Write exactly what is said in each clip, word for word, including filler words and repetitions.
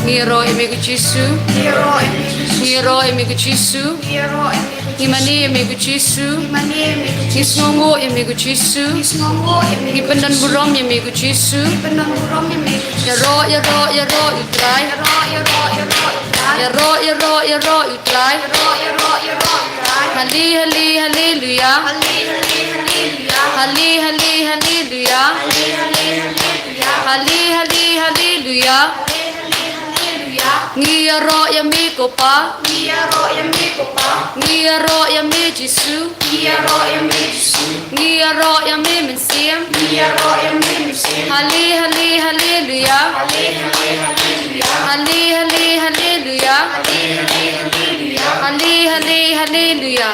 Ngi ïaroh ïa me ko Jisu. Ngi ïaroh ïa me ko Jisu. Ngi mane ïa me ko Jisu. Ngi sngewnguh ïa me ko Jisu. Ngi pyndonburom ïa me ko Jisu. Ïaroh, ïaroh, ïaroh ïa u Trai. Ïaroh, ïaroh, ïaroh ïa u Trai. Hali, hali, haleluya. Hali, hali, haleluya. Hali, hali, haleluya. Ngi ïaroh ïa me ko Pa. Ngi ïaroh ïa me Jisu. Ngi ïaroh ïa me Mynsiem. Hali, hali, haleluya. Hali, hali, haleluya. Hali, hali, haleluya.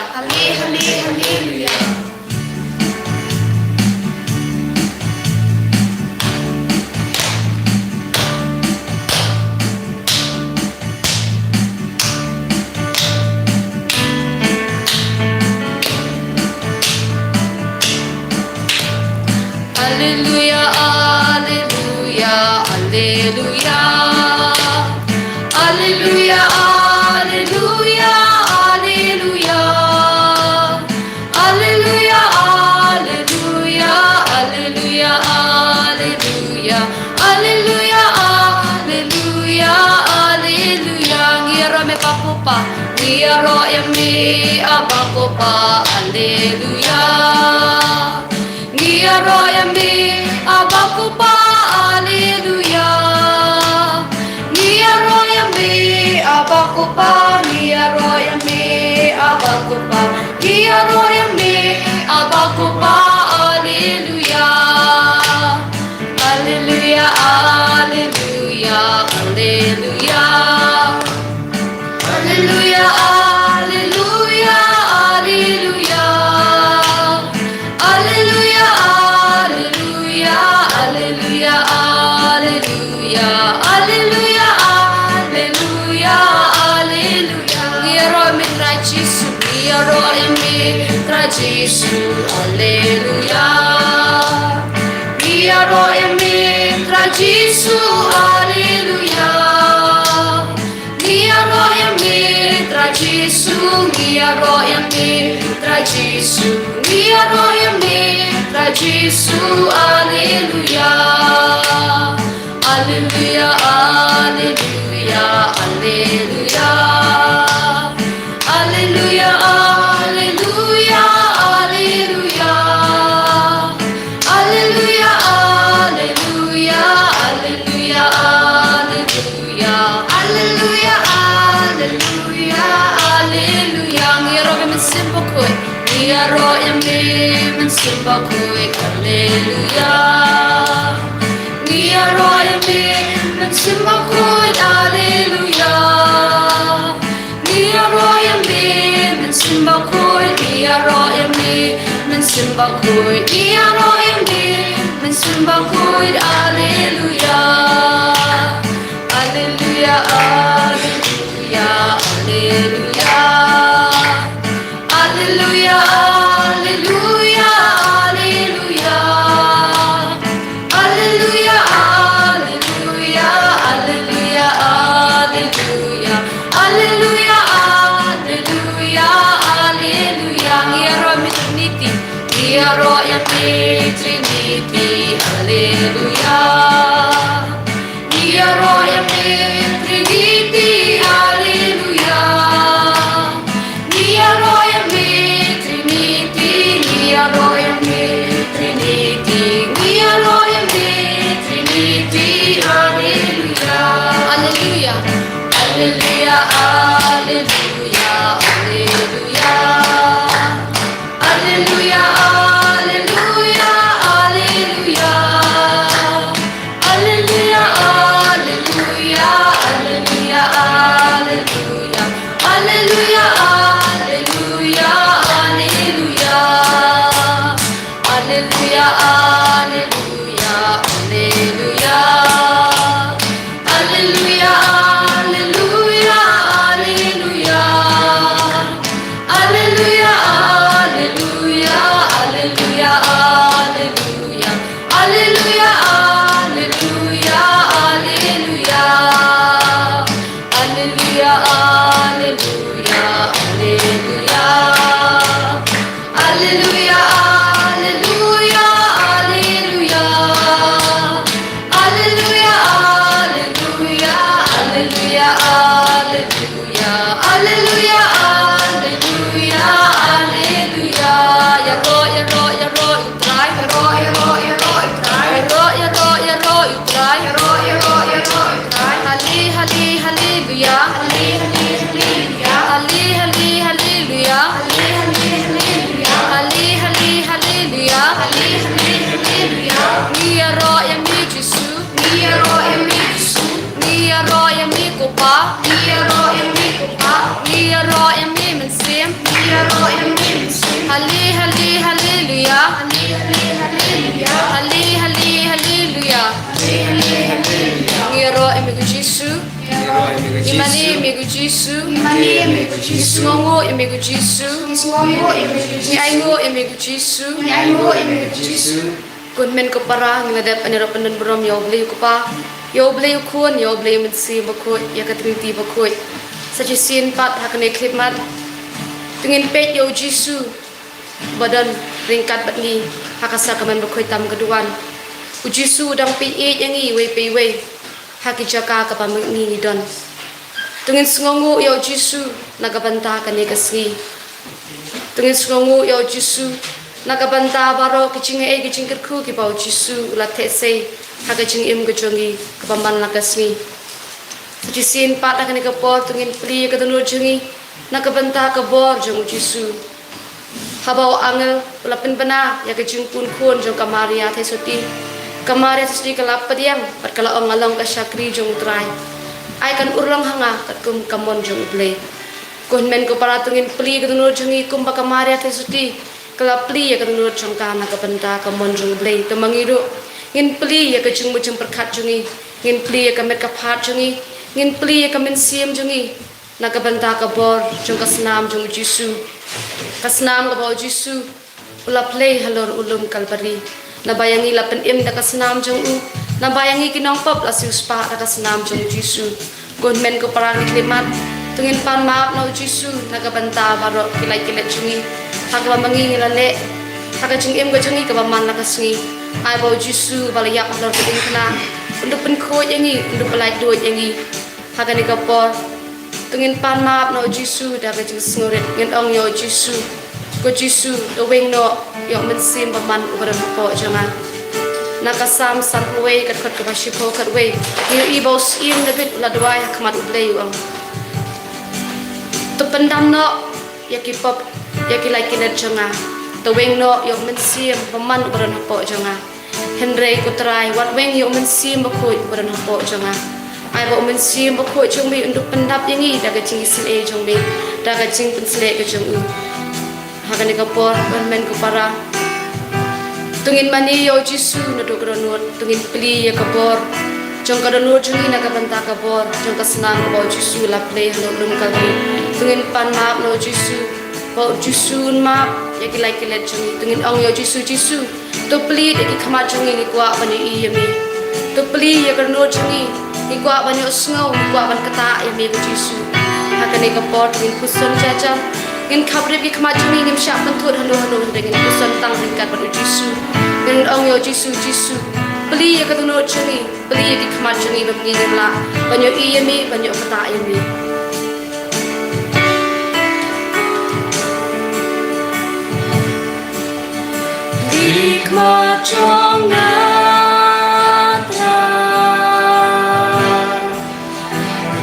Alleluia, alleluia, alleluia. Alleluia, alleluia, alleluia. Alleluia, alleluia, alleluia, alleluia. Alleluia, alleluia, alleluia. Ngi ïaroh ïa me Baba ko Pa. Ngi ïaroh ïa me Baba ko Pa. Alleluia. Ngi ïaroh ïa me Baba ko Pa. Alleluia. Ngi ïaroh ïa me Baba ko Pa. Ngi ïaroh ïa me Baba ko Pa. Ngi ïaroh ïa me Baba ko Pa. Alleluia. Alleluia, alleluia, alleluia. Alleluia, alleluia, alleluia. Alleluia, alleluia, alleluia, alleluia. Alleluia, alleluia, alleluia. Ngi ïaroh ïa me Trai Jisu. Ngi ïaroh ïa me Trai Jisu. Alleluia. Ngi ïaroh ïa me Trai Jisu. Alleluia. Ngi ïaroh ïa me Trai Jisu. Ngi ïaroh ïa me Trai Jisu. Ngi ïaroh ïa me Trai Jisu. Alleluia. Alleluia, alleluia, alleluia. Alleluia, alleluia, alleluia. Alleluia, alleluia, alleluia, alleluia. Alleluia, alleluia, alleluia. Ngi ïaroh ïa me Mynsiem Bakhuid. Ngi ïaroh ïa me Mynsiem Bakhuid. Alleluia. Ngi ïaroh ïa me Mynsiem Bakhuid. Alleluia. Ngi ïaroh ïa me Mynsiem Bakhuid. Ngi ïaroh ïa me Mynsiem Bakhuid. Ngi ïaroh ïa me Mynsiem Bakhuid. Alleluia. Alleluia, alleluia, alleluia. Alleluia, alleluia, alleluia. Alleluia, alleluia, alleluia, alleluia. Alleluia, alleluia, alleluia. Ngi ïaroh ïa me Trinity. Ngi ïaroh ïa me Trinity. Alleluia. Ngi ïaroh ïa me Trinity, alleluia. Ngi ïaroh ïa me Trinity, ngi ïaroh ïa me Trinity, ngi ïaroh ïa me Trinity, alleluia. Alleluia, alleluia, alleluia, alleluia. Alleluia, alleluia, alleluia. Alleluia, alleluia, alleluia, alleluia. Alleluia, alleluia, alleluia. Alleluia, alleluia, alleluia. Alleluia, alleluia, alleluia. Alleluia, alleluia, alleluia, alleluia. Alleluia, alleluia, alleluia. Ïaroh, ïaroh, ïaroh ïa u Trai. Halli, halli, halleluia. Halli, halli, halleluia. Halli, halli, halleluia. Halli, halli, halleluia. Halli, halli, halleluia. Ngi ïaroh ïa me Jisu. Ngi ïaroh ïa me Jisu. Ngi ïaroh ïa me ko Pa. Ngi ïaroh ïa me ko Pa. Ngi ïaroh ïa me Mynsiem. Ngi ïaroh ïa me Mynsiem. Halli, halli, halleluia. Halli, halli, halleluia. Halli, halli, halleluia. Halli, halli, halleluia. Ngi ïaroh ïa me ko Jisu. Ngi ïaroh ïa me ko Jisu. Ngi mane ïa me ko Jisu. Ngi mane ïa me ko Jisu. Ngi sngewnguh ïa me ko Jisu. Ngi sngewnguh ïa me ko Jisu. Ngi ainguh ïa me ko Jisu. Ngi ainguh ïa me ko Jisu. Ko hynmen ko para, ngi la dep ban ïaroh pyndonburom ïa U Blei U Kpa, ïa U Blei U Khun, ïa U Blei U Mynsiem Bakhuid, ïa ka Trinity Bakhuid. Sa shisien pat ha kane ka khyllipmat, to ngin peit ïa U Jisu ba don ryngkat bad ngi ha ka sakramen bakhuid tam ka duwan. U Jisu u dang pynïeit ïa ngi iwei pa iwei ha ki jaka kaba ma ngi ngi don. To ngin sngewnguh ïa U Jisu na ka bynta kane ka sngi. To ngin sngewnguh ïa U Jisu na ka bynta baroh ki jingai, ki jingkyrkhu kiba U Jisu u la theh sei ha ka jingim ka jong ngi kaba man la ka sngi. Sa shisien pat ha kane ka por to ngin plie ïa ka dohnud jong ngi na ka bynta ka bor jong U Jisu. Haba u angel u la pynbna ïa ka jingpun khun jong ka Maria Theisotti, ka Maria Theisotti ka la pdiang bad ka la ong, nga long ka shakri jong U Trai. Ai kan urlong ha nga katkum ka mon jong U Blei. Ko hynmen ko para, to ngin plie ïa ka dohnud jong ngi kumba ka Maria Theisotti ka la plie ïa ka dohnud jong ka na ka bynta ka mon jong U Blei. To ma ngi ruh ngin plie ïa ka jingmut jingpyrkhat jong ngi, ngin plie ïa ka met ka phad jong ngi, ngin plie ïa ka mynsiem jong ngi na ka bynta ka bor jong ka snam jong U Jisu. Ka snam kaba U Jisu u la plie halor u lum Kalbari. Naba ïa ngi la pynim da ka snam jong u. Naba ïa ngi ki nongpop la siewspah da ka snam jong U Jisu. Ko hynmen ko para, ha kane ka khyllipmat to ngin pan map na U Jisu na ka bynta baroh ki lait ki let jong ngi, ha kaba ma ngi ngi la leh ha ka jingim ka jong ngi kaba man la ka sngi. Ai ba U Jisu ba la ïap halor ka diengphna un da pynkhuid ïa ngi, un da pyllait duid ïa ngi. Ha kane ka por to ngin pan map na U Jisu da ka jingsngewrit, ngin ong ïa U Jisu, ko Jisu, to weng noh ïa U Mynsiem Bakhuid uba don hapoh jong nga. Na ka Salm sanphew wei, ka dkhot kaba shiphew khatwei, ngi ïohi ba u Syiem David u la duwai ha khmat U Blei, u ong, to pyndam noh ïa ki pop, ïa ki lait ki let jong nga. To weng noh ïa U Mynsiem Bakhuid uba don hapoh jong nga. Hynrei ko Trai, wat weng ïa U Mynsiem Bakhuid uba don hapoh jong nga. Ai ba U Mynsiem Bakhuid jong me un da pyndap ïa ngi da ka jingisynei jong me, da ka jingpynshlei ka jong u. Ha kane ka por, ko hynmen ko para, to ngin mane ïa U Jisu naduh ka dohnud, to ngin plie ïa ka bor jong ka dohnud jong ngi na ka bynta ka bor jong ka snam kaba U Jisu u la plie halor u lum Kalbari. To ngin pan map na U Jisu, ba U Jisu un map ïa ki lait ki let jong ngi. To ngin ong ïa U Jisu, Jisu, to plie ïa ki khmat jong ngi, ngi kwah ban ïohi ïa me. To plie ïa ka dohnud jong ngi, ngi kwah ban ïohsngew, ngi kwah ban ktah ïa me, ko Jisu. Ha kane ka por to ngin puson jar jar, ngin khapbrip ki khmat jong ngi, ngim shah pynthut hano hano, hynrei ngin puson tang ryngkat bad U Jisu. Ngin ong ïa U Jisu, Jisu, plie ïa ka dohnud jong ngi, plie ïa ki khmat jong ngi ba ma ngi ngin lah ban ïohi ïa me, ban ïoh ktah ïa me. Plie ki khmat jong nga, Trai.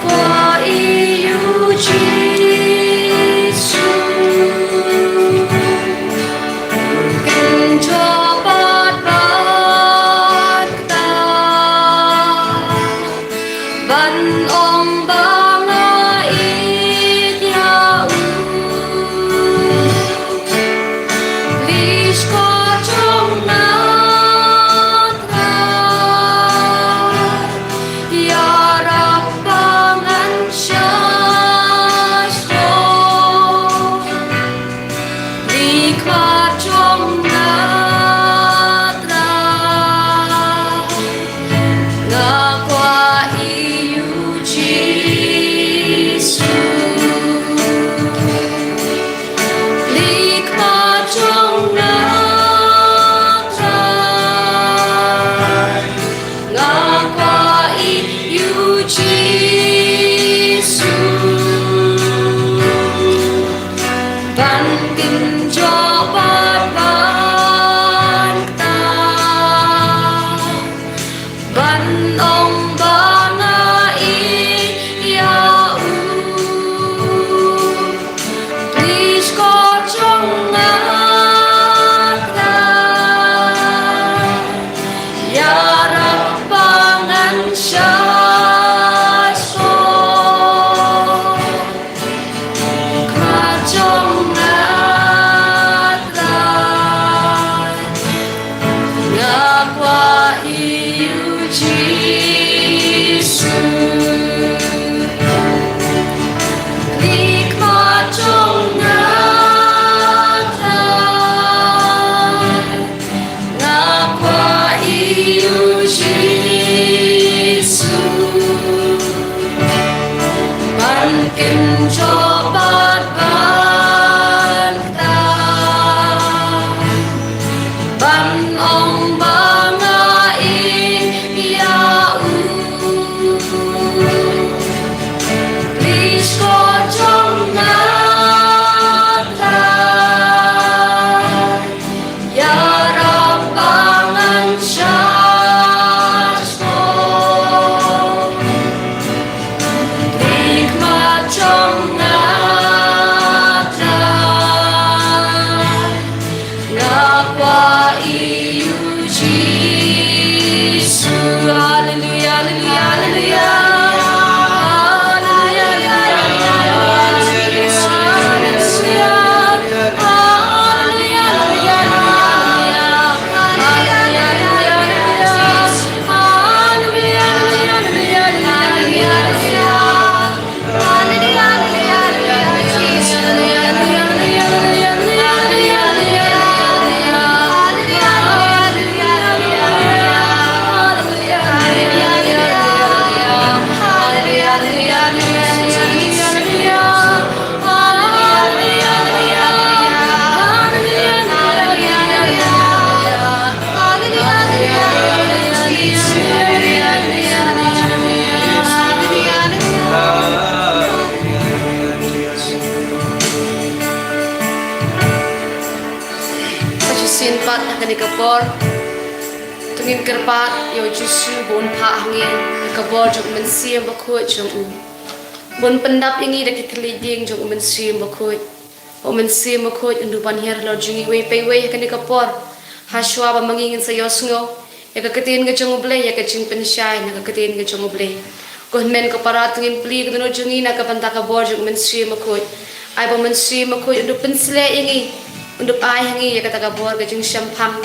Kwah ïa U Jisu, kynjoh pat ban ktah, ban ong ba nga ïeit ïa u. Plie ki khmat jong nga, Ong ba nga ïa u, please ko jong nga Trai, ïarap ba ngan sha sngewthuh. Ka jong nga Trai, nga kwah ïa u Jisu. Lik ma jong nga Trai, nga kwah ïa u Jisu ban kynjoh bad ban kdew, ban ong ba nga ïa u. Please ko jong nga Trai, ïarap ba ngan sha sngewthuh. Lik ma jong nga Trai, nga kwah ïa u Jisu. Haleluya, haleluya, haleluya. Haleluya, haleluya, haleluya. Sa shisien pat ha kane ka por, to ngin kyrpad ïa u Jisu ba un phah ha ngi ka bor jong u Mynsiem Bakhuid jong u. Ba un pyndap ïa ngi da ki thylliej dieng jong u Mynsiem Bakhuid. U Mynsiem Bakhuid un duh ban hiar halor jong ngi iwei pa iwei ha kane ka por. Hashwa ba ma ngi ngin sa ïohsngew ïa ka ktien ka jong U Blei, ïa ka jingpynshai na ka ktien ka jong U Blei. Ko hynmen ko para, to ngin plie ka dohnud jong ngi na ka bynta ka bor jong u Mynsiem Bakhuid. Ai ba u Mynsiem Bakhuid un duh pynsleh ïa ngi, un duh ai ha ngi ïa kata ka bor ka jingshemphang,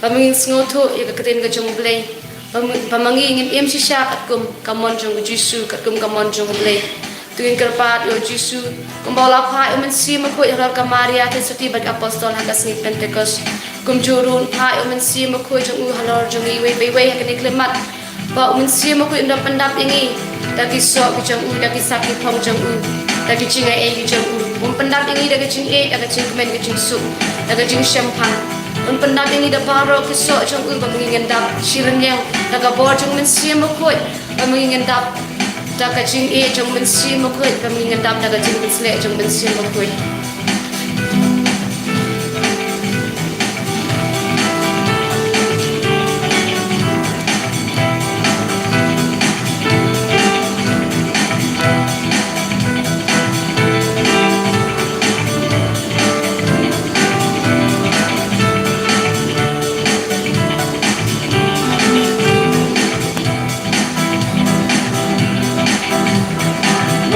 ba ma ngi ngin sngewthuh ïa ka ktien ka jong U Blei, ba ma, ba ma ngi ngin im shisha katkum ka mon jong u Jisu, katkum ka mon jong U Blei. To ngin kyrpad ïa u Jisu, kumba u la phah ïa u Mynsiem Bakhuid halor ka Maria Theisotti bad ki apostol ha ka sngi Pentekost, kumjuh ruh un phah ïa u Mynsiem Bakhuid jong u halor jong ngi iwei pa iwei ha kane ka khyllipmat. Ba u Mynsiem Bakhuid un da pyndap ïa ngi da ki soh ki jong u, da ki sak ki phong jong u, da ki jingai ei ki jong u. Un pyndap ïa ngi da ka jingïeit, da ka jingkmen, ka jingsuk, da ka jingshemphang. Un pyndap ïa ngi da baroh ki soh jong u, ba ma ngi ngin dap shi rynïeng da ka bor jong u Mynsiem Bakhuid. Ba ma ngi ngin dap da ka jingïeit jong u Mynsiem Bakhuid, ba ma ngi ngin dap da ka jingpynsleh jong u Mynsiem Bakhuid.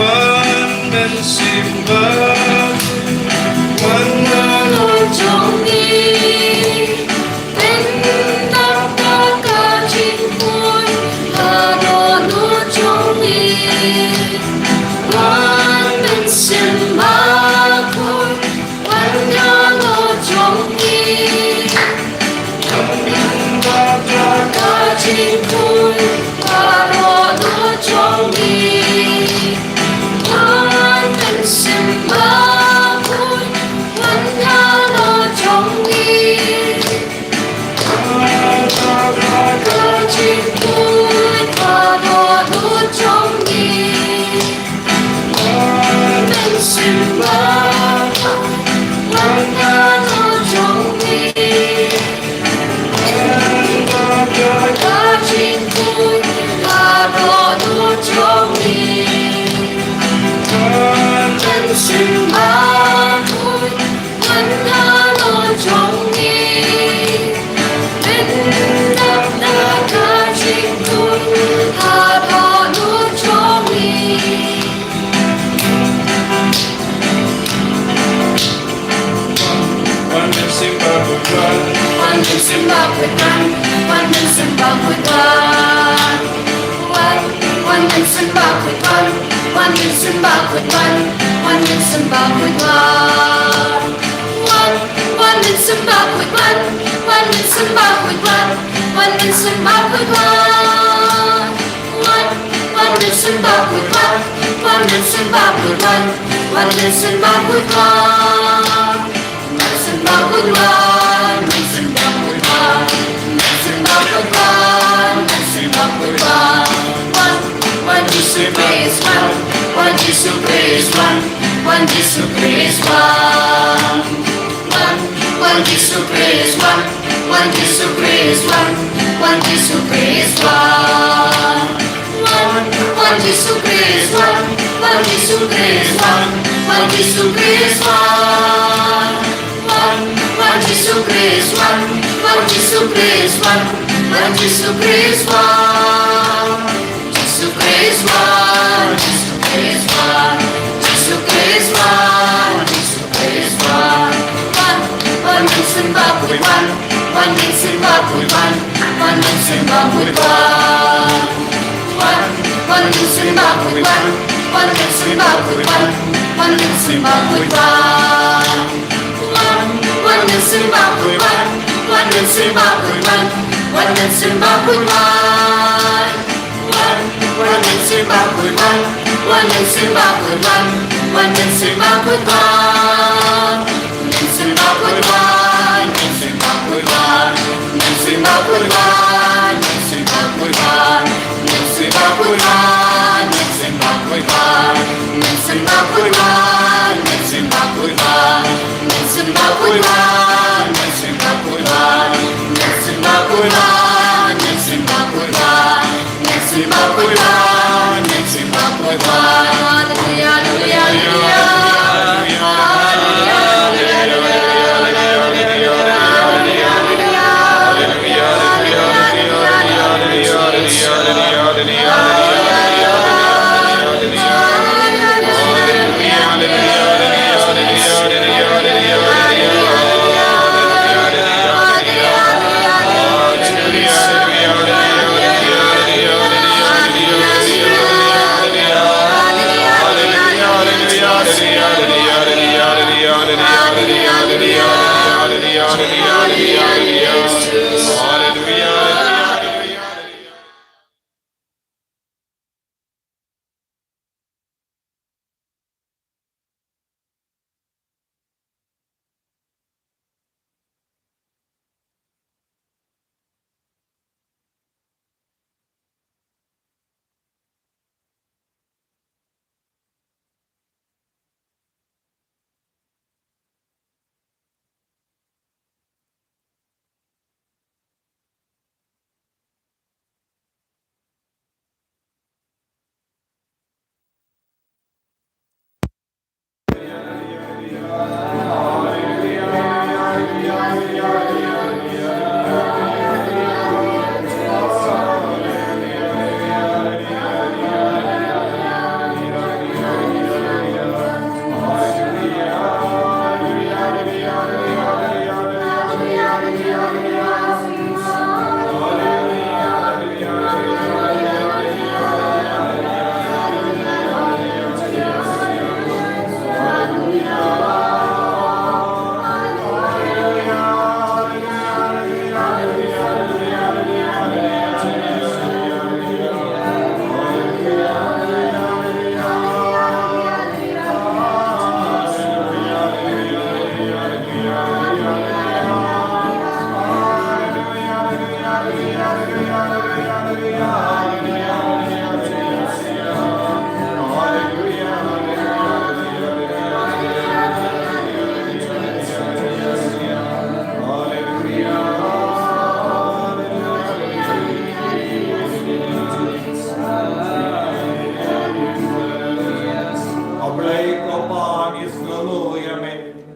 Wan Mynsiem Bakhuid, wan halor jong ngi. Pyndap da ka jingpoi halor jong ngi. Wan Mynsiem Bakhuid, wan halor jong ngi. Wan da ka jingpoi halor jong ngi. Wan Mynsiem Bakhuid, One Mynsiem Bakhuid One. One Mynsiem Bakhuid One. One Mynsiem Bakhuid One. One, One Mynsiem Bakhuid One. One Mynsiem Bakhuid One. One Mynsiem Bakhuid One. One, One Mynsiem Bakhuid One. One Mynsiem Bakhuid One. One Mynsiem Bakhuid One. One, One Mynsiem Bakhuid One. One Mynsiem Bakhuid One. One Mynsiem Bakhuid One. Mynsiem Bakhuid One. Mynsiem Bakhuid One. Mynsiem Bakhuid One. Mynsiem Bakhuid One. One, One Jisu Khrist One. One Jisu Khrist One. One Jisu Khrist One. One, One Jisu Khrist One. One Jisu Khrist One. One Jisu Khrist One. One, One Jisu Khrist One. One Jisu Khrist One. One Jisu Khrist One. One, One Jisu Khrist One. One Jisu Khrist One. One Jisu Khrist One. Jisu Khrist One. Jisu Khrist One. Jisu Khrist One. Jisu Khrist One. One, One Mynsiem Bakhuid One. One Mynsiem Bakhuid One. One Mynsiem Bakhuid One. One, One Mynsiem Bakhuid One. One Mynsiem Bakhuid One. One Mynsiem Bakhuid One. One, One Mynsiem Bakhuid One. One Mynsiem Bakhuid One. One Mynsiem Bakhuid One. One, One Mynsiem Bakhuid One. One Mynsiem Bakhuid One. One Mynsiem Bakhuid One. Mynsiem Bakhuid One. Mynsiem Bakhuid One. Mynsiem Bakhuid One. Mynsiem Bakhuid One. Mynsiem Bakhuid One. Mynsiem Bakhuid One. Mynsiem Bakhuid One. Mynsiem Bakhuid One. Mynsiem Bakhuid One. Mynsiem Bakhuid One. Mynsiem Bakhuid One. Mynsiem Bakhuid One. Mynsiem Bakhuid One. Mynsiem Bakhuid One. Hallelujah, hallelujah, hallelujah.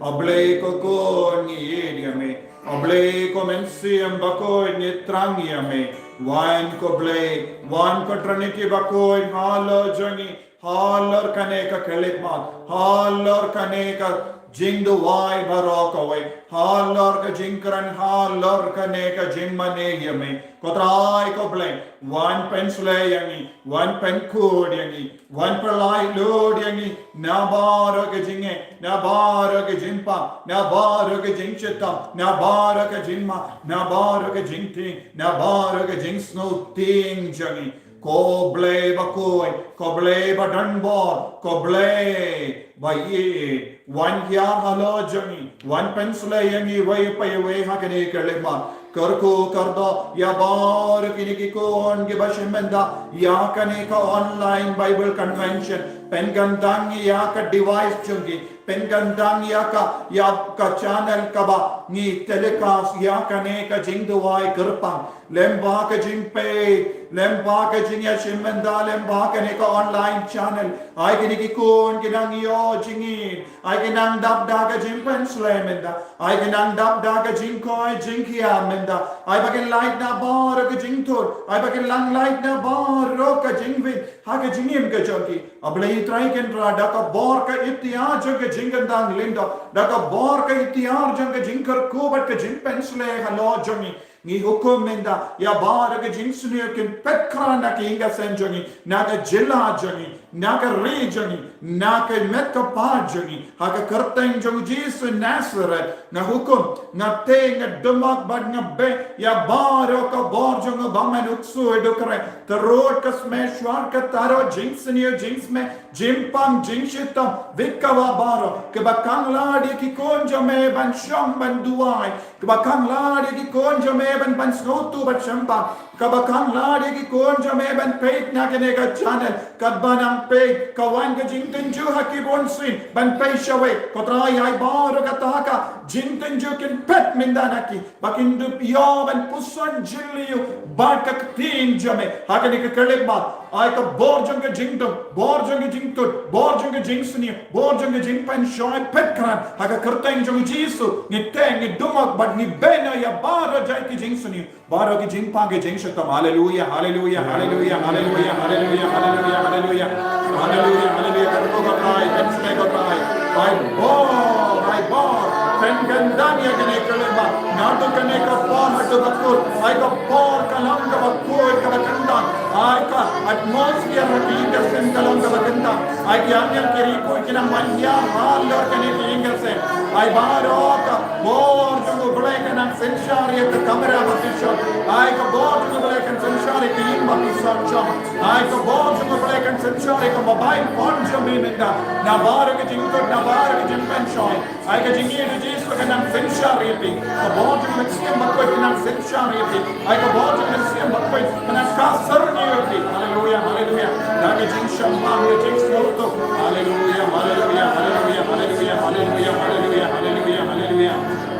A Blei ko Khun ngi ïeit ïa me. A Blei ko Mynsiem Bakhuid ngi thrang ïa me. Wan ko Blei, wan ko Trinity Bakhuid halor jong ngi, halor kane ka khyllipmat, halor kane ka jingduwai baroh kawei, halor ka jingkren, halor kane ka jingmane ïa me. Ko Trai ko Blei, wan pynshlei ïa ngi, wan pynkhuid ïa ngi, wan pynlait lut ïa ngi na baroh ka jingeh, na baroh ka jingpang, na baroh ka jingshitom, na baroh ka jingma, na baroh ka jingtieng, na baroh ka jingsngewtieng jong ngi. Ko Blei Bakhuid, ko Blei Badonbor, ko Blei Baïeit, wan hiar halor jong ngi, wan pynshlei ïa ngi iwei pa iwei ha kane ka khyllipmat. Kyrkhu kyrdoh ïa baroh kine ki khun kiba shim bynta ïa kane ka online Bible convention. Pynkyntang ïa ka device jong ki, pynkyntang ïa ka, ïa ka channel kaba ngi telecast ïa kane ka jingduwai kyrpang. Lem bad ka jingpeit, lem bad ka jingïashim bynta, lem bad kane ka online channel. Ai kine ki khun ki nang ïoh jingim, ai ki nang dap da ka jingpynshlei mynta, ai ki nang dap da ka jingkoit jingkhiah mynta. Ai ba kin lait na baroh ka jingthut, ai ba kin nang lait na baroh ka jingwit ha ka jingim ka jong ki. A Blei Trai Kynrad, da ka bor ka iktiar jong ka jingkyntang lyngdoh, da ka bor ka iktiar jong ka jingkyrkhu bad ka jingpynshlei halor jong ngi. Ngi hukum mynta ïa baroh ka jingsniew kin peit khrat na ka ïing ka sem jong ngi, na ka jylla jong ngi, na ka ri jong ngi, na ka met ka phad jong ngi. Ha ka kyrteng jong Jisu Nasaret nga hukum, nga tei, nga dumok bad nga beh ïa baroh ka bor jong u bymman, u ksuid, u kren, tyrut, ka smet, shuwa, ka thaw, jingsniew, jingsmet, jingpang, jingshitom, bad kawei baroh kiba khang lad ïa ki khun jong me ban shong ban duwai, kiba khang lad ïa ki khun jong me ban, ban sngewthuh bad shemphang, kiba khang lad ïa ki khun jong me ban peit na kane ka channel, katba nang peit ka wan ka jingtynjuh ha ki bunsien ban peit shawei. Ko Trai, ai baroh kata ka jingtynjuh kin peit mynta na ki, ba kin dup ïoh ban puson jylliew bad ka ktien jong me ha kane ka khyllipmat. Ai ka bor jong ka jingdum, bor jong ka jingthut, bor jong ka jingsniew, bor jong ka jingpynshoi, peit khrat ha ka kyrteng jong Jisu. Ngi tei, ngi dumok bad ngi beh noh ïa baroh jait ki jingsniew, baroh ki jingpang, ki jingshitom. Haleluia, haleluia, haleluia, haleluia, haleluia, haleluia, haleluia. Haleluia, haleluia. Kyrkhu ko Trai, pynshlei ko Trai. Ai bor, ai bor. Pynkyntang ïa kane ka khyllipmat. Naduh kane ka por haduh ka kut, ai ka por ka long kaba khuid, kaba kyntang. Ai ka atmosphere ha ka ïing ka sem ka long kaba kyntang. Ai ki angel ki riewkhuid ki nang wan hiar halor kane ka ïing ka sem. Ai baroh ka bor jong U Blei kan nang synshar ïa ka kamra ba phi shong. Ai ka bor jong U Blei kan synshar ïa ka ïing ba phi shong. Ai ka bor jong U Blei kan synshar ïa ka mobile phone jong me mynta. Na baroh ka jingthut, na baroh ka jingpynshoi. Ai ka jingïeit u Jisu kan nang synshar ïa phi. Ka bor jong U Mynsiem Bakhuid kan nang synshar ïa phi. Ai ka bor jong U Mynsiem Bakhuid kan nang ka syrngiew ïa phi. Haleluia, haleluia. Da ka jingshemphang, ka jingsngewthuh. Haleluia, haleluia, haleluia, haleluia, haleluia, haleluia, haleluia, haleluia.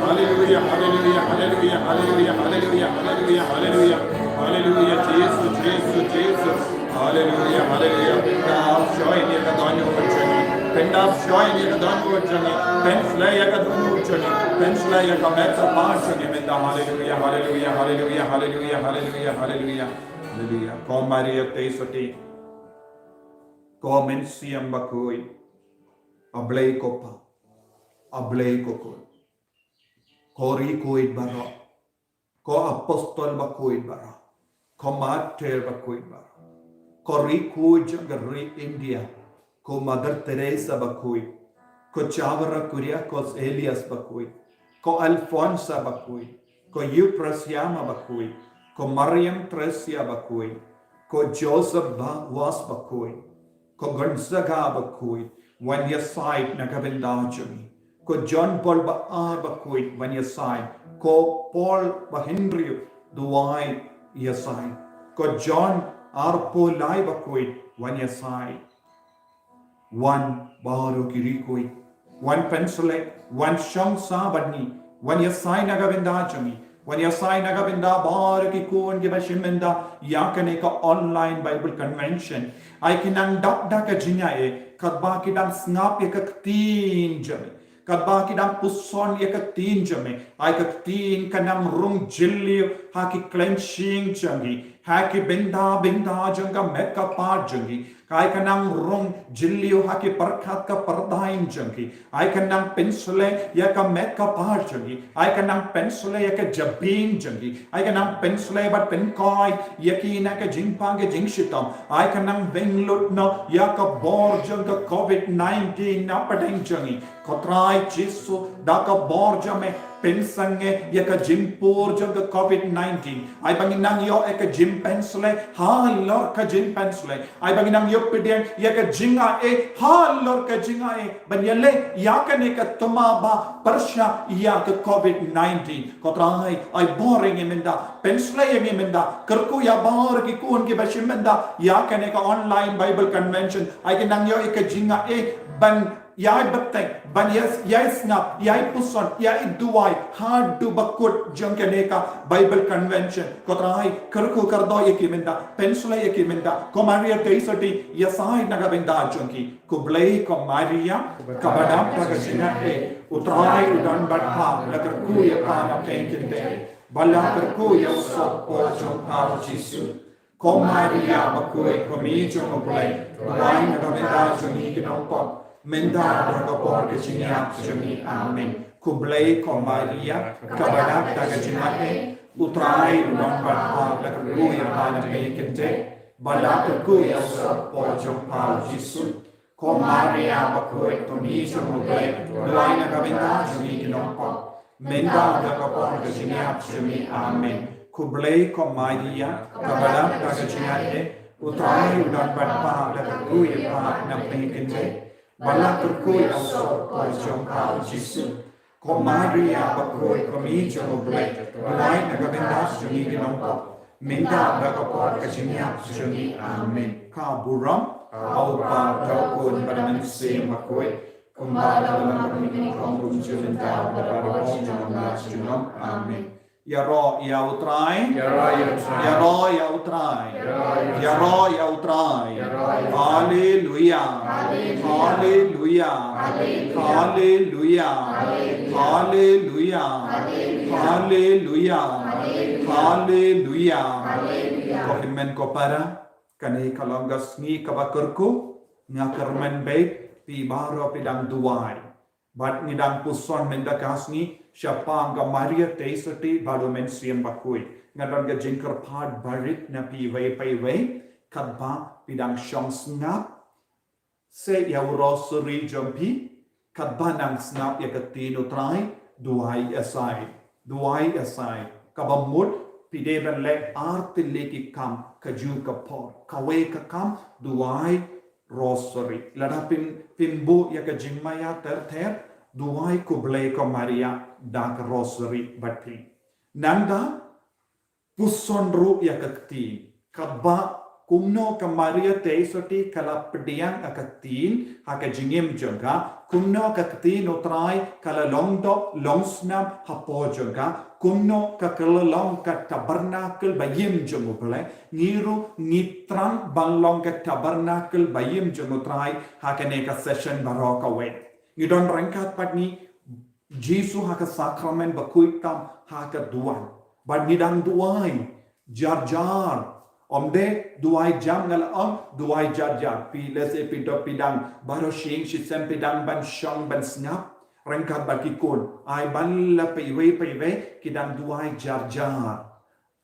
Haleluia, haleluia, haleluia, haleluia, haleluia, haleluia, haleluia. Haleluia, Jisu, Jisu, Jisu. Haleluia, haleluia. Pyndap shoi ïa ka dohnud jong ngi. Pyndap shoi ïa ka dohnud jong ngi. Pynshlei ïa ka dohnud jong ngi. Pynshlei ïa ka met ka phad jong ngi mynta. Haleluia, haleluia, haleluia, haleluia, haleluia, haleluia. Haleluia. Ko Maria Theisotti. Ko Mynsiem Bakhuid. A Blei ko Pa. A Blei ko Khun. Ko riewkhuid baroh. Ko apostol bakhuid baroh. Ko martir bakhuid baroh. Ko riewkhuid jong ka ri India. Ko Mother Teresa bakhuid. Ko Chavara Kuriakose Elias bakhuid. Ko Alfonsa bakhuid. Ko Euphrasia ma bakhuid. Ko Mariam Tresia bakhuid. Ko Joseph ba, was bakhuid. Ko Gonzaga bakhuid, wan ïasaid na ka bynta jong ngi. Ko John Paul ba ar bakhuid, wan ïasaid. Ko Paul ba hynriew, duwai ïasaid. Ko John arphew lai bakhuid, wan ïasaid. Wan baroh ki riewkhuid. Wan pynshlei, wan shong sah bad ngi, wan ïasaid na ka bynta jong ngi, wan ïasaid na ka bynta baroh ki khun kiba shim bynta ïa kane ka online Bible convention. Ai ki nang dap da ka jingaiei, katba ki dang sngap ïa ka ktien jong ngi. Katba ki dang puson ïa ka ktien jong me, ai ka ktien kan nang rung jylliew ha ki khlem shyieng jong ki, ha ki bynta bynta jong ka met ka par jong ki. Ai kan nang rung jylliew ha ki pyrkhat ka pyrthei jong ki. Ai kan nang pynshlei ïa ka met ka par jong ki. Ai kan nang pynshlei ïa ka jabieng jong ki. Ai kan nang pynshlei bad pynkhiah ïa ki na ka jingpang ka jingshitom. Ai kan nang bynlut noh ïa ka bor jong ka covid nineteen na pdeng jong ki. Ko Trai Jisu, da ka bor jong me, pynsangeh ïa ka jingpur jong ka covid nineteen. Ai ba ngin nang ïoh ïa ka jingpynshlei halor ka jingpynshlei. Ai ba ngin nang ïoh pdiang ïa ka jingaiei halor ka jingaiei. Ban ïaleh ïa kane ka thma ba pyrshah ïa ka covid nineteen. Ko Trai, ai bor ïa ngi mynta, pynshlei ïa ngi mynta, kyrkhu ïa baroh ki khun kiba shim mynta ïa kane ka online Bible convention. Ai kin nang ïoh ïa ka jingaiei ban ïai bteng, ban ïai, ïai sngap, ïai puson, ïai duwai haduh ba kut jong kane ka Bible convention. Ko Trai, kyrkhu kyrdoh ïa ki mynta, pynshlei ïa ki mynta. Ko Maria Theisotti, ïasaid na ka bynta jong ki. Khublei ko Maria, kaba dap da ka jingaiei, U Trai u don bad pha, la kyrkhu ïa pha na pdeng ki kynthei, bad la kyrkhu ïa u soh por jong pha u Jisu. Ko Maria bakhuid, ko Kmie jong U Blei, duwai na ka bynta jong ngi ki nongpop, mynta bad ha ka por ka jingïap jong ngi. Amen. Khublei ko Maria, kaba dap da ka jingaiei, U Trai u don bad pha, la kyrkhu ïa pha na pdeng ki kynthei, bad la kyrkhu ïa u soh por jong pha u Jisu. Ko Maria bakhuid, ko Kmie jong U Blei, duwai na ka bynta jong ngi ki nongpop, mynta bad ha ka por ka jingïap jong ngi. Amen. Khublei ko Maria, kaba dap da ka jingaiei, U Trai u don bad pha, la kyrkhu ïa pha na pdeng ki kynthei, bad la kyrkhu ïa u soh por jong pha u Jisu. Ko Maria bakhuid, ko Kmie jong U Blei, duwai na ka bynta jong ngi ki nongpop, mynta bad ha ka por ka jingïap jong ngi. Amen. Ka burom ha U Kpa, ha U Khun bad ha U Mynsiem Bakhuid, kumba la long ha kaba nyngkong, kumjuh, mynta bad ha baroh ki jingim. Amen. Ïaroh ïa U Trai. Ïaroh ïa U Trai. Ïaroh ïa U Trai. Haleluia. Haleluia. Haleluia. Haleluia. Haleluia. Ko hynmen ko para, kane ka long ka sngi kaba kyrkhu. Nga kyrmen beit phi baroh phi dang duwai. Bad ngi dang puson mynta ka sngi shaphang ka Maria Theisotti bad U Mynsiem Bakhuid. Nga don ka jingkyrpad barit na phi iwei pa iwei, katba phi dang shong sngap, seh ïa u rosary jong phi, katba nang sngap ïa ka ktien U Trai, duwai ïasaid. Duwai ïasaid. Kaba mut phi dei ban leh ar tylli ki kam kajuh ka por. Kawei ka kam, duwai rosary. Lada phin, phin buh ïa ka jingmaïa ter ter, duwai khublei ko Maria da ka rosary bad phi. Nangta puson ruh ïa ka ktien. Katba kumno ka Maria Theisotti ka la pdiang ïa ka ktien ha ka jingim jong ka, kumno ka ktien U Trai ka la long doh long snam hapoh jong ka, kumno ka, ka la long ka tabernacle ba ïeid jong U Blei, ngi ruh ngi thrang ban long ka tabernacle ba ïeid jong U Trai ha kane ka session baroh kawei. Ngi don ryngkat bad ngi Jisu ha ka sakramen bakhuid tam ha ka duwan. Bad ngi dang duwai jar jar. Ym dei duwai jam, nga la ong duwai jar jar. Phi lehse phi dang, phi dang baroh shi ïing shi sem phi dang ban shong ban sngap. Ryngkat bad ki khun, ai ba la phi iwei pa iwei ki dang duwai jar jar.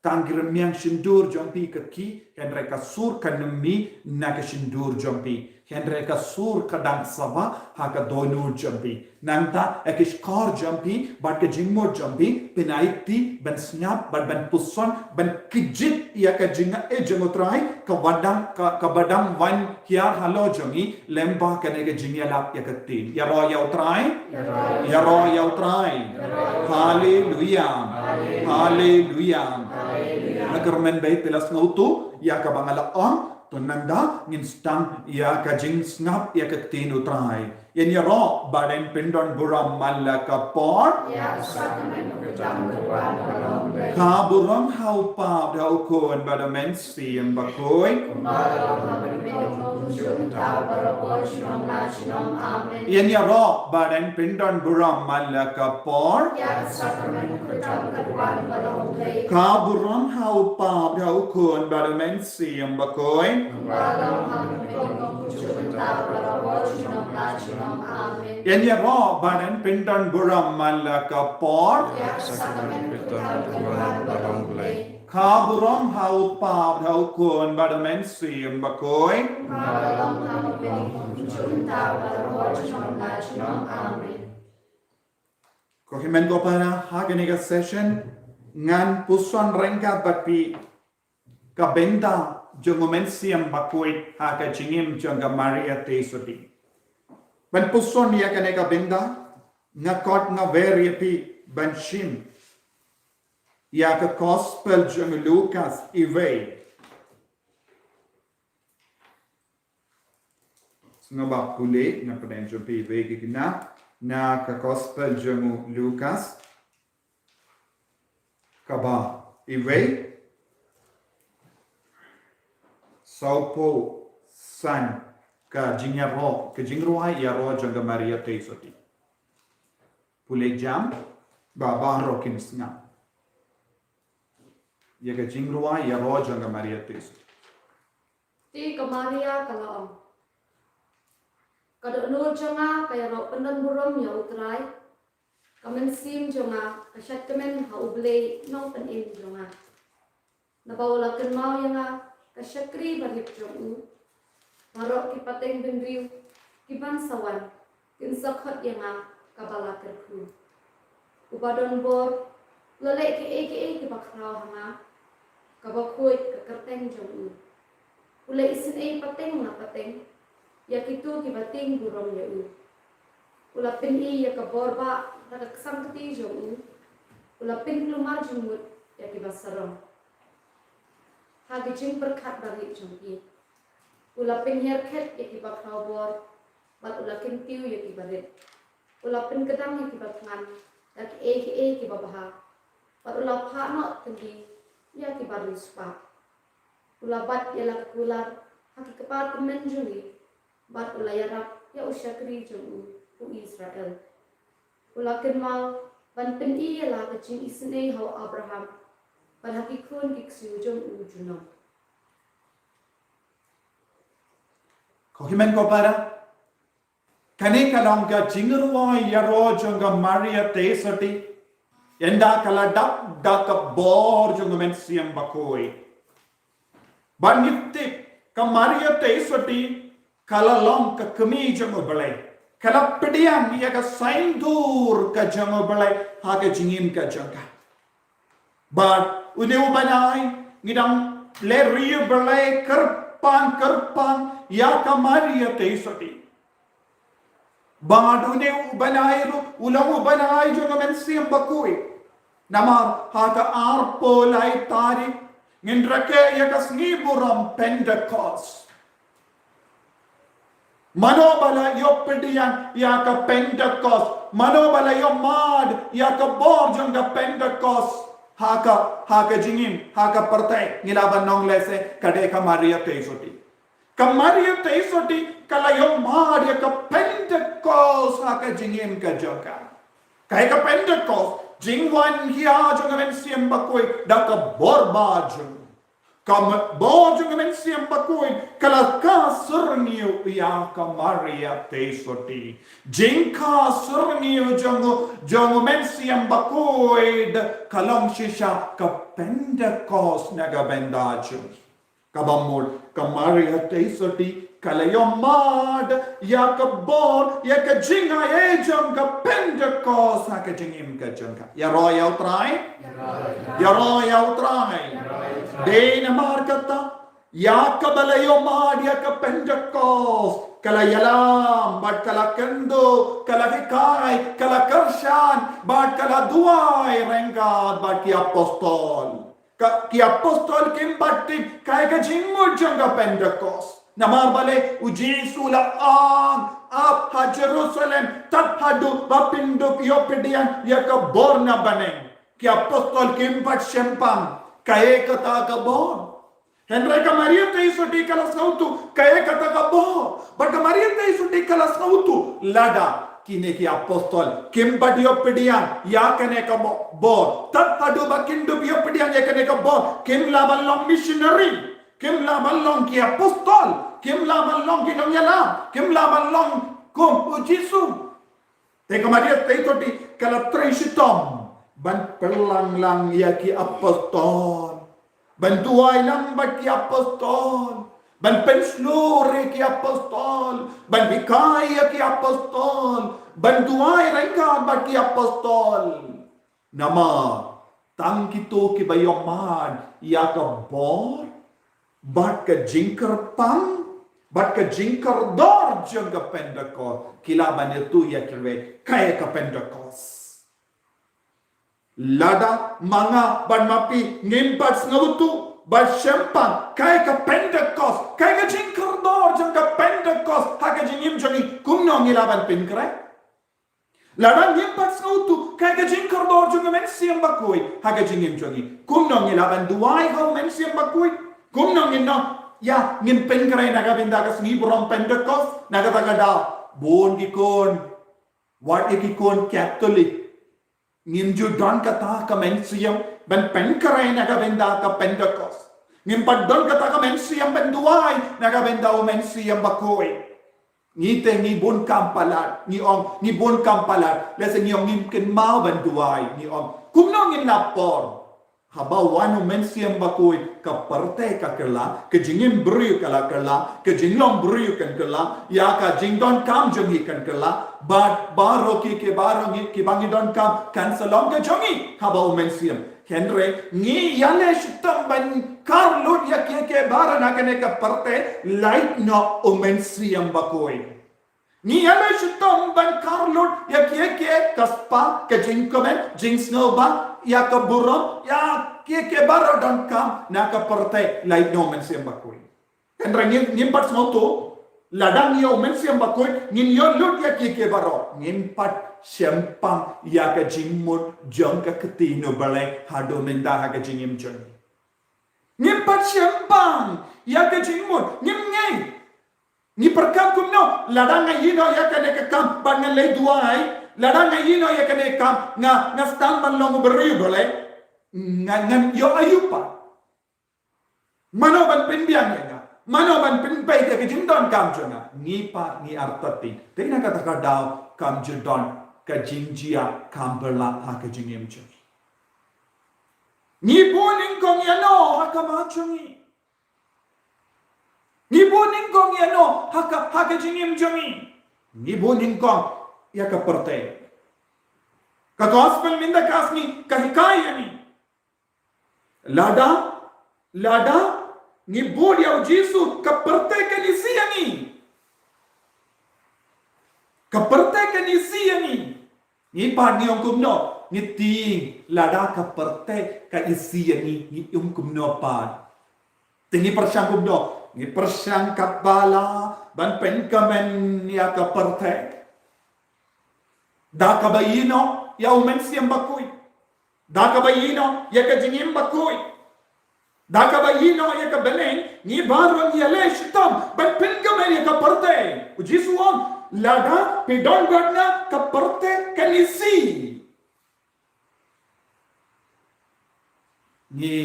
Tang ki rmiang shyntur jong phi ka khih, hynrei ka sur kan ym mih na ka shyntur jong phi, hynrei ka sur ka dang sawa ha ka dohnud jong phi. Nangta ïa ki shkor jong phi bad ka jingmut jong phi, phin ïai tih ban sngap bad ban puson, ban kjit ïa ka jingaiei jong U Trai kaba dang, ka, kaba dang wan hiar halor jong ngi lyngba kane ka jingïalap ïa ka ktien. Ïaroh ïa U Trai. Ïaroh ïa U Trai. Haleluia. Haleluia. Nga kyrmen beit phi la sngewthuh ïa kaba nga la ong. To nangta ngin sdang ïa ka jingsngap ïa ka ktien U Trai. Ïa ïaroh bad yn pyndon burom man la ka por. Ka burom ha U Kpa, ha U Khun bad ha U Mynsiem Bakhuid. Ïa ïaroh bad yn pyndon burom man la ka por. Ka burom ha u Kpa bad ha u Khun bad ha u Mynsiem Bakhuid. Ïa ïaroh bad yn pyndon burom man la ka por. Ka burom ha u Kpa bad ha u Khun bad ha u Mynsiem Bakhuid. Ko hynmen ko para, ha kane ka session ngan puson ryngkat bad phi ka bynta jong u Mynsiem Bakhuid ha ka jingim jong ka Maria Theisotti. Ban puson ïa kane ka bynta, nga khot nga wer ïa phi ban shim ïa ka Gospel jong u Lukas iwei. Sngewbha pule, nga pyndonkam jong phi iwei ki kynnoh na ka Gospel jong u Lukas, kaba iwei, sawphew san, ka jingïaroh, ka jingrwai ïaroh jong ka Maria Theisotti. Pule jam, ba baroh kin sngap ïa ka jingrwai ïaroh jong ka Maria Theisotti. Te ka Maria ka la ong: Ka dohnud jong nga ka ïaroh pyndon burom ïa U Trai, ka mynsiem jong nga ka shad kmen ha U Blei Nongpynim jong nga. Naba u la kynmaw ïa nga ka shakri barit jong u, baroh ki pateng bynriew ki ban sa wan kin sa khot ïa nga kaba la kyrkhu. Uba don bor, u la leh kiei kiei kiba khraw ha nga, kaba khuid ka kyrteng jong u. U la isynei pateng na pateng ïa kito kiba tieng burom ïa u. U la pyni ïa ka bor ba na ka ksang kti jong u. U la pynkulmar jingmut ïa kiba sarong ha ki jingpyrkhat barit jong ki. U la pynhiar khet ïa kiba khraw bor, bad u la kyntiew ïa kiba rit. U la pynkdang ïa kiba thngan da kiei kiei kiba bha, bad u la phah noh tylli ïa kiba riewspah. U la bat ïa la ka kular ha ki kpa tymmen jong ngi, bad u la ïarap ïa u shakri jong u, u Israel. U la kynmaw ban pyni ïa la ka jingisynei ha u Abraham, bad ha ki khun ki ksiew jong u junom. Ko hynmen ko para, kane ka long ka jingrwai ïaroh jong ka Maria Theisotti. Ynda ka la dap da ka bor jong u Mynsiem Bakhuid. Bad ngi tip ka Maria Theisotti ka la long ka kmie jong U Blei. Ka la pdiang ïa ka saiñdur ka jong U Blei ha ka jingim ka jong ka. Bad une u bnai, ngi dang leh ri U Blei kyrpang kyrpang ïa ka Maria Theisotti. Bad une u bnai ruh u long u bnai jong u Mynsiem Bakhuid. Namar ha ka arphew lai tarik ngin rakhe ïa ka sngi burom Pentecost. Mano ba la ïoh pdiang ïa ka Pentecost? Mano ba la ïoh mad ïa ka bor jong ka Pentecost ha ka, ha ka jingim, ha ka pyrthei? Ngi lah ban ong lehse ka dei ka Maria Theisotti. Ka Maria Theisotti ka la ïoh mad ïa ka Pentecost ha ka jingim ka jong ka. Kaei ka Pentecost? Jingwan hia jong ka Mynsiem Bakhuid da ka bor ba jong. Ka bor jong ka Mynsiem Bakhuid ka la kha syrngiew ïa ka Maria Theisotti. Jingkha syrngiew jong, jong u Mynsiem Bakhuid ka long shisha ka Pentecost na ka bynta jong. Kaba mut ka Maria Theisotti ka la ïoh mad ïa ka bor, ïa ka jingai jong ka Pentecost ha ka jingim ka jong ka. Ïaroh ïa U Trai. Ïaroh ïa U Trai. Dei namar kata ïa kaba la ïoh mad ïa ka Pentecost ka la ïalam bad ka la kynduh, ka la hikai, ka la kyrshan bad ka la duwai ryngkat bad ki apostol. Ka, ki apostol kim pat tip kaei ka jingmut jong ka Pentecost. Namar balei? U Jisu u la ong, ap ha Jerusalem tad haduh ba phin dup ïoh pdiang ïa ka bor na bneng. Ki apostol kim pat shemphang kaei kata ka bor. Hynrei ka Maria Theisotti ka la sngewthuh kaei kata ka Lada kine ki apostol kim pat ïoh pdiang ïa kane ka bo-, bor, tad haduh ba kim dup ïoh pdiang ïa kane ka bor, kim lah ban long missionary, kim lah ban long ki apostol, kim lah ban long ki nongïalam, kim lah ban long kum u Jisu. Te ka madiat te to di ka la trei shitom ban pynlang lang ïa ki apostol, ban duwai lang bad ki apostol, ban pynshlur ïa ki apostol, ban hikai ïa ki apostol, ban duwai ryngkat bad ki apostol. Namar tang kito kiba ïohmad ïa ka bor bad ka jingkyrpang bad ka jingkordor jong ka Pentekost, ki lah ban ïathuh ïa ki ruh kaei ka Pentekost. Lada ma nga bad ma phi ngim pat sngewthuh bad shemphang kaei ka Pentekost, kaei ka jingkordor jong ka Pentekost ha ka jingim jong ngi, kumno ngi lah ban pynkhreh? Lada ngim pat sngewthuh kaei ka jingkordor jong u Mynsiem Bakhuid ha ka jingim jong ngi, kumno ngi lah ban duwai ha u Mynsiem Bakhuid? Kumno ngin ong, ïa, ngin pynkhreh na ka bynta ka sngi burom Pentekost? Na kata ka daw bun ki khun, wat ïa ki khun Katholik, ngim ju don kata ka mynsiem ban pynkhreh na ka bynta ka Pentekost. Ngim pat don kata ka mynsiem ban duwai na ka bynta u Mynsiem Bakhuid. Ngi te ngi bun kam palat, ngi ong ngi bun kam palat, lehse ngi ong ngim kynmaw ban duwai, ngi ong kumno ngin lap por? Haba wan u Mynsiem Bakhuid, ka pyrthei ka kylla, ka jingim briew ka la kylla, ka jinglong briew kan kylla, ïa ka jingdonkam jong ngi kan kylla, bad baroh ki, ki baroh ngi, kiba ngi donkam kan sa long ka jong ngi haba u Mynsiem. Hynrei ngi ïaleh shitom ban kar lut ïa ki, ki baroh na kane ka pyrthei, lait noh u Mynsiem Bakhuid. Ngi ïaleh shitom ban kar lut ïa kiei kiei, ka spah, ka jingkmen, jingsngewbha, ïa ka burom, ïa kiei kiei baroh donkam na ka pyrthei, lait noh u Mynsiem Bakhuid. Hynrei ngim, ngim pat sngewthuh, lada ngi ïoh u Mynsiem Bakhuid ngin ïoh lut ïa kiei kiei baroh. Ngim pat shemphang ïa ka jingmut jong ka ktien U Blei haduh mynta ha ka jingim jong ngi. Ngim pat shemphang ïa ka jingmut, ngim ngeit. Ngi pyrkhat kumno, lada nga ïehnoh ïa kane ka kam bad nga leh duwai, lada nga ïehnoh ïa kane ka kam, nga, nga sdang ban long u briew U Blei, nga, ngan ïoh aïu pat? Mano ban pynbiang ïa nga? Mano ban pynbeit ïa ka jingdonkam jong nga? Ngi pat ngi artatien. Te na kata ka daw kam ju don ka jingjia, kam bylla ha ka jingim jong ngi. Ngi bun nyngkong ïano ha ka ma jong ngi. Ngi bun nyngkong ïano ha ka, ha ka jingim jong ngi. Ngi bun nyngkong ïa ka pyrthei. Ka gospel mynta ka sngi ka hikai ïa ngi, lada, lada ngi bud ïa u Jisu, ka pyrthei kan isih ïa ngi. Ka pyrthei kan isih ïa ngi. Ngi pat ngi ong kumno? Ngi tieng lada ka pyrthei ka isih ïa ngi, ngi ong kumno pat? Te ngi pyrshang kumno? Ngi pyrshang katba lah ban pynkmen ïa ka pyrthei da kaba ïehnoh ïa u Mynsiem Bakhuid, da kaba ïehnoh ïa ka jingim bakhuid, da kaba ïehnoh ïa ka bneng. Ngi baroh ngi ïaleh shitom ban pynkmen ïa ka pyrthei. U Jisu u ong, lada phi don bad nga, ka pyrthei kan isih. Ngi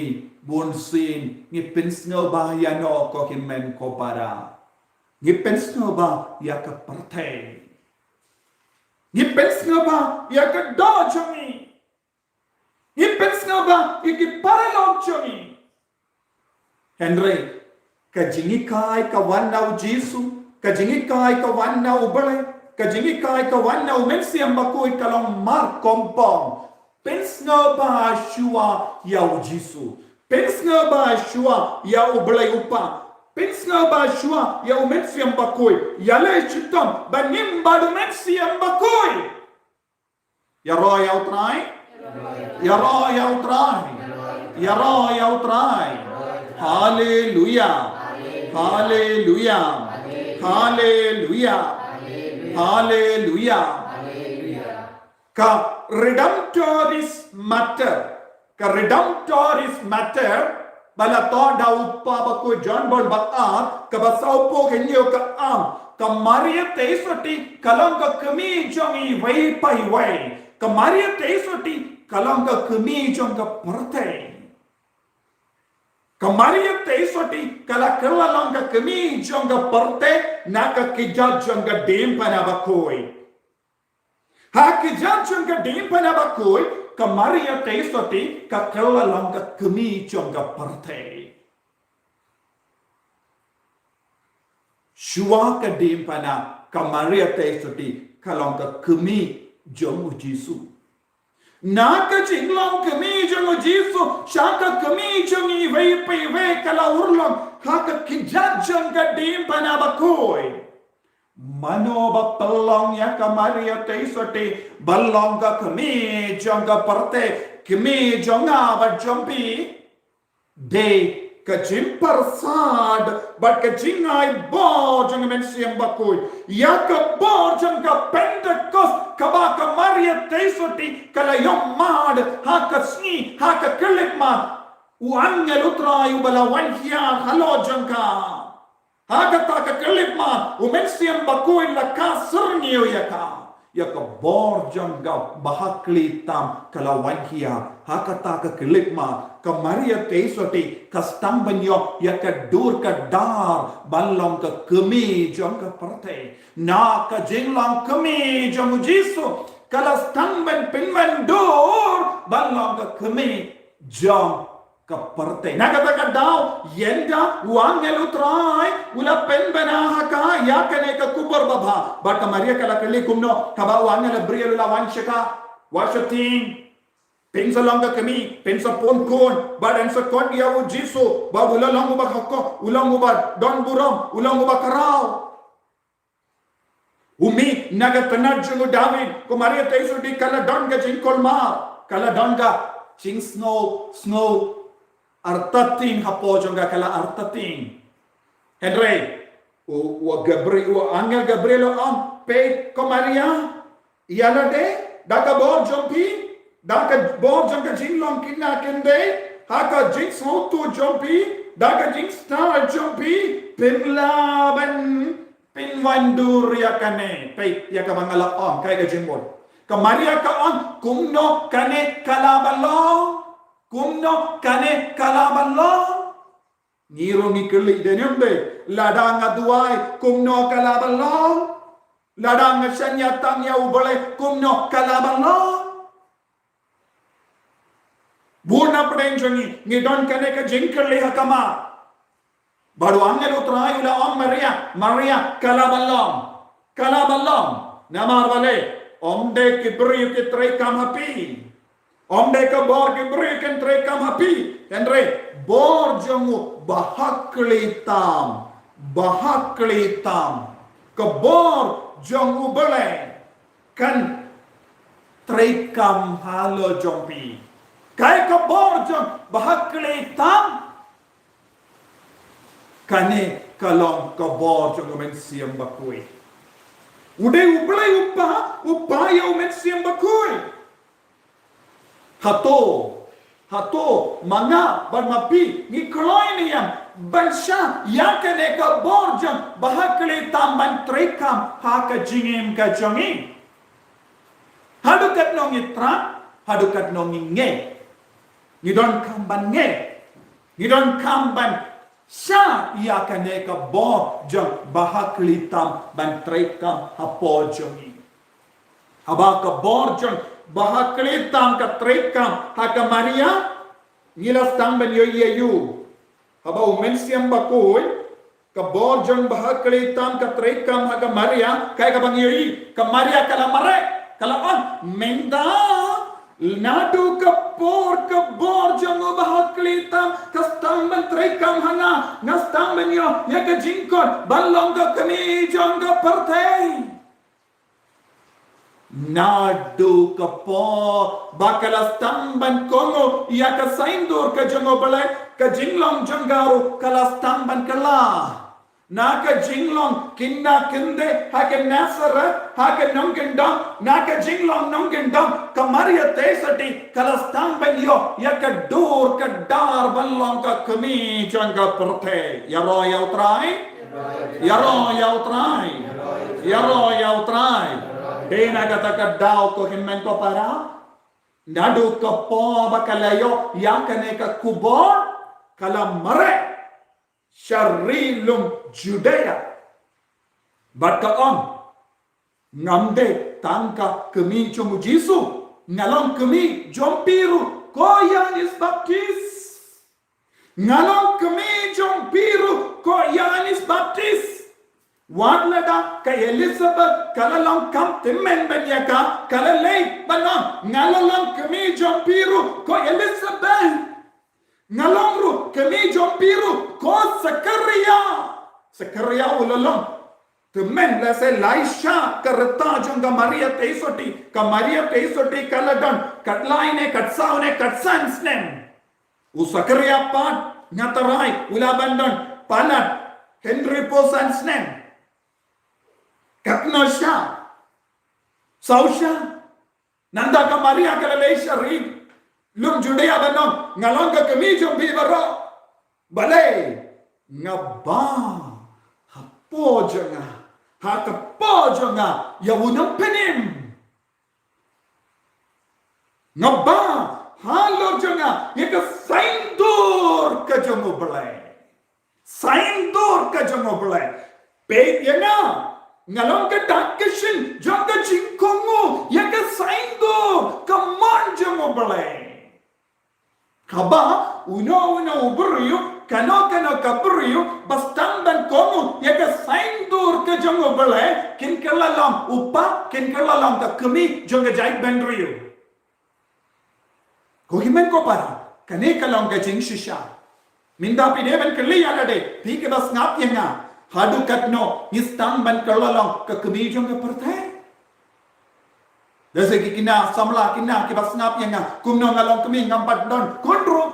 bunsien ngi pynsngewbha ïano, ko hynmen ko para? Ngi pynsngewbha ïa ka pyrthei. Ngi pynsngewbha ïa ka doh jong ngi. Ngi pynsngewbha ïa ki paralok jong ngi. Hynrei ka jinghikai ka wan na u Jisu, ka jinghikai ka wan na U Blei, ka jinghikai ka wan na u Mynsiem Bakhuid, ka long mar kongpong. Pynsngewbha shuwa ïa u Jisu. Pynsngewbha shuwa ïa U Blei U Kpa. Pynsngewbha shuwa ïa u Mynsiem Bakhuid. Ïaleh shitom ban im bad u Mynsiem Bakhuid. Ïaroh ïa U Trai. Ïaroh ïa U Trai. Ïaroh ïa U Trai. Haleluya. Haleluya. Haleluya. Haleluya. Ka redemptoris mater. Ka redemptoris mater ba la thoh da u Kpa Bakhuid John Paul ba ar, kaba saw phew hynñiew ka am. Ka Maria Theisotti ka long ka kmie jong iwei pa iwei. Ka Maria Theisotti ka long ka kmie jong ka pyrthei. Ka Maria Theisotti ka la kylla long ka kmie jong ka pyrthei na ka kjat jong ka diengphna bakhuid. Ha ka kjat jong ka diengphna bakhuid, ka Maria Theisotti ka kylla long ka kmie jong ka pyrthei. Shuwa ka diengphna, ka Maria Theisotti ka long ka kmie jong u Jisu. Na ka jinglong kmie jong u Jisu sha ka kmie jong iwei pa iwei ka la urlong ha ka kjat jong ka diengphna bakhuid. Mano ba pynlong ïa ka Maria Theisotti ba long ka kmie jong ka pyrthei, kmie jong nga bad jong phi? Dei ka jingpyrsad bad ka jingai bor jong ka Mynsiem Bakhuid. Ïa ka bor jong ka Pentekost kaba ka Maria Theisotti ka la ïoh mad ha ka sngi, ha ka khyllipmat. U angel U Trai uba la wan hiar halor jong ka. Ha kata ka khyllipmat, u Mynsiem Bakhuid la kha syrngiew ïa ka. Ïa ka bor jong ka ba ha khlieh tam ka la wan hiar. Ha kata ka khyllipmat, ka Maria Theisotti ka sdang ban ïoh ïa ka dur ka dar ban long ka kmie jong ka pyrthei. Na ka jinglong kmie jong u Jisu ka la sdang ban pynwandur ban long ka kmie jong ka pyrthei. Na kata ka daw, ynda u angel U Trai u la pynbna ha ka ïa kane ka khubor babha, bad ka Maria ka la kylli kumno, kaba u angel Gabriel u la wan sha ka, wat sheptieng, phin sa long ka kmie, phin sa pun khun, bad yn sa khot ïa u Jisu, ba u la long uba khatduh, u long uba don burom, u long uba khraw. Ym, na ka tnat jong u David, ka Maria Theisotti ka la don ka jingkulmar, ka la don ka jingsngew, sngew artatien hapoh jong ka, ka la artatien. Hynrei u, u Gabri-, u angel Gabriel u ong, peit ko Maria, ïa lade da ka bor jong phi, da ka bor jong ka jinglong khynnah khyndai, ha ka jingsngewthuh jong phi, da ka jingstar jong phi, phim lah ban pynwandur ïa kane. Peit ïa kaba nga la ong, kaei ka jingmut. Ka Maria ka ong, kumno kane ka lah ban long? Kumno kane ka lah ban long? Ngi ruh ngi kylli de, ne ym dei? Lada nga duwai, kumno ka lah ban long? Lada nga shaniah tang ïa U Blei, kumno ka lah ban long? Bun na pdeng jong ngi ngi don kane ka jingkylli ha khmat. Bad u angel U Trai u la ong, Maria, Maria, ka lah ban long. Ka lah ban long. Namar balei? Ym dei ki briew ki treikam ha phi. Ym dei ka bor ki briew kin treikam ha phi. Hynrei bor jong u ba ha khlieh tam. Ba ha khlieh tam. Ka bor jong U Blei kan treikam halor jong phi. Kaei ka bor jong ba ha khlieh tam? Kane ka long ka bor jong U Mynsiem Bakhuid. U dei U Blei U Kpa, U Kpa ïa U Mynsiem Bakhuid. Hato, hato ma nga bad ma phi ngi kloi ne em ban shah ïa kane ka bor jong ba ha khlieh tam ban treikam ha ka jingim ka jong ngi? Haduh katno ngi trah, haduh katno ngi ngeit. Ngi donkam ban ngeit. Ngi donkam ban shah ïa kane ka bor jong ba ha khlieh tam ban treikam hapoh jong ngi. Haba ka bor jong ba ha khlieh tam ka treikam ha ka Maria, ngi la sdang ban ïohi ïa u. Haba U Mynsiem Bakhuid, ka bor jong ba ha khlieh tam ka treikam ha ka Maria, kaei kaba ngi ïohi? Ka Maria ka la mareh, ka la ong, mynta naduh ka por ka bor jong u ba ha khlieh tam ka sdang ban treikam ha nga, nga sdang ban ïoh ïa ka jingkhot ban long ka kmie jong ka pyrthei. Naduh ka por ba ka la sdang ban kohnguh ïa ka saiñdur ka jong U Blei, ka jinglong jong ka ruh ka la sdang ban kylla. Na ka jinglong khynnah khyndai ha ka Nasareth, ha ka nongkyndong, na ka jinglong nongkyndong ka Maria Theisotti ka la sdang ban ïoh ïa ka dur ka dar ban long ka kmie jong ka pyrthei. Ïaroh ïa U Trai. Ïaroh ïa U Trai. Ïaroh ïa U Trai. Dei na kata ka daw, ko hynmen ko para, naduh ka por ba ka la ïoh ïa kane ka khubor, ka la mareh sha ri lum Judea. Bad ka ong, ngam dei tang ka kmie jong U Jisu, nga long kmie jong phi ruh, ko Ïoannis Baptist. Nga long kmie jong phi ruh, ko Ïoannis Baptist. Wat lada ka Elizabeth ka la long kham tymmen ban ïa ka, ka la leit ban ong, nga la long kmie jong phi ruh, ko Elizabeth. Nga long ruh kmie jong phi ruh, ko Sakaria. Sakaria u la long tymmen lehse lai sha ka rta jong ka Maria Theisotti. Ka Maria Theisotti ka la don katto lai ne, katsaw ne, katsan snem. U Sakaria pat, nga tharai, u lah ban don palat hynriewphew san snem. Katno sha? Saw sha. Nangta ka Maria ka la leit sha ri lum Judea ban ong, nga long ka kmie jong phi baroh. Balei? Nga ba hapoh jong nga, ha ka por jong nga, ïa u nongpynim. Nga ba halor jong nga ïa ka saiñdur ka jong U Blei. Saiñdur ka jong U Blei. Peit ïa nga, nga long ka dak ka shin jong ka jingkohnguh ïa ka saiñdur ka mon jong U Blei. Haba uno uno u briew, kano kano ka briew ba sdang ban kohnguh ïa ka saiñdur ka jong U Blei, kin kylla long u pa, kin kylla long ka kmie jong ka jaitbynriew. Ko hynmen ko para, kane ka long ka jingshisha. Mynta phi dei ban kylli ïa lade, phi kiba sngap ïa nga, haduh katno ngi sdang ban kylla long ka kmie jong ka pyrthei? Lehse ki khynnah samla, khynnah kiba sngap ïa nga, kumno nga long kmie, ngam pat don khun ruh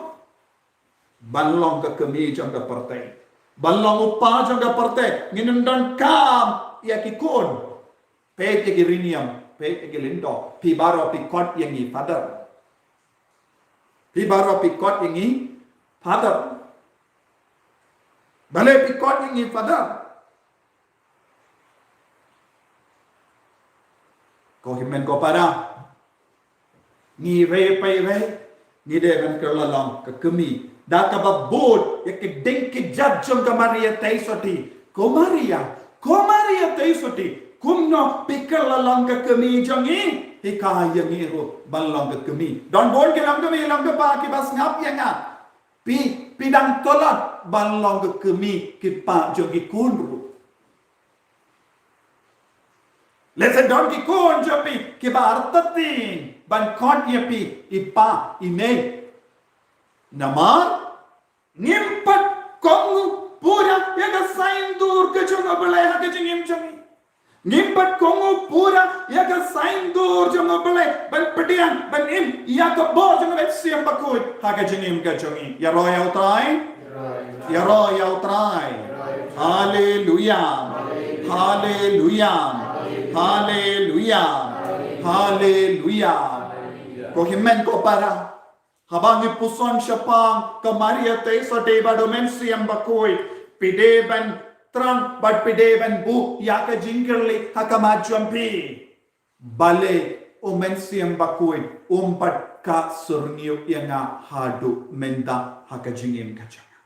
ban long ka kmie jong ka pyrthei, ban long u pa jong ka pyrthei, ngin ym donkam ïa ki khun. Peit ïa ki riewniam, peit ïa ki lyngdoh, phi baroh phi khot ïa ngi father. Phi baroh phi khot ïa ngi father. Balei phi khot ïa ngi father? Ko hynmen ko para, ngi rei pei rei, ngi dei ban kylla long ka kmie da kaba bud ïa ki ding ki jat jong ka Maria Theisotti. Ko Maria, ko Maria Theisotti, kumno phi kylla long ka kmie jong ngi? Hikai ïa ngi ruh ban long ka kmie. Don bun ki long kmie long kpa kiba sngap ïa nga. Phi, phi dang tlot ban long ka kmie ki pa jong ki khun ruh. Lehse don ki khun jong phi kiba artatien ban khot ïa phi i pa i mei. Namar ngim pat kohnguh pura ïa ka saiñdur ka jong U Blei ha ka jingim jong ngi. Ngim pat kohnguh pura ïa ka saiñdur jong U Blei ban pdiang, ban im ïa ka bor jong U Mynsiem Bakhuid ha ka jingim ka jong ngi. Ïaroh ïa U Trai. Ïaroh ïa U Trai. Haleluia. Haleluia. Haleluia. Haleluia. Ko hynmen ko para, haba ngi puson shaphang ka Maria Theisotti bad U Mynsiem Bakhuid, phi dei ban thrang bad phi dei ban buh ïa ka jingkylli ha khmat jong phi. Balei U Mynsiem Bakhuid um pat ka syrngiew ïa nga haduh mynta ha ka jingim ka jong nga?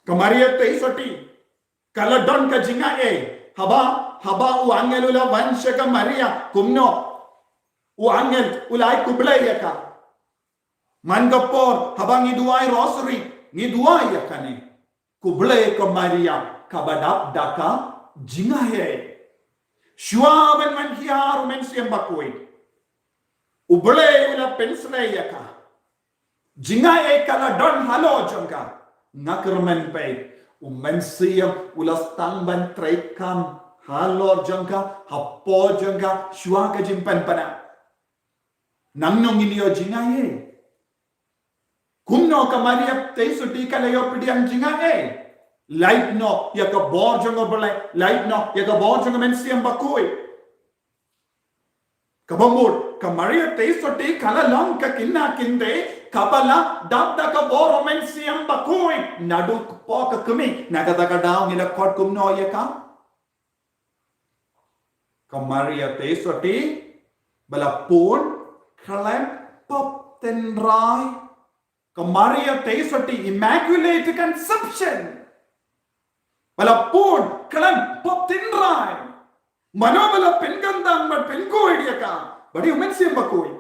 Ka Maria Theisotti ka la don ka jingai ei haba, haba u angel u la wan sha ka Maria, kumno u angel u la ai khublei ïa ka. Man ka por haba ngi duwai rosary, ngi duwai ïa kane. Khublei ko Maria kaba dap da ka jingai ei. Shuwa ban wan hiar U Mynsiem Bakhuid, U Blei u la pynshlei ïa ka. Jingai ei ka la don halor jong ka. Nga kyrmen peit, U Mynsiem u la sdang ban treikam halor jong ka, hapoh jong ka, shuwa ka jingpynpaw. Nangno ngin ïoh jingai ei? Kumno ka Maria Theisotti ka la ïoh pdiang jingai ei? Lait noh ïa ka bor jong U Blei, lait noh ïa ka bor jong U Mynsiem Bakhuid. Kaba mut ka Maria Theisotti ka la long ka khynnah kynthei kaba la dap da ka bor U Mynsiem Bakhuid naduh kpoh ka kmie. Na kata ka daw ngi la khot kumno ïa ka? Ka Maria Theisotti ba la pun khlem pop tynrai. Ka Maria Theisotti, Immaculate Conception, ba la pun khlem pop tynrai. Mano ba la pynkyntang bad pynkuid ïa ka? Ba dei u Mynsiem Bakhuid.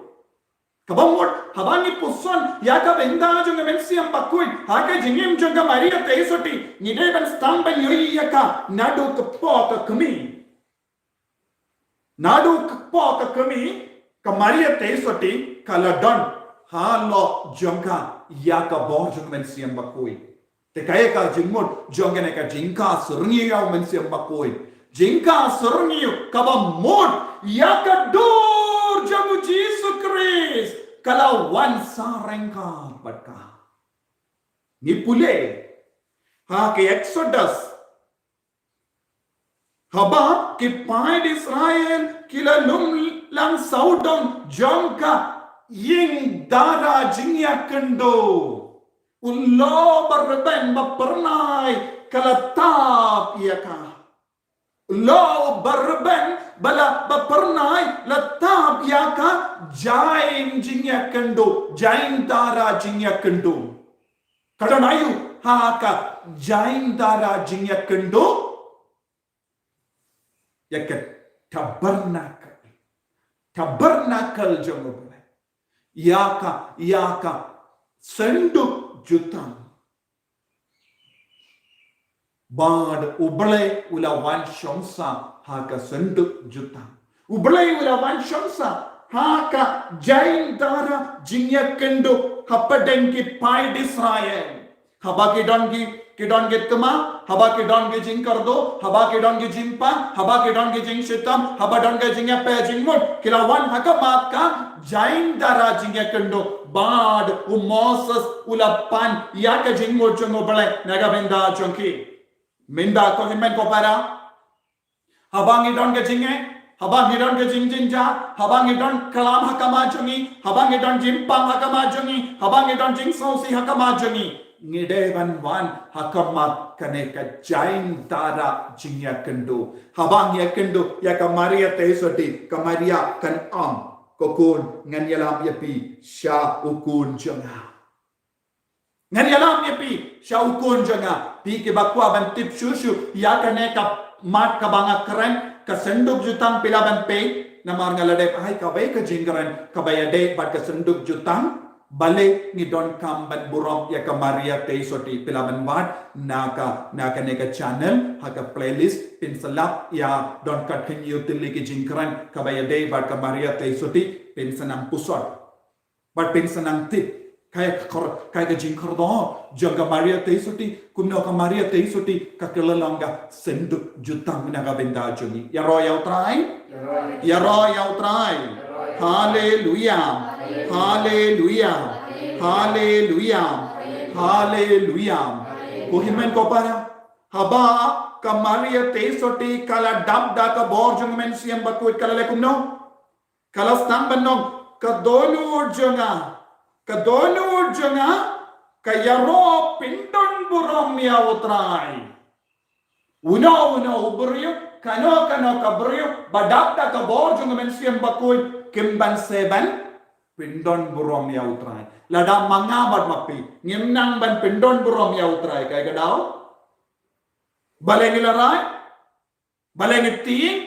Kaba mut, haba ngi puson ïa ka bynta jong u Mynsiem Bakhuid ha ka jingim jong ka Maria Theisotti, ngi dei ban sdang ban ïohi ïa ka naduh ka kpoh ka kmie. Naduh ka kpoh ka kmie, ka Maria Theisotti ka la don halor jong ka ïa ka bor jong u Mynsiem Bakhuid. Te kaei ka jingmut jong kane ka jingkha syrngiew ïa u Mynsiem Bakhuid? Jingkha syrngiew kaba mut ïa ka dur jong u Jisu Khrist ka la wan sa ryngkat bad ka. Ngi pule ha ka Exodus, haba ki paid Israel ki la lum lang sawdong jong ka ïing dara jingïakynduh, u lawbah rben ba pyrnai ka la tap ïa ka. U lawbah rben ba la, ba pyrnai la tap ïa ka jaiñ jingïakynduh, jaiñ dara jingïakynduh. Ka don aïu ha ka jaiñ dara jingïakynduh? Ïa ka tabernacle. Tabernacle jong U Blei. Ïa ka, ïa ka synduk jutang. Bad U Blei u la wan shong sah ha ka synduk jutang. U Blei u la wan shong sah ha ka jaiñ dara jingïakynduh hapdeng ki paid Israel. Haba ki don ki, ki don ki thma, haba ki don ki jingkyrduh, haba ki don ki jingpang, haba ki don ki jingshitom, haba don ki jingïapher jingmut, ki la wan ha khmat ka jaiñ dara jingïakynduh. Bad u Moses u la pan ïa ka jingmut jong U Blei na ka bynta jong ki. Mynta ko hynmen ko para, haba ngi don ka jingeh, haba ngi don ka jingjynjar, haba ngi don klam ha khmat jong ngi, haba ngi don jingpang ha khmat jong ngi, haba ngi don jingsngewsih ha khmat jong ngi, ngi dei ban wan ha khmat kane ka jaiñ dara jingïakynduh. Haba ngi ïakynduh ïa ka Maria Theisotti, ka Maria kan ong, ko khun, ngan ïalam ïa phi sha u khun jong nga. Ngan ïalam ïa phi sha u khun jong nga. Phi kiba kwah ban tip shuh shuh ïa kane ka mat kaba nga kren, ka synduk jutang phi lah ban peit. Namar nga la dep ai kawei ka jingkren kaba ïadei bad ka synduk jutang. Balei ngi donkam ban burom ïa ka Maria Theisotti? Phi lah ban wad na ka, na kane ka channel, ha ka playlist, phin sa lap ïa donkam kynñiew tylli ki jingkren kaba ïadei bad ka Maria Theisotti, phin sa nang puson. Bad phin sa nang tip kaei ka kor-, kaei ka jingkordor jong ka Maria Theisotti, kumno ka Maria Theisotti ka kylla long ka synduk jutang na ka bynta jong ngi. Ïaroh ïa U Trai. Ïaroh ïa U Trai. Haleluia. Haleluia. Haleluia. Haleluia. Ko hynmen ko para, haba ka Maria Theisotti ka la dap da ka bor jong U Mynsiem Bakhuid, ka la leh kumno? Ka la sdang ban ong, ka dohnud jong nga, ka dohnud jong nga, ka ïaroh pyndonburom ïa U Trai. Uno uno u briew, kano kano ka briew ba dap da ka bor jong U Mynsiem Bakhuid, kim banse ban pyndonburom ïa U Trai. Lada ma nga bad ma phi ngim nang ban pyndonburom ïa U Trai, kaei ka daw? Balei ngi la rai? Balei ngi tieng?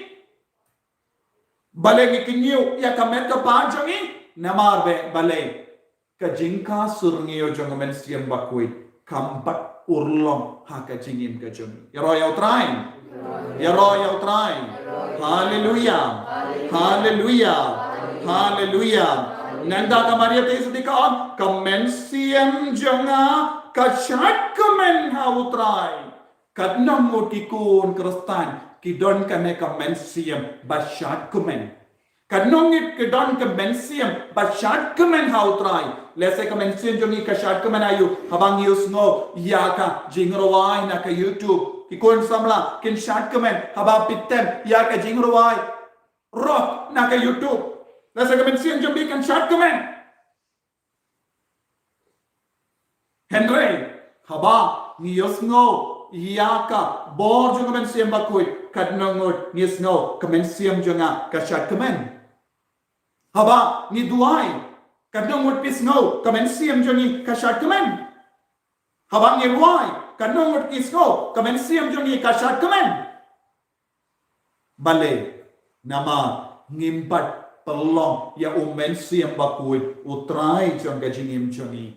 Balei ngi kynñiew ïa ka met ka phad jong ngi? Namar ba, balei? Ka jingkha syrngiew jong U Mynsiem Bakhuid kam pat urlong ha ka jingim ka jong ngi. Ïaroh ïa U Trai. Ïaroh ïa U Trai. Haleluia. Haleluia. Haleluia. Nangta ka Maria Theisotti ka ong, ka mynsiem jong nga ka shad kmen ha U Trai. Katno ngut ki khun Khristan ki don kane ka mynsiem ba shad kmen? Katno ngut ki don ka mynsiem ba shad kmen ha U Trai? Lehse ka mynsiem jong ngi ka shad kmen aïu? Haba ngi ïohsngew ïa ka jingrwai na ka YouTube. Ki khun samla kin shad kmen haba phi tem ïa ka jingrwai rock na ka YouTube. Lehse ka mynsiem jong phi kan shad kmen. Hynrei haba ngi ïohsngew ïa ka bor jong ka Mynsiem Bakhuid, katno ngut ngi sngew ka mynsiem jong nga ka shad kmen. Haba ngi duwai, katno ngut phi sngew ka mynsiem jong ngi ka shad kmen. Haba ngi rwai, katno ngut phi sngew ka mynsiem jong ngi ka shad kmen. Balei? Namar ngim pat pynlong ïa u Mynsiem Bakhuid u Trai jong ka jingim jong ngi.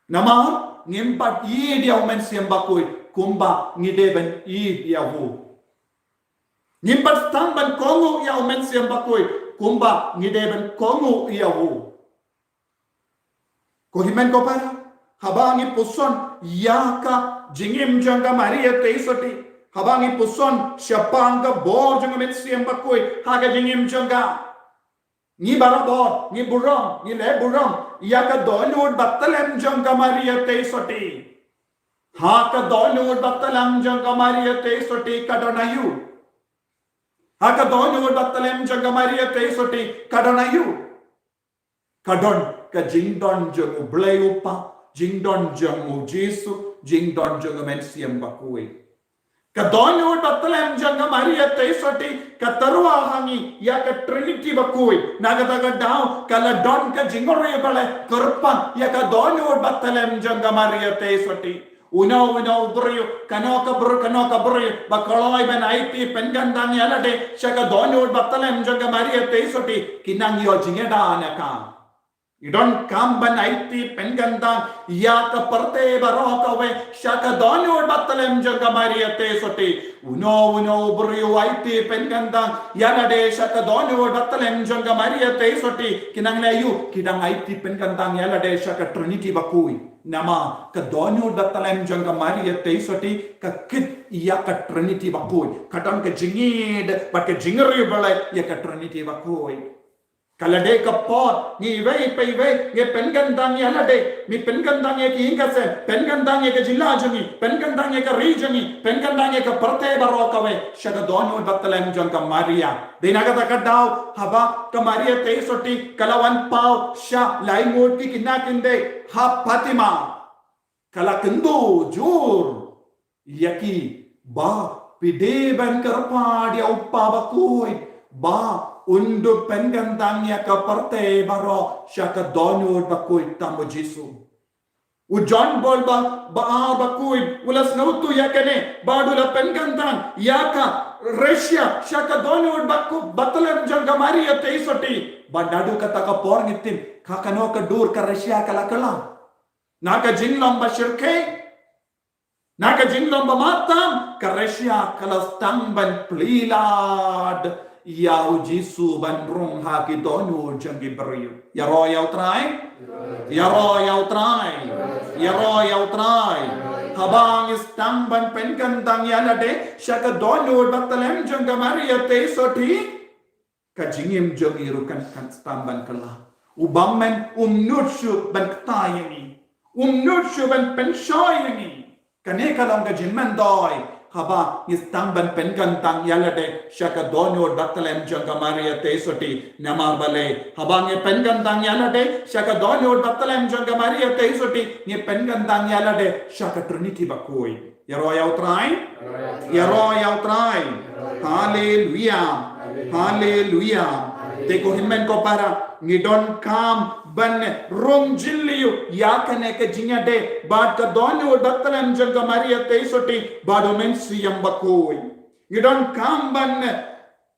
Namar ngim pat ïeit ïa u Mynsiem Bakhuid kumba ngi dei ban ïeit ïa u. Ngim pat sdang ban kohnguh ïa u Mynsiem Bakhuid kumba ngi dei ban kohnguh ïa u. Ko hynmen ko para, haba ngi puson ïa ka jingim jong ka Maria Theisotti, haba ngi puson shaphang ka bor jong ka Mynsiem Bakhuid ha ka jingim jong ka, ngi barabor ngi burom, ngi leh burom ïa ka dohnud bathylliem jong ka Maria Theisotti. Ha ka dohnud bathylliem jong ka Maria Theisotti ka don aïu? Ha ka dohnud bathylliem jong ka Maria Theisotti ka don aïu? Ka don ka jingdon jong u Blei u Kpa, jingdon jong u Jisu, jingdon jong u Mynsiem Bakhuid. Ka dohnud bathylliem jong ka Maria Theisotti ka tyrwa ha ngi ïa ka Trinity Bakhuid. Na kata ka daw ka la don ka jingriewblei kyrpang ïa ka dohnud bathylliem jong ka Maria Theisotti. Uno uno u briew, kano ka briew, kano ka briew ba kloi ban aiti pynkyntang ïa lade sha ka dohnud bathylliem jong ka Maria Theisotti, ki nang ïoh jingïada na ka. Ngi donkam ban aiti pynkyntang ïa ka pyrthei baroh kawei sha ka dohnud bathylliem jong ka Maria Theisotti. Uno uno u briew aiti pynkyntang ïa lade sha ka dohnud bathylliem jong ka Maria Theisotti, ki nang leh aïu? Ki dang aiti pynkyntang ïa lade sha ka Trinity Bakhuid. Namar ka dohnud bathylliem jong ka Maria Theisotti ka kit ïa ka Trinity Bakhuid. Ka don ka jingïeit bad ka jingriewblei ïa ka Trinity Bakhuid. Ka la dei ka por ngi iwei pa iwei ngi pynkyntang ïa lade, ngi pynkyntang ïa ki ïing ki sem, pynkyntang ïa ka jylla jong ngi, pynkyntang ïa ka ri jong ngi, pynkyntang ïa ka pyrthei baroh kawei sha ka dohnud bathylliem jong ka Maria. Dei na kata ka daw haba ka Maria Theisotti ka la wan paw sha lai ngut ki khynnah khyndiat ha Fatima, ka la kyntu jur ïa ki ba phi dei ban kyrpad ïa u Kpa Bakhuid ba un dup pynkyntang ïa ka pyrthei baroh sha ka dohnud bakhuid tam u Jisu. U John Paul ba, ba ar bakhuid u la sngewthuh ïa kane bad u la pynkyntang ïa ka Russia sha ka dohnud bakhuid bathylliem jong ka Maria Theisotti. Bad naduh kata ka por ngi tip ha kano ka dur ka Russia ka la kylla. Na ka jinglong ba shyrkhei, na ka jinglong ba matam, ka Russia ka la sdang ban plie lad ïa u Jisu ban rung ha ki dohnud jong ki briew. Ïaroh ïa u Trai, ïaroh ïa u Trai, ïaroh ïa u Trai. Haba ngi sdang ban pynkyntang ïa lade sha ka dohnud bathylliem jong ka Maria Theisotti, ka jingim jong ngi ruh kan, kan sdang ban kylla. U bymman um nud shuh ban kta ïa ngi, um nud shuh ban pynshoi ïa ngi. Kane ka long ka jingmyntoi haba ngi sdang ban pynkyntang ïa lade sha ka dohnud bathylliem jong ka Maria Theisotti. Namar balei? Haba ngi pynkyntang ïa lade sha ka dohnud bathylliem jong ka Maria Theisotti, ngi pynkyntang ïa lade sha ka Trinity Bakhuid. Ïaroh ïa u Trai, ïaroh ïa u Trai. Haleluia, haleluia. Te ko hynmen ko para, ngi donkam ban rung jylliew ïa kane ka jingïadei bad ka dohnud bathylliem jong ka Maria Theisotti bad u Mynsiem Bakhuid. Ngi donkam ban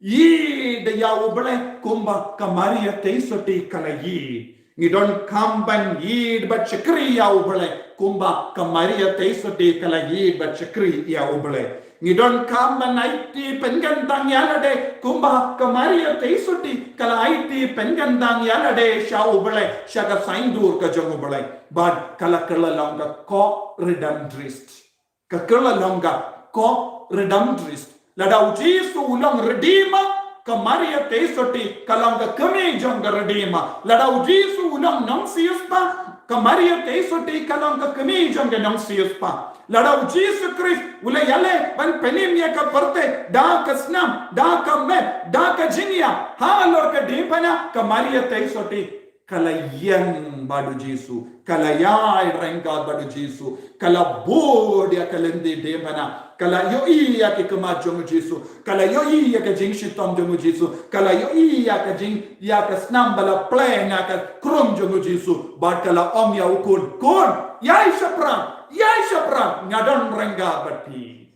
ïeit ïa u Blei kumba ka Maria Theisotti ka la ïeit. Ngi donkam ban ïeit bad shakri ïa u Blei kumba ka Maria Theisotti ka la ïeit bad shakri ïa u Blei. Ngi donkam ban aiti pynkyntang ïa lade kumba ka Maria Theisotti ka la aiti pynkyntang ïa lade sha u Blei, sha ka saiñdur ka jong u Blei. Bad ka la kylla long ka co-redemptrix. Ka kylla long ka co-redemptrix. Lada u Jisu u long Redeemer, ka Maria Theisotti ka long ka kmie jong ka Redeemer. Lada u Jisu u long nongsiewspah, ka Maria Theisotti ka long ka kmie jong ka nongsiewspah. Lada u Jisu Khrist u la ïaleh ban pynim ïa ka pyrthei da ka snam, da ka met, da ka jingïap halor ka diengphna, ka Maria Theisotti Ka la ïeng bad u Jisu, ka la ïai ryngkat bad u Jisu, ka la bud ïa ka lynti diengphna, ka la ïohi ïa ki khmat jong u Jisu, ka la ïohi ïa ka jingshitom jong u Jisu, ka la ïohi ïa ka jing, ïa ka snam ba la pleng ha ka krung jong u Jisu, bad ka la ong ïa u khun, khun, ïai shaphrang, ïai shaphrang, nga don ryngkat bad phi.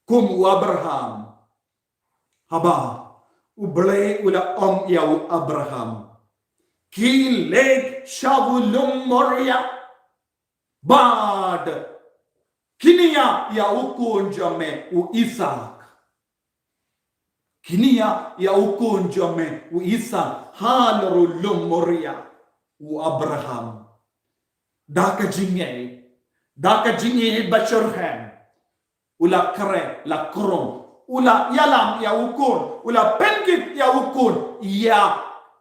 Kum u Abraham, haba U Blei u la ong ïa u Abraham, khie leit sha u lum Moria, bad kynnia ïa u khun jong me u Isaak. Kynnia ïa u khun jong me u Isaak halor u lum Moria. U Abraham, da ka jingngeit, da ka jingngeit ba syrhem, u la khreh, la krung, u la ïalam ïa u khun, u la pynkit ïa u khun ïa,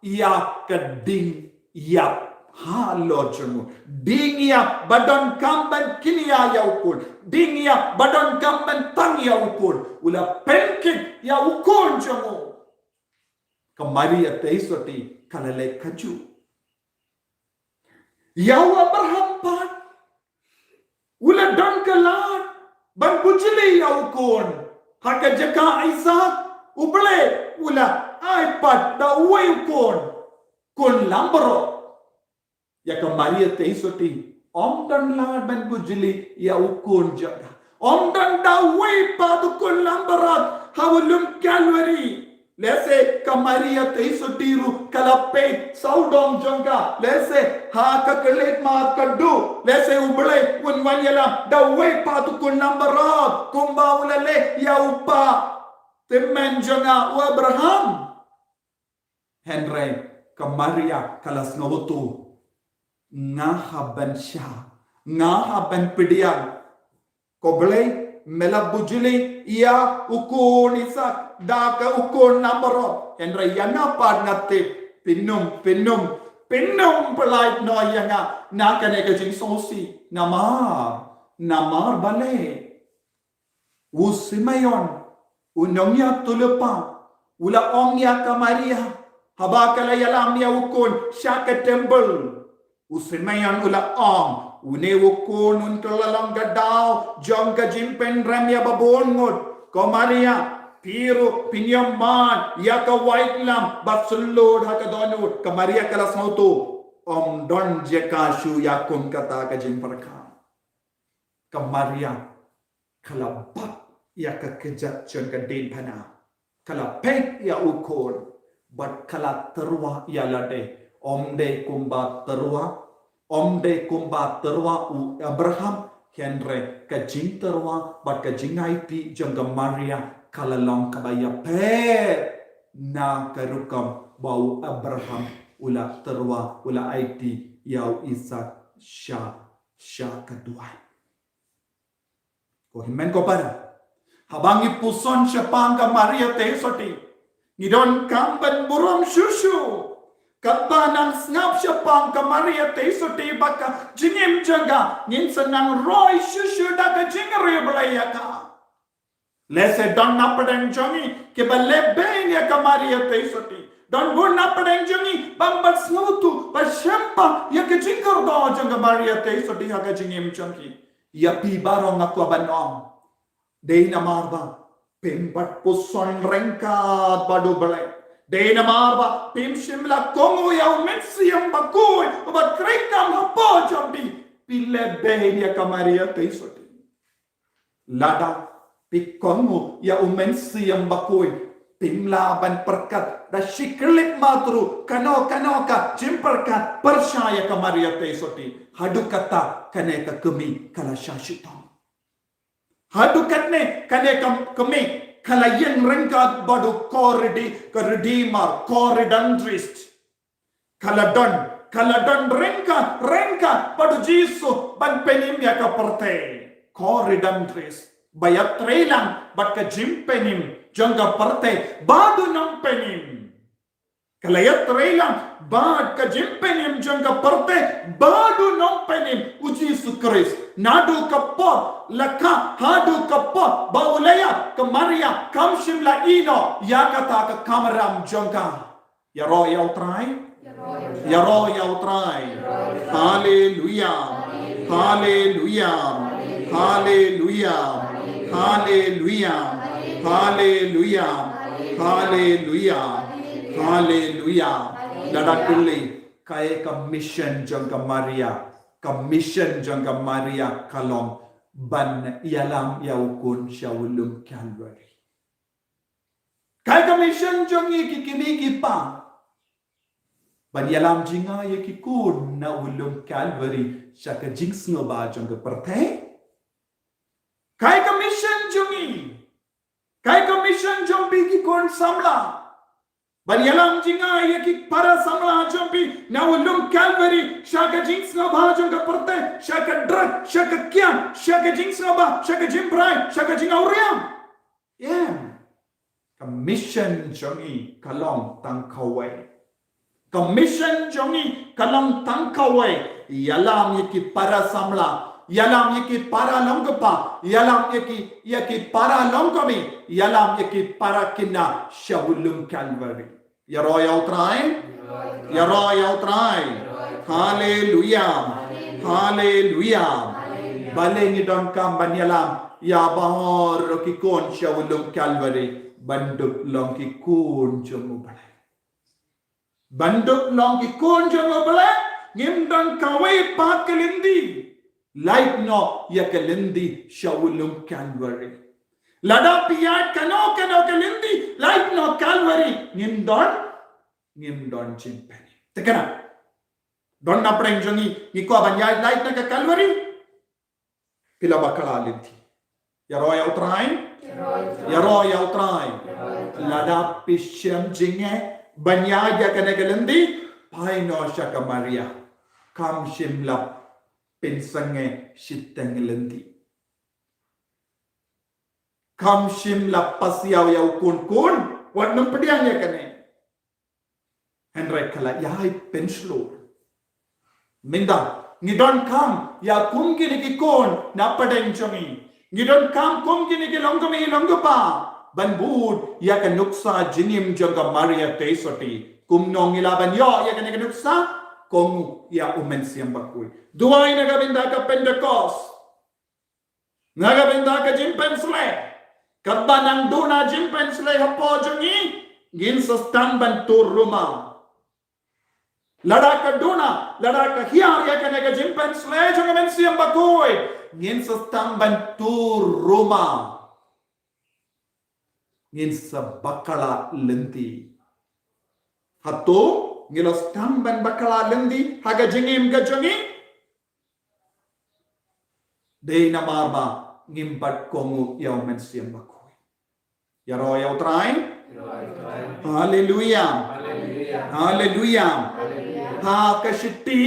ïa ka ding ïap halor jong u. Ding ïap ba donkam ban kynnia ïa u khun, ding ïap ba donkam ban tang ïa u khun, u la pynkit ïa u khun jong u. Ka Maria Theisotti ka la leh kajuh. Ïa u Abraham pat, u la don ka lad ban bujli ïa u khun. Ha ka jaka Isaak, U Blei u la ai pat da uwei u khun, khun langbrot. Ïa ka Maria Theisotti, ym don lad ban bujli ïa u khun jong ka. Ym don da uwei pat u khun langbrot ha u lum Kalbari. Lehse ka Maria Theisotti ruh ka la peit sawdong jong ka. Lehse ha ka klet mat ka duh. Lehse U Blei un wan ïalam da uwei pat u khun langbrot, kumba u la leh ïa u kpa tymmen jong nga u Abraham. Hynrei ka Maria ka la sngewthuh, nga hap ban shah, nga hap ban pdiang. Ko Blei, me la bujli ïa u khun Isaak da ka u khun langbrot. Hynrei ïa nga pat nga tip, phin ym, phin ym, phin ym pyllait noh ïa nga na kane ka jingsngewsih. Namar, namar balei? U Simeon, u nongïathuhlypa, u la ong ïa ka Maria, haba ka la ïalam ïa u khun sha ka temple. U Simeon u la ong, une u khun un kylla long ka daw jong ka jingpynrem ïa ba bun ngut. Ko Maria, phi ruh phin ïoh mad ïa ka waitlam bad syllut ha ka dohnud. Ka Maria ka la sngewthuh, ym don jaka shuh ïa kum kata ka jingpyrkhat. Ka Maria ka la bat ïa ka kjat jong ka diengphna, ka la peit ïa u khun, bad ka la tyrwa ïa lade. Ym dei kumba tyrwa, ym dei kumba tyrwa u Abraham, hynrei ka jingtyrwa bad ka jingaiti jong ka Maria ka la long kaba ïapher na ka rukom ba u Abraham u la tyrwa, u la aiti ïa u Isaak sha, sha ka duwai. Ko hynmen ko para, haba ngi puson shaphang ka Maria Theisotti, ngi donkam ban burom shuh shuh. Katba nang sngap shaphang ka Maria Theisotti bad ka jingim jong ka, ngin sa nang roi shuh shuh da ka jingriewblei ïa ka. Lehse don napdeng jong ngi kiba lehbeiñ ïa ka Maria Theisotti. Don bun napdeng jong ngi bym pat sngewthuh, bym pat shem pat ïa ka jingkordor jong ka Maria Theisotti ha ka jingim jong ki. Ïa phi baroh nga kwah ban ong, dei namar ba phim pat puson ryngkat bad U Blei. Dei namar ba phim shym la kohnguh ïa U Mynsiem Bakhuid uba treikam hapoh jong phi, phi lehbeiñ ïa ka Maria Theisotti. Lada phi kohnguh ïa U Mynsiem Bakhuid, phim lah ban pyrkhat da shi khyllipmat ruh kano kano ka jingpyrkhat pyrshah ïa ka Maria Theisotti. Haduh katta kane ka kmie ka la shah shitom. Haduh katne kane ka kmie ka la ïeng ryngkat bad u ko-rede-, ka Redeemer, co-redemptrix. Ka la don, ka la don ryngkat, ryngkat bad u Jisu ban pynim ïa ka pyrthei. Co-redemptrix, ba ïatreilang bad ka jingpynim jong ka pyrthei bad u nongpynim. Ka la ïatreilang bad ka jingpynim jong ka pyrthei bad u nongpynim, u Jisu Khrist. Naduh ka por la kha haduh ka por ba u la ïap, ka Maria kam shym la ïehnoh ïa kata ka kamram jong ka. Ïaroh ïa U Trai, Ïaroh ïa U Trai. Haleluia. Haleluia. Haleluia. Haleluia. Haleluia. Haleluia. Haleluia. Lada kylli, kaei ka mission jong ka Maria? Ka mission jong ka Maria ka long ban ïalam ïa u khun sha u lum Calvary. Kaei ka mission jong ngi ki kmie ki kpa? Ban ïalam jingïaid ïa ki khun na u lum Calvary sha ka jingsngewbha jong ka pyrthei. Kaei ka mission jong ngi? Kaei ka mission jong phi ki khun samla? Ban ïalam jingïaid ïa ki para samla jong phi na u lum Calvary sha ka jingsngewbha jong ka pyrthei, sha ka drug, sha ka kiang, sha ka jingsngewbha, sha ka jingbrai, sha ka jingawriam. Ïa ka mission jong ngi ka long tang kawei. Ka mission jong ngi ka long tang kawei. Ïalam ïa ki para samla, ïalam ïa ki para long kpa, ïalam ïa ki, ïa ki para long kmie, ïalam ïa ki para kynthei sha u lum Calvary. Ïaroh ïa U Trai. Ïaroh ïa U Trai. Haleluia. Haleluia. Balei ngi donkam ban ïalam ïa baroh ki khun sha u lum Calvary? Ban dup long ki khun jong U Blei. Ban dup long ki khun jong U Blei, ngim don kawei pat ka lynti. Lait noh ïa ka lynti sha u lum Calvary. Lada phi ïaid kano kano ka lynti, lait noh Calvary, ngim don, ngim don jingpynim. Te kane, don na pdeng jong ngi, ngi kwah ban ïaid lait na ka Calvary. Phi la bakla lynti. Ïaroh ïa U Trai. Ïaroh ïa U Trai. Lada phi shem jingeh ban ïaid ïa kane ka lynti, phai noh sha ka Maria. Kam shym la pynsangeh shiteng lynti. Kam shym la pasiaw ïa u khun khun wat nym pdiang ïa kane. Hynrei ka la ïai pynshlur. Mynta ngi donkam ïa kum kine ki khun na pdeng jong ngi. Ngi donkam kum kine ki longkmie longkpa ban bud ïa ka nuksa jingim jong ka Maria Theisotti. Kumno ngi lah ban ïoh ïa kane ka nuksa? Kohnguh ïa U Mynsiem Bakhuid. Duwai na ka bynta ka Pentekost. Na ka bynta ka jingpynshlur, katba nang duna jingpynshlur hapoh jong ngi, ngin sa sdang ban tur ruma. Lada ka duna, lada ka hiar ïa kane ka jingpynshlur jong ka Mynsiem Bakhuid, ngin sa sdang ban tur ruma. Ngin sa bakla lynti. Hato ngi la sdang ban bakla lynti ha ka jingim ka jong ngi? Dei namar ba ngim pat kohnguh ïa U Mynsiem Bakhuid. Ïaroh ïa U Trai. Haleluia. Haleluia. Ha ka shithi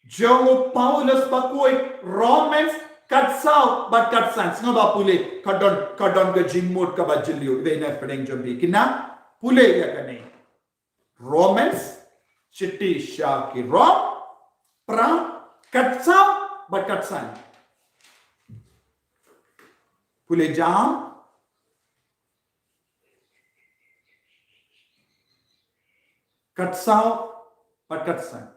jong u Paulus bakhuid, Romans khatsaw bad khatsan. Sngewbha pule, ka don, ka don ka jingmut kaba jylliew. Dei na pdeng jong phi. Kine, pule ïa kane. Romans, shithi sha ki Rom, phra, khatsaw bad khatsan. Pule jam, khatsaw bad khatsan.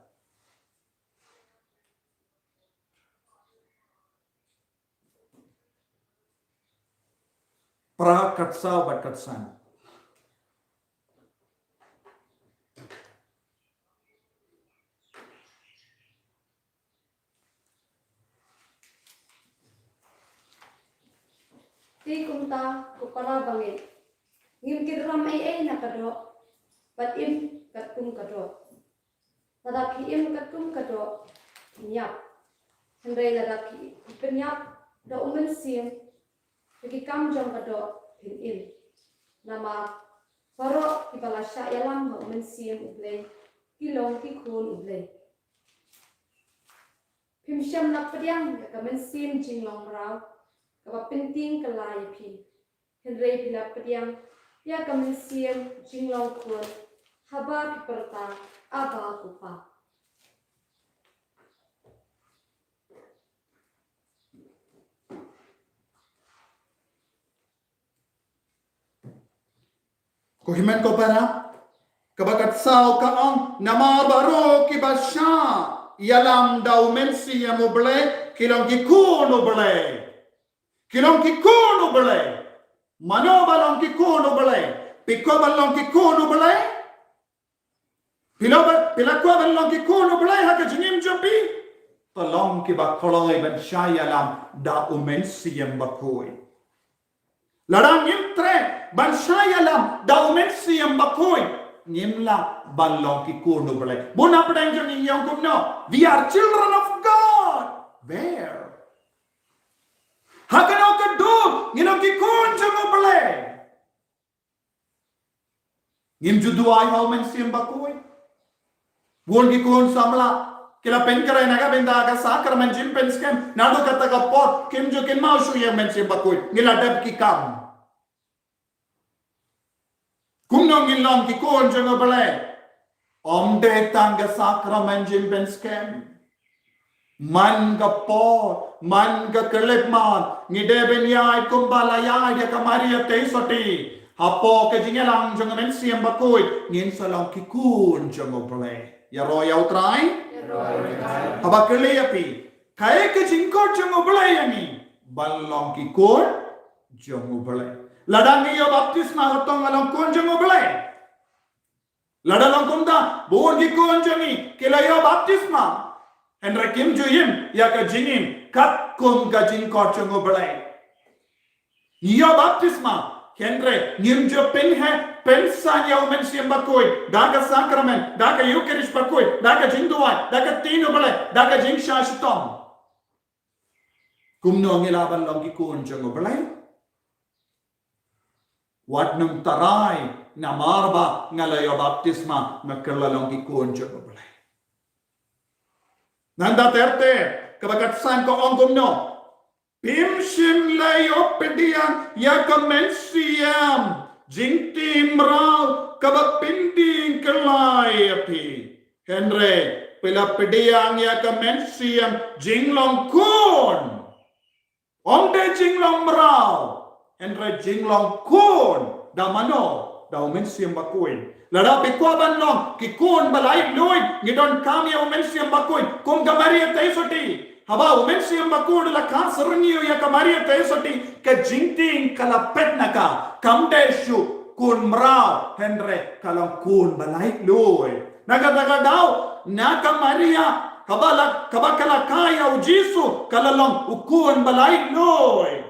Phra, khatsaw bad khatsan. Te kumta ko para bangeit, ngim kyrhai ei ei na ka doh, bad im katkum ka doh. Lada phi im katkum ka doh, phin ïap. Hynrei lada phi, phi pynïap da u Mynsiem, da ki kam jong ka doh phin im. Namar baroh kiba la shah ïalam ha u Mynsiem U Blei, ki long ki khun U Blei. Phim shym la pdiang ïa ka mynsiem jinglong mraw kaba pyntieng kylla ïa phi. Hynrei phi la pdiang ïa ka mynsiem jinglong khun haba phi pyrta, Abba, ko Pa. Ko hynmen ko para, Kaba katsaw ka ong, namar baroh kiba shah ïalam da u Mynsiem u Blei, ki long ki khun u Blei. Ki long ki khun u Blei. Mano ba long ki khun u Blei? Phi kwah ban long ki khun u Blei? Phi la ba, phi la kwah ban long ki khun u Blei ha ka jingim jong phi? To long kiba kloi ban shah ïalam da u Mynsiem Bakhuid. Lada ngim treh ban shah ïalam da u Mynsiem Bakhuid, ngim lah ban long ki khun u Blei. Bun na pdeng jong ngi ong kumno? We are children of God. Where? Ha kano ka dur ngi long ki khun jong u Blei? Ngim ju duwai ha u Mynsiem Bakhuid. Bun ki khun samla ki la pynkhreh na ka bynta ka sakramen jingpynskhem, naduh kata ka por kim ju kynmaw shuh ïa u Mynsiem Bakhuid, ngi la dep ki kam. Kumno ngin long ki khun jong u Blei? Ym dei tang ka sakramen jingpynskhem. Man ka por, man ka khyllipmat, ngi dei ban ïaid kumba la ïaid ïa ka Maria Theisotti. Hapoh ka jingïalang jong u Mynsiem Bakhuid, ngin sa long ki khun jong u Blei. Ïaroh ïa u Trai. Haba kylli ïa phi, kaei ka jingkhot jong u Blei ïa ngi? Ban long ki khun jong u Blei. Lada ngi ïoh baptisma, hato nga long khun jong u Blei? Lada long kumta, bun ki khun jong ngi ki la ïoh baptisma, hynrei kim ju im ïa ka jingim katkum ka jingkhot jong u Blei. Ngi ïoh baptisma, hynrei ngim ju pynheh pynsan ïa u Mynsiem Bakhuid da ka sakramen, da ka Eukharist Bakhuid, da ka jingduwai, da ka ktien u Blei, da ka jingshah shitom. Kumno ngi lah ban long ki khun jong u Blei? Wat nym tharai namar ba nga la ïoh baptisma nga kylla long ki khun jong u Blei. Nangta ter ter, kaba khatsan ka ong kumno? Phim shym la ïoh pdiang ïa ka mynsiem jingtieng mraw kaba pyndeng kylla ïa phi. Hynrei phi la pdiang ïa ka mynsiem jinglong khun. Ym dei jinglong mraw, hynrei jinglong khun. Da mano? Da u Mynsiem Bakhuid. Lada phi kwah ban long ki khun ba laitluid, ngi donkam ïa u Mynsiem Bakhuid kum ka Maria Theisotti. Haba u Mynsiem Bakhuid u la khang syrngiew ïa ka Maria Theisotti, ka jingtieng ka la peit na ka, kam dei shuh khun mraw, hynrei ka long khun ba laitluid. Na kata ka daw, na ka Maria, kaba la, kaba ka la kha ïa u Jisu, ka la long u khun ba laitluid.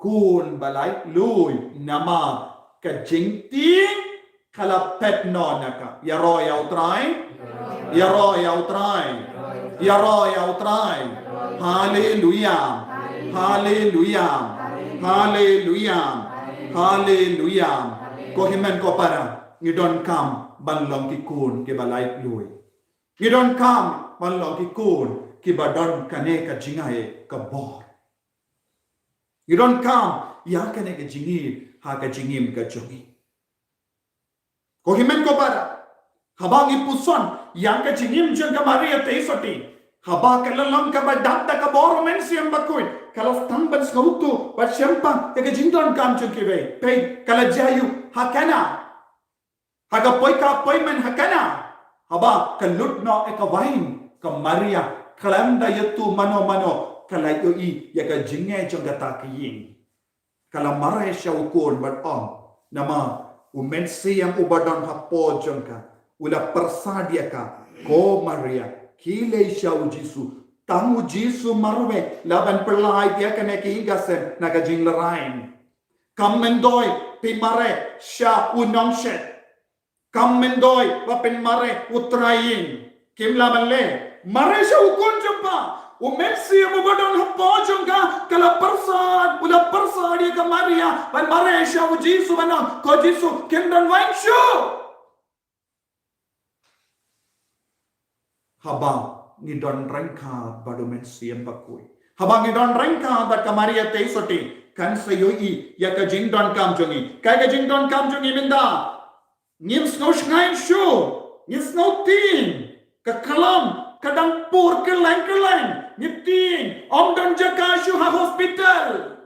Khun ba laitluid, namar ka jingtieng ka la peit noh na ka. Ïaroh ïa u Trai. Ïaroh ïa u Trai. Ïaroh ïa u Trai. Haleluia. Haleluia. Haleluia. Haleluia. Ko hynmen ko para, ngi donkam ban long ki khun kiba laitluid. Ngi donkam ban long ki khun kiba don kane ka jingai ka bor. Ngi donkam ïa kane ka jingïeit ha ka jingim ka jong ngi. Ko hynmen ko para, haba ngi puson ïa ka jingim jong ka Maria Theisotti, haba ka la long kaba dap da ka bor u Mynsiem Bakhuid, ka la sdang ban sngewthuh bad shemphang ïa ka jingdonkam jong kiwei. Peit, ka la jia aïu ha Kana? Ha ka poi ka appointment ha Kana, haba ka lut noh ïa ka wain, ka Maria khlem da ïathuh mano mano ka la ïohi ïa ka jingeh jong kata ka ïing. Ka la mareh sha u khun bad ong, namar u Mynsiem uba don hapoh jong ka u la pyrsad ïa ka. Ko Maria, khie leit sha u Jisu. Tang u Jisu marwei la ban pyllait ïa kane ka ïing ka sem na ka jinglehrain. Kam myntoi phi mareh sha u nongshet. Kam myntoi ba phin mareh u trai ïing. Kim lah ban leh. Mareh sha u khun jong pha. U Mynsiem uba don hapoh jong ka, ka la pyrsad, u la pyrsad ïa ka Maria ban mareh sha u Jisu ban ong, ko Jisu, kim don wain shuh. Haba ngi don ryngkat bad u Mynsiem Bakhuid, haba ngi don ryngkat bad ka Maria Theisotti, kan sa ïohi ïa ka jingdonkam jong ngi. Kaei ka jingdonkam jong ngi mynta? Ngim sngew shngaiñ shuh, ngi sngew tieng. Ka klam ka dang pur kylleng kylleng, ngi tieng. Ym don jaka shuh ha hospital.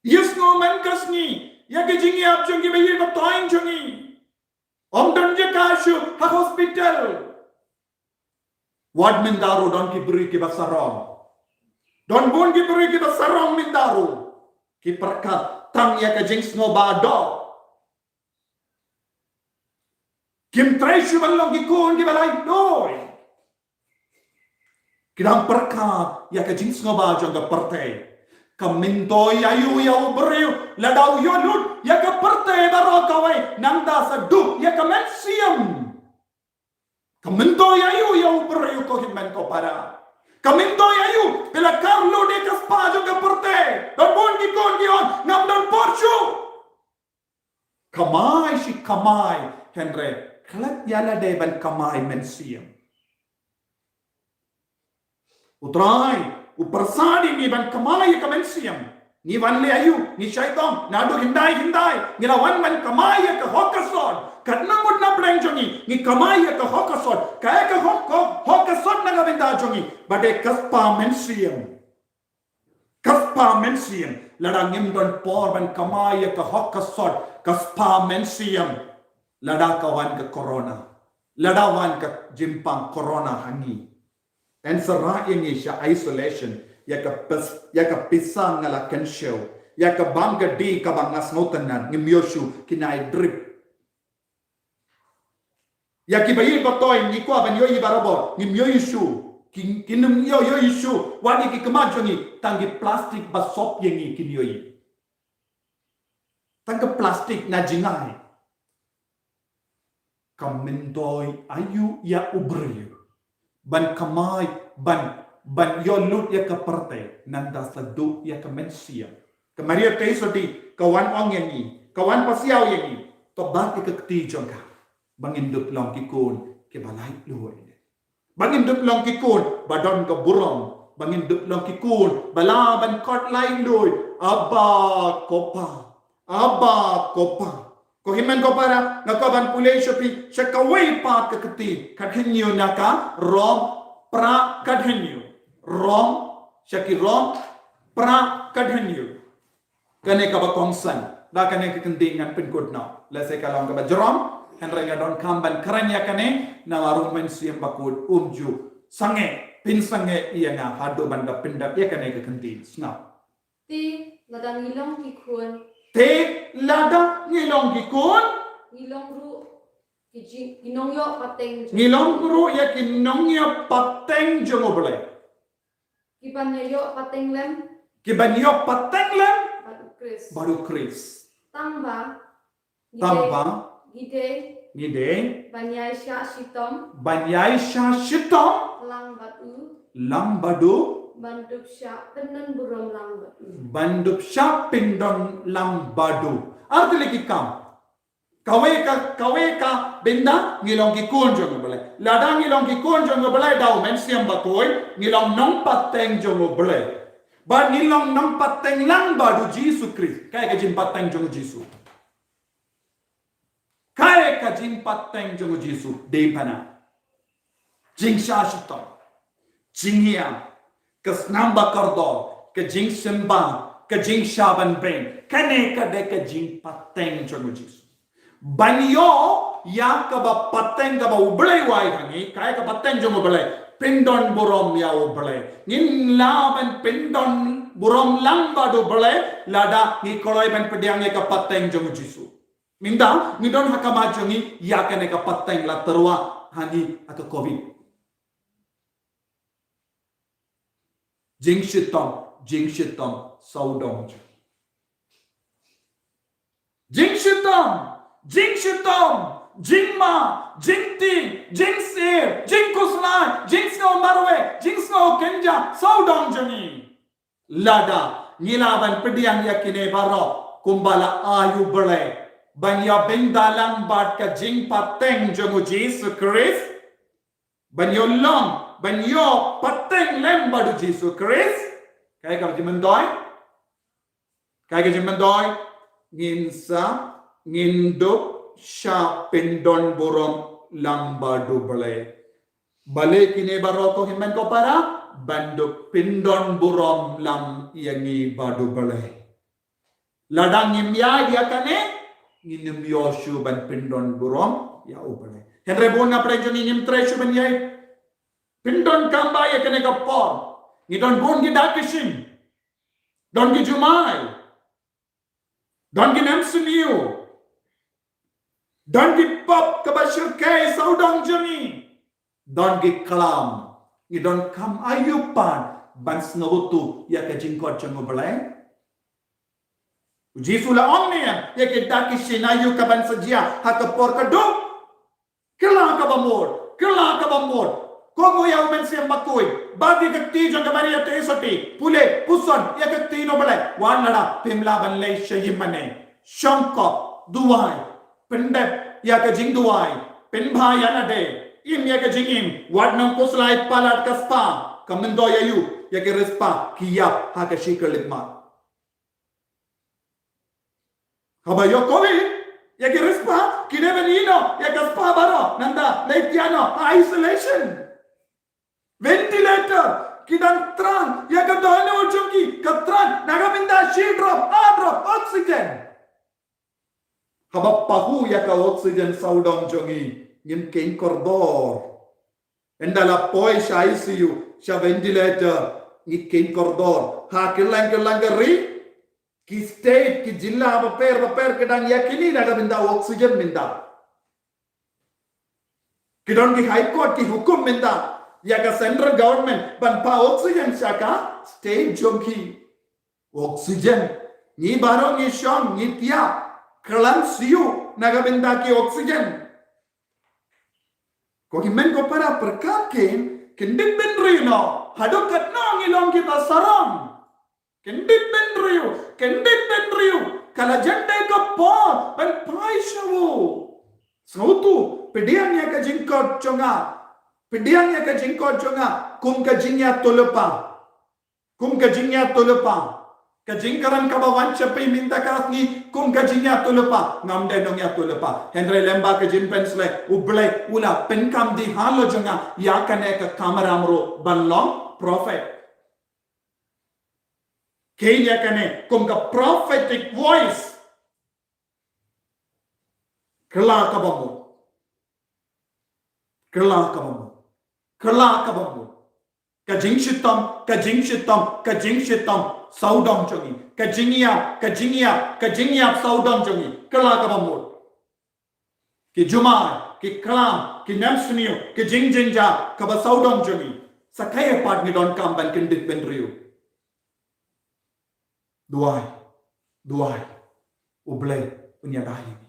Ïa sngew man ka sngi ïa ka jingïap jong ki ba ïeit ba toiñ jong ngi. Ym don jaka shuh ha hospital. Wat mynta ruh don ki briew ki ba sarong. Don bun ki briew ki ba sarong mynta ruh. Ki pyrkhat tang ïa ka jingsngewbha doh. Kim trei shuh ban long ki khun ki ba laitluid. Ki dang pyrkhat ïa ka jingsngewbha jong ka pyrthei. Ka myntoi aïu ïa u briew lada u ïoh lut ïa ka pyrthei baroh kawei, nangta sa duh ïa ka mynsiem. Ka myntoi aïu ïa u briew, ko hynmen ko para. Ka myntoi aïu phi la kar lut ïa ka spah jong ka pyrthei. Don bun ki khun ki ong, ngam don por shuh. Kamai shi kamai, hynrei klet ïa lade ban kamai mynsiem. U Trai u pyrshang ïa ngi ban kamai ïa ka mynsiem. Ngi wan leh aïu? Ngi shait ong, naduh hyndai hyndai ngi la wan ban kamai ïa ka hok ka sot. Katno ngut na pdeng jong ngi ngi kamai ïa ka hok ka sot. Kaei ka hok, ka hok ka sot na ka bynta jong ngi ba dei ka spah mynsiem. Ka spah mynsiem. Lada ngim don por ban kamai ïa ka hok ka sot, ka spah mynsiem, lada ka wan ka corona, lada wan ka jingpang corona ha ngi, yn sa rah ïa ngi sha isolation. Ïa ka pis, ïa ka pisa nga la kynshew, ïa ka bam ka dih kaba nga sngewtynnat, ngim ïoh shuh. Ki nai drip. Ïa ki ba ïeit ba toiñ ngi kwah ban ïohi barabor, ngim ïohi shuh. Ki, kim ïoh, ïohi shuh. Wat ïa ki khmat jong ngi, tang ki plastik ba sop ïa ngi kin ïohi. Tang ka plastik na jngai. Ka myntoi aïu ïa u briew ban kamai, ban, ban ïoh lut ïa ka pyrthei, nangta sa duh ïa ka mynsiem. Ka Maria Theisotti ka wan ong ïa ngi, ka wan pasiaw ïa ngi, to bat ïa ka kti jong ka, ba ngin dup long ki khun ki ba laitluid. Ba ngin dup long ki khun ba don ka burom, ba ngin dup long ki khun ba lah ban khot laitluid, Abba ko Pa, Abba ko Pa. Ko hynmen ko para, nga kwah ban pule sha phi sha kawei pat ka kti, kat hynñiew na ka Rom, Prah kat hynñiew. Rom, sha ki Rom, Prah kat hynñiew. Kane kaba kongsan da kane ka kyntien ngan pynkut noh. Lehse ka long kaba jrong, hynrei nga donkam ban kren ïa kane namar u Mynsiem Bakhuid um ju sangeh, pynsangeh ïa nga haduh ban da pyndep ïa kane ka kyntien. Sngap. Te lada ngi long ki khun. Te lada ngi long ki khun. Ngi long ruh ki ji-, ki nongïoh pateng jong. Ngi long ruh ïa ki nongïoh pateng jong U Blei. Ki ban ïoh pateng lem. Ki ban ïoh pateng lem. Bad U Khrist. Bad U Khrist. Tang ba. Tang ba. Ngi dei. Ngi dei. Ban ïaishah shitom. Ban ïaishah shitom. Lang bad u. Lang bad u. Ban dup shah pyndon burom lang bad u. Ban dup shah pyndon lang bad u. Ar tylli ki kam. Kawei ka, kawei ka bynta, ngi long ki khun jong U Blei. Lada ngi long ki khun jong U Blei da U Mynsiem Bakhuid, ngi long nongpateng jong U Blei. Bad ngi long nongpateng lang bad U Jisu Khrist. Kaei ka jingpateng jong U Jisu? Kaei ka jingpateng jong U Jisu? Dei ba na jingshah shitom, jinghiar, ka snam ba kordor, ka jingsymbai, ka jingshah ban beiñ. Kane ka dei ka jingpateng jong U Jisu. Ban ïoh ïa kaba pateng kaba U Blei u ai ha ngi, kaei ka pateng jong U Blei? Pyndon burom ïa U Blei. Ngin lah ban pyndon burom lang bad U Blei lada ngi kloi ban pdiang ïa ka pateng jong U Jisu. Mynta ngi don ha khmat jong ngi ïa kane ka pateng la tyrwa ha ngi ha ka covid. Jingshitom, jingshitom sawdong jong ngi. Jingshitom, jingshitom, jingma, jingtieng, jingsyier, jingkhuslai, jingsngew marwei, jingsngew kynja sawdong jong ngi. Lada ngi lah ban pdiang ïa kine baroh kumba la ai U Blei, ban ïa bynta lang bad ka jingpateng jong U Jisu Khrist, ban ïoh long, ban ïoh pateng lem bad U Jisu Khrist. Kaei ka jingmyntoi? Kaei ka jingmyntoi? Ngin sa, ngin dup shah pyndon burom lang bad U Blei. Balei kine baroh, ko hynmen ko para? Ban dup pyndon burom lang ïa ngi bad U Blei. Lada ngim ïa ïa kane, ngin ym ïoh shuh ban pyndon burom ïa U Blei. Hynrei bun na pdeng jong ngi ngim treh shuh ban ïa pyndonkam ba ïa kane ka por. Ngi don bun ki dak ki shin. Don ki jumai. Don ki nemsniew. Don ki pop kaba shyrkhei sawdong jong ngi. Don ki klam. Ngi donkam aïu pat ban sngewthuh ïa ka jingkhot jong U Blei? U Jisu la ong ne ïa ki dak ki shin, aïu kaban sa jia ha ka por ka duk? Kylla kaba mut, kylla kaba mut. Kohnguh ïa u Mynsiem Bakhuid. Bat ïa ka kti jong ka Maria Theisotti. Pule, puson ïa ka kti jong U Blei. Wat lada phim lah ban leit sha ïingmane, shongkop, duwai, pyndep ïa ka jingduwai, pynbha ïa lade, im ïa ka jingim. Wat nang khuslai palat ka spah. Ka myntoi aïu? Ïa ki riewspah ki ïap ha ka shi kyllipmat. Haba ïoh Covid, ïa ki riewspah ki dei ban ïehnoh ïa ka spah baroh, nangta leit ïehnoh ha isolation. Ventilator, ki dang thrang ïa ka dohnud jong ki, ka thrang na ka bynta shi drop, ar drop oxygen. Haba pahu ïa ka oxygen sawdong jong ngi, ngim kheiñ kordor. Ynda la poi sha I C U, sha ventilator, ngi kheiñ kordor. Ha kylleng kylleng ka ri, ki state, ki jylla bapher bapher ki dang ïa kine na ka bynta oxygen mynta. Ki don ki High Court ki hukum mynta ïa ka central government ban phah oxygen sha ka state jong ki. Oxygen. Ngi baroh ngi shong, ngi thiah, kylleng shuh na ka bynta ki oxygen. Ko hynmen ko para, pyrkhat kein, kyndit bynriew noh, haduh katno ngi long kiba sarong. Kyndit bynriew, kyndit bynriew, ka la jan dei ka por ban phai sha u. Sngewthuh, pdiang ïa ka jingkhot jong nga. Pdiang ïa ka jingkhot jong nga kum ka jingïathuhlypa. Kum ka jingïathuhlypa. Ka jingkren kaba wan sha phi mynta ka sngi kum ka jingïathuhlypa. Ngam dei nongïathuhlypa. Hynrei lyngba ka jingpynsleh, U Blei u la pynkam dih halor jong nga ïa kane ka kamram ruh ban long prophet. Kein ïa kane kum ka prophetic voice. Kylla kaba mut. Kylla kaba mut. Kylla kaba mut. Ka jingshitom, ka jingshitom, ka jingshitom sawdong jong ngi. Ka jingïap, ka jingïap, ka jingïap sawdong jong ngi. Kylla kaba mut. Ki jumai, ki klam, ki nemsniew, ki jingjynjar kaba sawdong jong ngi. Sa kaei pat ngi donkam ban kyndit bynriew? Duwai, duwai. U Blei un ïada ïa ngi.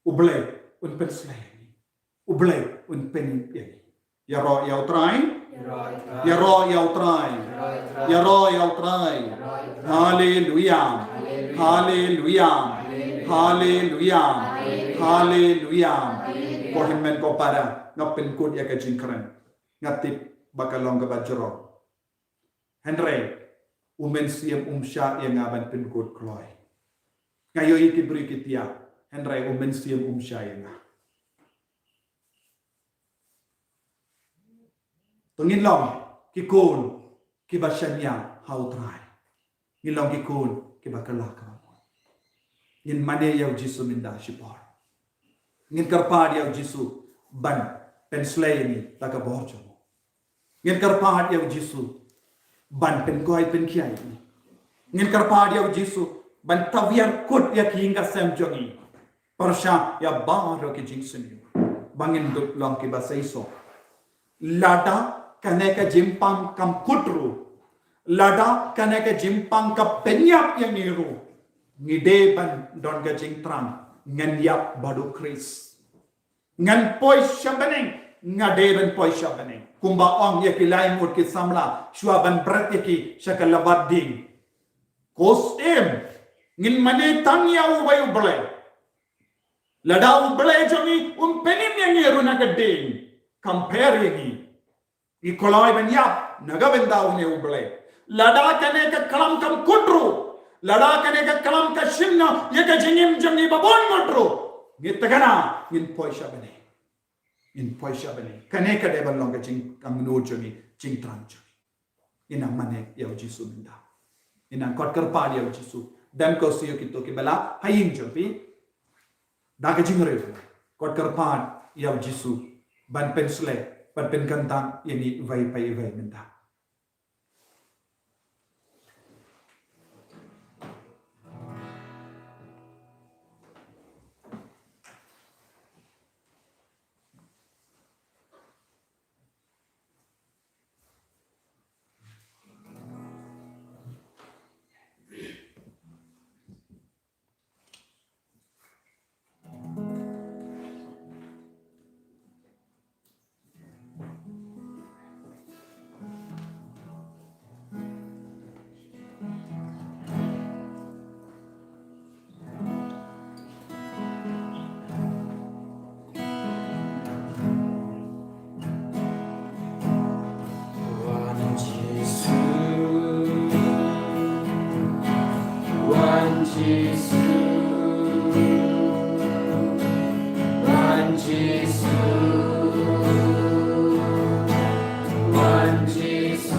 U Blei un pynsleh ïa ngi. U Blei un pynïap ïa ngi. Ïaroh ïa U Trai. Ïaroh ïa U Trai. Ïaroh ïa U Trai. Haleluya. Haleluya. Haleluya. Haleluya. Ko hynmen ko para, nga pynkut ïa ka jingkren. Nga tip ba ka long kaba jrong. Hynrei U Mynsiem um shah ïa nga ban pynkut kloi. Nga ïohi ki briew ki thiah, hynrei U Mynsiem um shah ïa nga. To ngin long ki khun kiba shaniah ha U Trai. Ngin long ki khun kiba kylla kaba mut. Ngin mane ïa U Jisu mynta shipor. Ngin kyrpad ïa U Jisu ban pynsleh ïa ngi da ka bor jong u. Ngin kyrpad ïa U Jisu ban pynkhuid pynkhia ïa ngi. Ngin kyrpad ïa U Jisu ban tawiar kut ïa ki ïing ka sem jong ngi. Pyrshah ïa baroh ki jingsniew ba ngin dup long kiba seisoh. Lada kane ka jingpang kam kut ruh, lada kane ka jingpang ka pynïap ïa ngi ruh, ngi dei ban don ka jingthrang, ngan ïap bad U Khrist. Ngan poi sha bneng, nga dei ban poi sha bneng. Kumba ong ïa ki lai ngut ki samla shuwa ban bret ïa ki sha ka lawat dieng. Ko Syiem, ngin mane tang ïa uwei U Blei. Lada U Blei jong ngi um pynim ïa ngi ruh na ka dieng, kam pher ïa ngi. Ngi kloi ban ïap na ka bynta une U Blei. Lada kane ka klam kam kut ruh, lada kane ka klam ka shim noh ïa ka jingim jong ngi ba bun ngut ruh, ngi tyrkhong, ngin poi sha bneng. Ngin poi sha bneng. Kane ka dei ban long ka jingangnud jong ngi, jingthrang jong ngi. Ngin nang mane ïa U Jisu mynta. Ngin nang khot kyrpad ïa U Jisu Dem ko siew kito kiba la ha ïing jong phi. Da ka jingriewspah, kot kyrpad ïa u Jisu ban pynsleh, ban pynkyntang ïa ngi iwei pa iwei mynta. Wan Jisu, wan Jisu, wan Jisu, wan Jisu.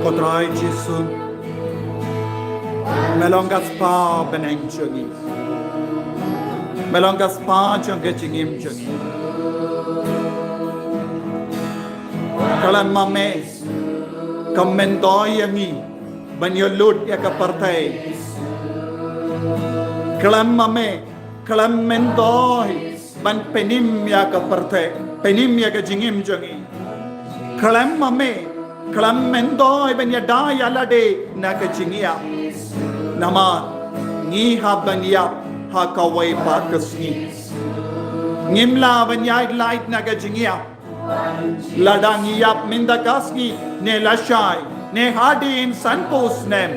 Ko Trai Jisu, me long ka spah bneng jong ngi. Me long ka spah jong ka jingim jong ngi. Khlem ma me, khlem myntoi ïa ngi ban ïa lut ïa ka pyrthei. Khlem ma me, khlem myntoi ban pynim ïa ka pyrthei, pynim ïa ka jingim jong ngi. Khlem ma me, khlem myntoi ban ïada ïa lade na ka jingïap. Namar ngi hap ban ïap ha kawei pat ka sngi. Ngim lah ban ïaid lait na ka jingïap. Lada ngi ïap mynta ka sngi, ne lashai, ne hadien sanphew snem,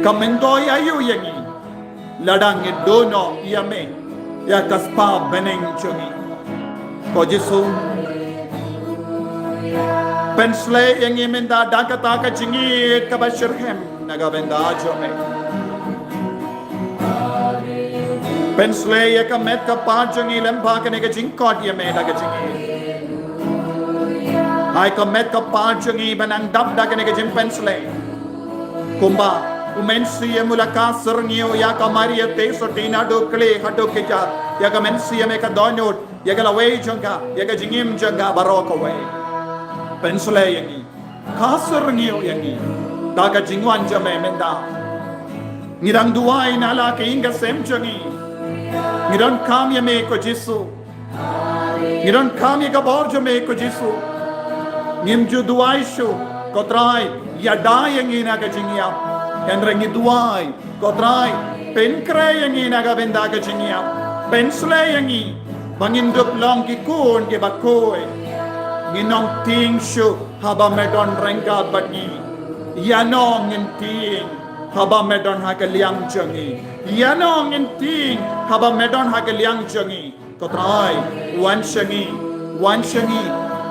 ka myntoi aïu ïa ngi? Lada ngi duh noh ïa me, ïa ka spah bneng jong ngi. Ko Jisu, pynsleh ïa ngi mynta da kata ka jingïeit kaba shitrhem na ka bynta jong me. Pynsleh ïa ka met ka phad jong ngi lem bad kane ka jingkhot ïa me da ka jingïeit. Ai ka met ka phad jong ngi ba nang dap da kane ka jingpynsleh. Kumba u Mynsiem u la kha syrngiew ïa ka Maria te soti naduh khlieh haduh kjat, ïa ka Mynsiem ïa ka dohnud, ïa ka lawei jong ka, ïa ka jingim jong ka baroh kawei. Pynsleh ïa ngi. Kha syrngiew ïa ngi da ka jingwan jong me mynta. Ngi dang duwai na la ka ïing ka sem jong ngi. Ngi donkam ïa me ko Jisu. Ngi donkam ïa ka bor jong me ko Jisu. Ngim ju duwai shuh, ko Trai, ïada ïa ngi na ka jingïap. Hynrei ngi duwai, ko Trai, pynkhreh ïa ngi na ka bynta ka jingïap. Pynsleh ïa ngi ba ngin dup long ki khun kiba khuid. Ngin ym tieng shuh haba me don ryngkat bad ngi. Ïano ngin tieng haba me don ha ka liang jong ngi? Ïano ngin tieng haba me don ha ka liang jong ngi? Ko Trai, wan sha ngi, wan sha ngi,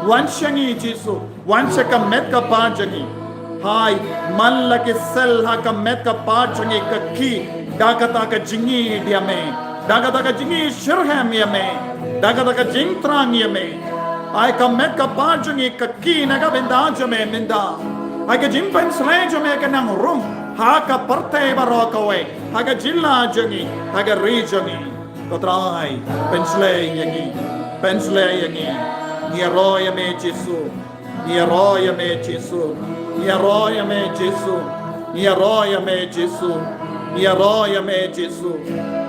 wan sha ngi Jisu, wan sha ka met ka phad jong ngi. Hai, man la ki sel ha ka met ka phad jong ngi ka khih da kata ka jingïeit ïa me, da kata ka jingïeit shitrhem ïa me, da kata ka jingthrang ïa me. Ai ka met ka phad jong ngi ka khih na ka bynta jong me mynta. Ai ka jingpynsleh jong me ka nang rung ha ka pyrthei baroh kawei, ha ka jylla jong ngi, ha ka ri jong ngi. Trai, pynshlei ïa ngi, pynshlei ïa ngi. Ngi ïaroh ïa me Jisu, ngi ïaroh ïa me Jisu, ngi ïaroh ïa me Jisu, ngi ïaroh ïa me Jisu, ngi ïaroh ïa me Jisu.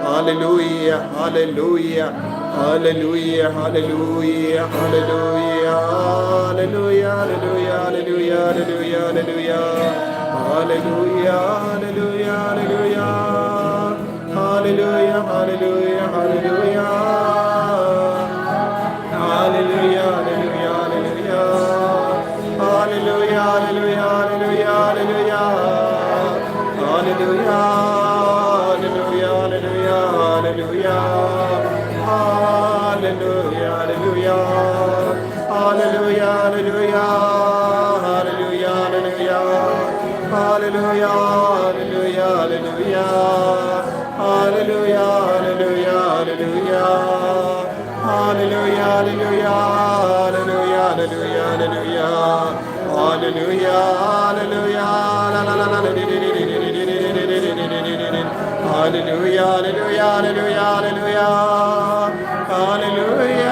Haleluia, haleluia, haleluia, haleluia, haleluia, haleluia, haleluia, haleluia, haleluia, haleluia. Hallelujah, hallelujah, hallelujah. Hallelujah, hallelujah, hallelujah. Hallelujah, hallelujah, hallelujah, hallelujah. Hallelujah, hallelujah, hallelujah, hallelujah. Hallelujah, hallelujah. Hallelujah, hallelujah, hallelujah, hallelujah. Hallelujah, hallelujah, hallelujah. Hallelujah, hallelujah, hallelujah. Hallelujah, hallelujah, hallelujah, hallelujah, hallelujah. Hallelujah, hallelujah, la, la, la, la, di, di, di. Hallelujah, hallelujah, hallelujah, hallelujah. Hallelujah,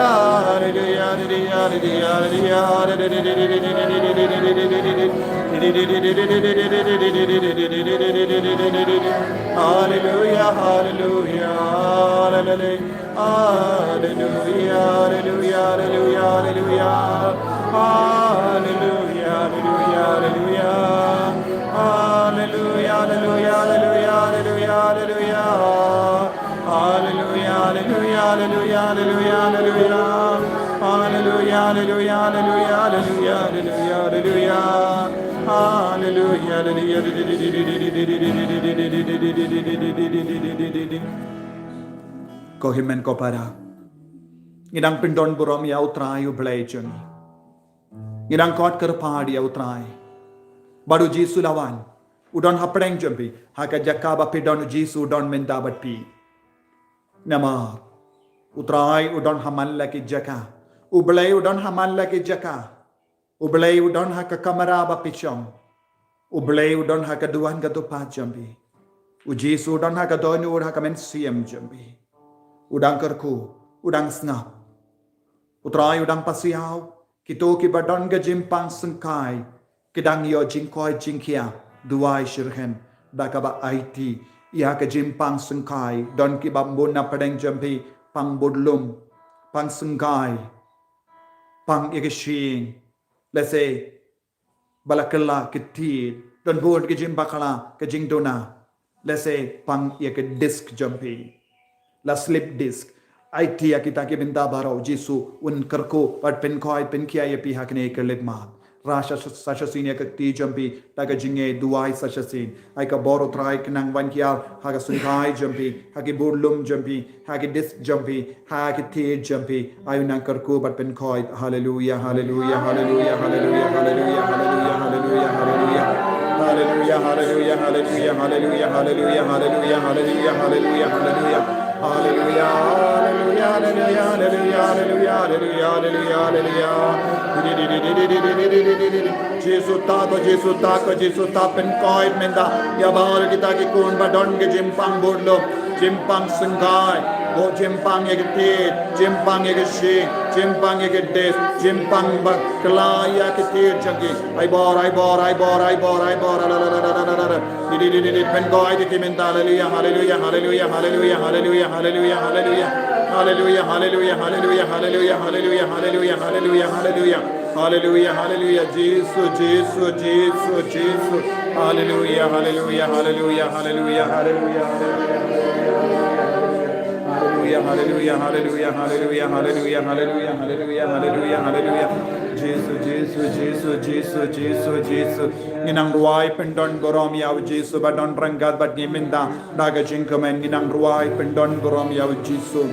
hallelujah, hallelujah, hallelujah, hallelujah. Hallelujah, hallelujah, hallelujah. Hallelujah, hallelujah, hallelujah, hallelujah. Hallelujah, hallelujah, hallelujah. Hallelujah, hallelujah, hallelujah, hallelujah, hallelujah. Hallelujah, hallelujah, hallelujah, hallelujah, hallelujah. Hallelujah, hallelujah, hallelujah, hallelujah, hallelujah, hallelujah. Hallelujah, hallelujah. Ko hynmen ko para, ngi dang pyndon burom ïa U Trai U Blei jong ngi. Ngi dang khot kyrpad ïa U Trai. Bad U Jisu la wan, u don hapdeng jong phi. Ha ka jaka ba phi don, U Jisu u don mynta bad phi. Namar U Trai u don ha man la ki jaka. U Blei u don ha man la ki jaka. U Blei u don ha ka kamra ba phi shong. U Blei u don ha ka duwan ka dupat jong phi. U Jisu u don ha ka dohnud, ha ka mynsiem jong phi. U dang kyrkhu, u dang sngap. U Trai u dang pasiaw, kito kiba don ka jingpang syngkai, ki dang ïoh jingkoit jingkhiah, duwai shitrhem, da kaba aiti ïa ka jingpang syngkai. Don kiba bun na pdeng jong phi, pang budlum, pang syngkai, pang ïa ka shyieng. Lehse ba la kylla ki tied, don bun ki jingbakla, ki jingduna. Lehse pang ïa ka disk jong phi, la slip disk. Aiti ïa kita ki bynta baroh, Jisu un kyrkhu bad pynkhoit pynkhiah ïa phi ha kane ka lipmat. Rah sa, sa shisien ïa ka kti jong phi da ka jingduwai sa shisien. Ai ka bor U Trai kan nang wan kiar ha ka syngkai jong phi, ha ki budlum jong phi, ha ki disk jong phi, ha ki tied jong phi. Ai u nang kyrkhu bad pynkhoit. Hallelujah, hallelujah, hallelujah, hallelujah, hallelujah, hallelujah, hallelujah, hallelujah. Hallelujah, hallelujah, hallelujah, hallelujah, hallelujah, hallelujah, hallelujah, hallelujah, hallelujah. Hallelujah, hallelujah, hallelujah, hallelujah, hallelujah, hallelujah, hallelujah. Jisu ta ko, Jisu ta ko, Jisu ta, pynkhoit mynta ïa baroh kita ki khun ba don ki jingpang budlum, jingpang syngkai, ko jingpang ïa ki tied, jingpang ïa ki shyieng, jingpang ïa ki disk, jingpang bakla ïa ki tied jong ki. Ai bor, ai bor, ai bor, ai bor, ai bor. Di, di, di, di, di, pynkhoit ïa ki mynta. Hallelujah, hallelujah, hallelujah, hallelujah, hallelujah, hallelujah, hallelujah. Hallelujah, hallelujah, hallelujah, hallelujah, hallelujah, hallelujah, hallelujah, hallelujah. Hallelujah, hallelujah, Jisu, Jisu, Jisu, Jisu. Hallelujah, hallelujah, hallelujah, hallelujah, hallelujah, hallelujah. Hallelujah, hallelujah, hallelujah, hallelujah, hallelujah, hallelujah, hallelujah, hallelujah, hallelujah. Jisu, Jisu, Jisu, Jisu, Jisu, Jisu. Ngi nang rwai pyndon burom ïa U Jisu ba don ryngkat bad ngi mynta. Da ka jingkmen ngi nang rwai pyndon burom ïa U Jisu.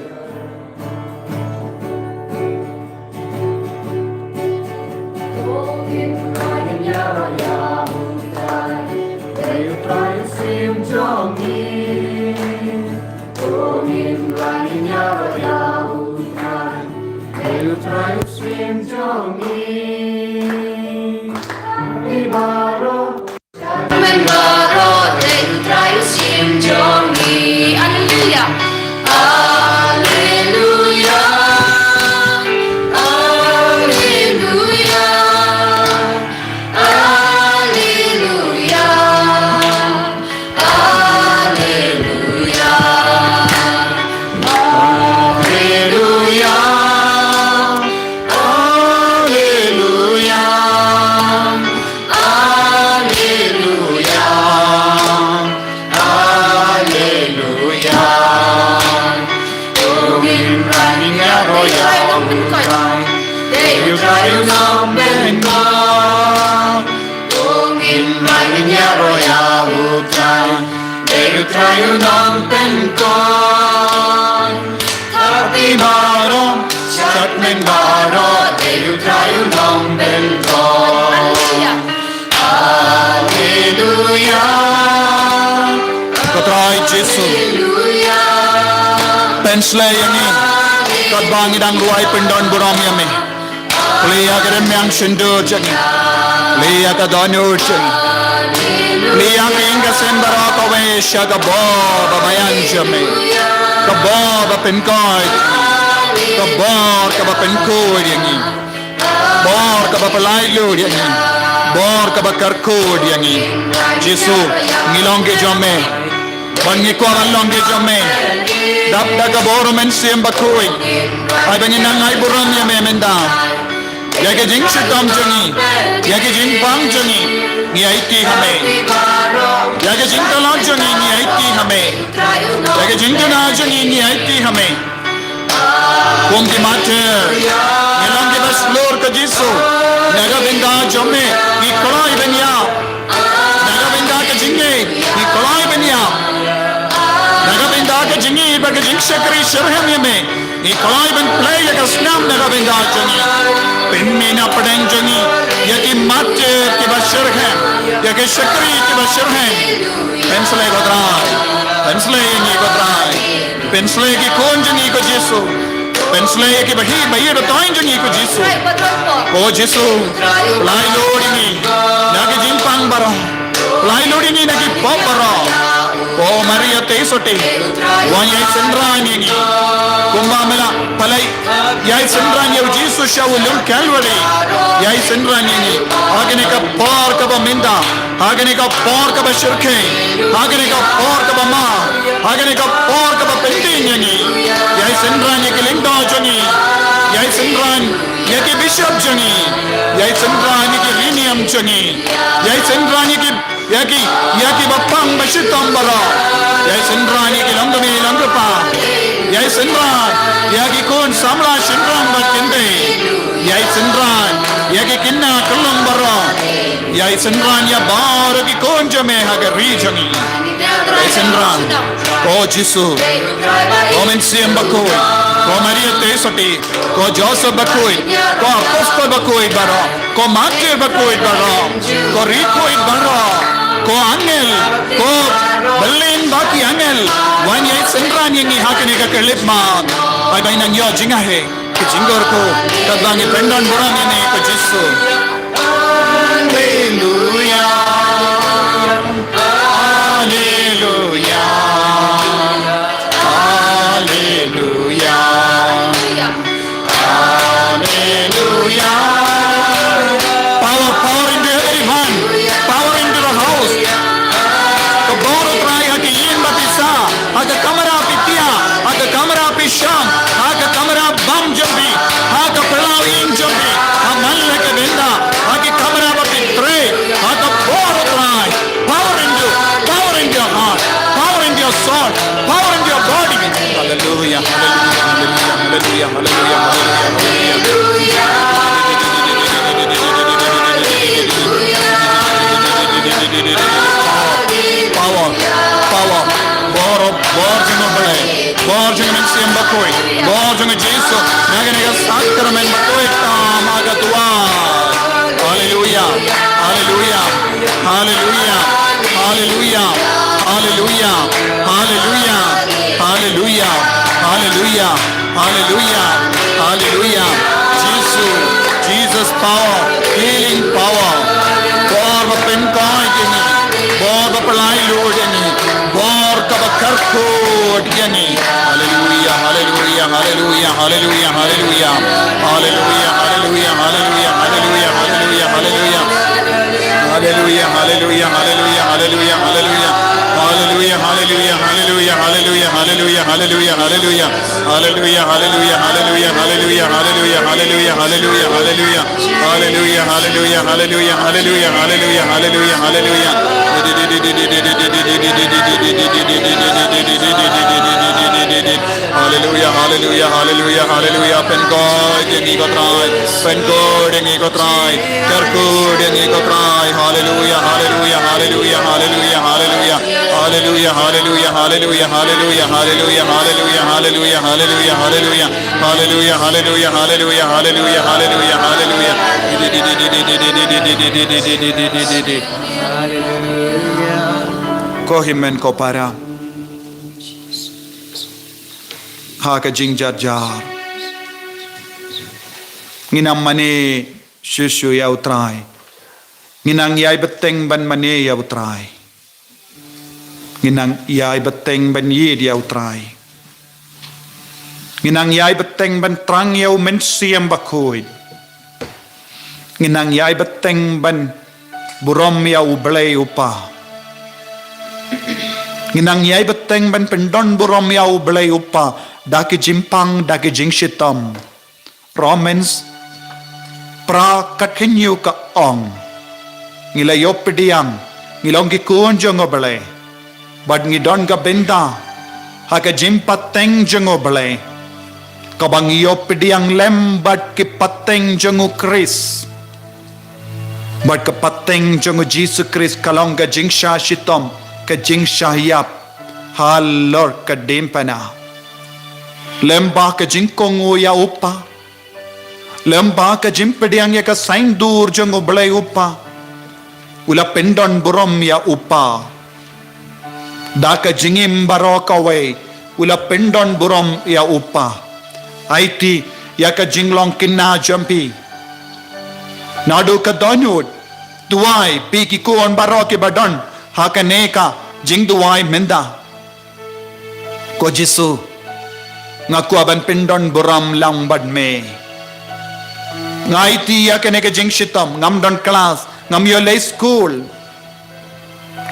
Hallelujah. Baroh ïa U Trai, dei U Trai u nongpynkhuid. Kyrpang baroh, shad men baroh, dei U Trai u nongpynkhuid. Haleluya. Ko Trai Jisu. Haleluya. Pynshlei ïa ngi. Katba ngi dang duwai pyndon burom ïa me. Plie ïa ka rynmiang shyntur jong ngi. Plie ïa ka dohnud jong ngi. Plie ïa ka ïing ka sem baroh kawei sha ka bor ba baïan jong me. Ka bor ba pynkhuid. Ka bor kaba pynkhuid ïa ngi. Bor kaba pyllait lut ïa ngi. Bor kaba kyrkhu ïa ngi. Jisu, ngi long ki jong me. Ban ngi kwah ban long ki jong me. Dap da ka bor u Mynsiem Bakhuid. Ai ba ngin nang ai burom ïa me mynta. Ïa ka jingshitom jong ngi. Ïa ka jingpang jong ngi. Ngi aiti ha me. Ïa ka jingtlot jong ngi ngi aiti ha me. Ïa ka jingduna jong ngi ngi aiti ha me. Kum ki martir, ngi long kiba shlur ko Jisu. Na ka bynta jong me, ngi kloi ban ïap. Na ka bynta ka jingngeit, ngi kloi ban ïap. Na ka bynta ka jingngeit bad ka jingshakri shitrhem ïa me, ngi kloi ban plie ïa ka snam na ka bynta jong ngi. Pynmih na pdeng jong ngi ïa ki martir kiba shitrhem, ïa ki shakri kiba shitrhem. Pynshlei ko Trai, pynshlei ïa ngi ko Trai. Pynshlei ki khun jong ngi ko Jisu. Pynshlei ki bahi, baïeit bataiñ jong ngi ko Jisu. Ko Jisu, pyllait lut ïa ngi na ki jingpang baroh. Pyllait lut ïa ngi na ki pop baroh. Ko Maria Theisotti, wan ïai synran ïa ngi. Kumba me la pyllait ïai synran ïa u Jisu sha u lum Calvary. Ïai synran ïa ngi ha kane ka por kaba mynta. Ha kane ka por kaba shyrkhei, ha kane ka por kaba ma, ha kane ka por kaba pyndieng ïa ngi. Ïai synran ïa ki lyngdoh jong ngi. Ïai synran ïa ki bishop jong ngi. Ïai synran ïa ki riewniam jong ngi. Ïai synran ïa ki, ïa ki, ïa ki bapang bashitom baroh. Ïai synran ïa ki longkmie longkpa. Ïai synran ïa ki khun samla shynrang bad kynthei. Ïai synran ïa ki khynnah khyllung baroh. Ïai synran ïa baroh ki khun jong me ha ka ri jong ngi. Ïai synran. Ko Jisu. Ko Mynsiem Bakhuid. Ko Maria Theisotti. Ko Joseph Bakhuid. Ko Apostol Bakhuid baroh. Ko martir bakhuid baroh. Ko riewkhuid baroh. Ko angel. Ko byllien ba ki angel. Wan ïai synran ïa ngi ha kane ka khyllipmat. Ai ba ngin nang ïoh jingaiei. Ki jingkyrkhu, katba ngi pyndon burom ïa me ko Jisu. Haleluya. Haleluya. Haleluya. Haleluya. Power, power into every home. Power into the house. Ka bor U Trai ha ki ïing ba pisa. Ha ka kamra phi thiah, ha ka kamra phi shong, ha ka kamra bam jong phi, ha ka phyllaw ïing jong phi, ha man la ka bynta, ha ki kamra ba phi trei, ha ka bor U Trai. Power into, power into your heart, power into your soul, power into your body. Hallelujah, hallelujah, hallelujah, hallelujah, hallelujah, hallelujah, hallelujah. Power, power. Bor, bor jong U Blei. Bor jong U Mynsiem Bakhuid. Bor jong U Jisu. Na kane ka sakramen bakhuid tam ha ka duwar. Haleluya. Haleluya. Haleluya. Haleluya. Haleluya. Haleluya. Haleluya. Haleluya, haleluya, Jesus, Jesus power, healing power. Bor ba pynkhuid ïa ngi, bor ba pyllait lut ïa ngi, bor kaba kyrkhu ïa ngi. Haleluya, haleluya, haleluya, haleluya, haleluya. Haleluya, haleluya, haleluya, haleluya, haleluya, haleluya. Haleluya, haleluya, haleluya, haleluya, haleluya. Haleluya, haleluya, haleluya, haleluya, haleluya, haleluya, haleluya. Haleluya, haleluya, haleluya, haleluya, haleluya, haleluya, haleluya, haleluya. Haleluya, haleluya, haleluya, haleluya, haleluya, haleluya, haleluya. Haleluya, Haleluya, haleluya, haleluya. Pynkhuid ïa ngi ko Trai. Pynkhuid ïa ngi ko Trai. Kyrkhu ïa ngi ko Trai. Haleluya, haleluya, haleluya, haleluya, haleluya. Haleluya, haleluya, haleluya, haleluya, haleluya, haleluya, haleluya, haleluya. Haleluya, haleluya, haleluya, haleluya, haleluya, haleluya. Ko hynmen ko para. Ha ka jingjarjar. Ngin nang mane shuh shuh ïa u Trai. Ngin nang ïai bteng ban mane ïa u Trai. Ngin nang ïai bteng ban ïeit ïa u Trai. Ngin nang ïai bteng ban thrang ïa u Mynsiem Bakhuid. Ngin nang ïai bteng ban burom ïa u Blei u Kpa. Ngin nang ïai bteng ban pyndon burom ïa u Blei u Kpa. Da ki jingpang, da ki jingshitom. Romans phra khatkhyndai ka ong. Ngi la ïoh pdiang, ngi long ki khun jong u Blei. Bad ngi don ka bynta, ha ka jingpateng jong u Blei. Kaba ngi ïoh pdiang lem bad ki pateng jong u Khrist. Bad ka pateng jong u Jisu Khrist ka long ka jingshah shitom, ka jingshah ïap. Halor ka diengphna. Lem bad ka jingkohnguh ïa u Kpa. Lem bad ka jingpdiang ïa ka saiñdur jong u Blei u Kpa. U la pyndon burom ïa u Kpa. Da ka jingim baroh kawei. U la pyndon burom ïa u Kpa. Aiti ïa ka jinglong khynnah jong phi. Naduh ka dohnud. Duwai phi ki khun baroh kiba don. Ha kane ka jingduwai mynta. Ko Jisu, nga kwah ban pyndon burom lang bad me. Nga aiti ïa kane ka jingshitom, ngam don klas, ngam ïoh leit skul.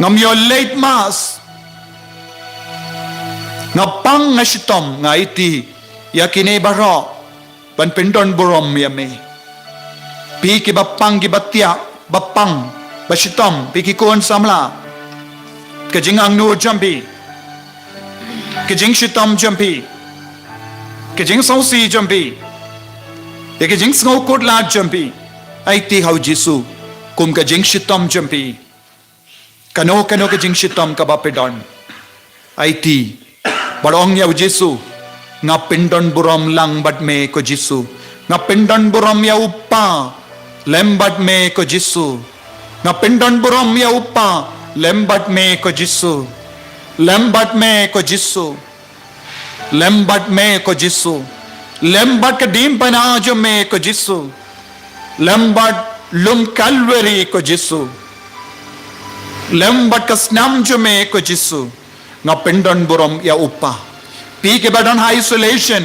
Ngam ïoh leit mass. Nga pang nga shitom, nga aiti ïa kine baroh. Ban pyndon burom ïa me. Phi kiba pang kiba thiah, ba pang, ba shitom, phi ki khun samla. Ka jingangnud jong phi. Ka jingshitom jong phi. Ka jingsngewsih jong phi. Ïa ka jingsngewkhuslai jong phi. Aiti ha u Jisu. Kum ka jingshitom jong phi. Kano kano ka jingshitom kaba phi don. Aiti. Bad ong ïa u Jisu. Nga pyndon burom lang bad me ko Jisu. Nga pyndon burom ïa u Kpa. Lem bad me ko Jisu. Nga pyndon burom ïa u Kpa. Lem bad me ko Jisu. Lem bad me ko Jisu. Lem bad me ko Jisu. Lem bad ka diengphna jong me ko Jisu. Lem bad lum Kalbari ko Jisu. Lem bad ka snam jong me ko Jisu. Nga pyndon burom ïa u Kpa. Phi kiba don ha isolation.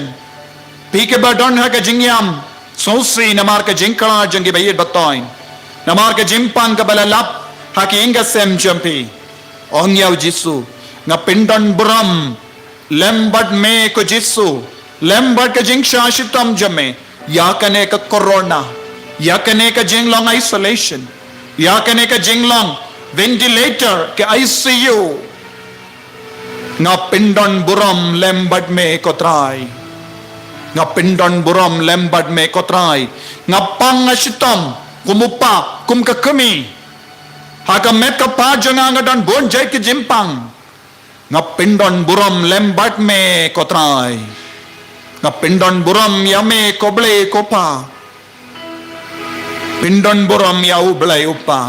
Phi kiba don ha ka jingïam. Sngewsih namar ka jingkhlaiñ jong kiba ïeit ba thoiñ. Namar ka jingpang kaba la lap. Ha ki ïing ki sem jong phi. Ong ïa u Jisu. Nga pyndon burom. Lem bad me ko Jisu. Lem bad ka jingshah shitom jong me. Ïa kane ka corona. Ïa kane ka jinglong isolation. Ïa kane ka jinglong ventilator ka I C U. Nga pyndon burom lem bad me ko Trai. Nga pyndon burom lem bad me ko Trai. Nga pang nga shitom. Kum u kpa, kum ka kmie. Ha ka met ka phad jong nga nga don bun jait ki jingpang. Nga pyndon burom lem bad me ko Trai. Nga pyndon burom ïa me ko Blei ko Kpa. Pyndon burom ïa u Blei u Kpa.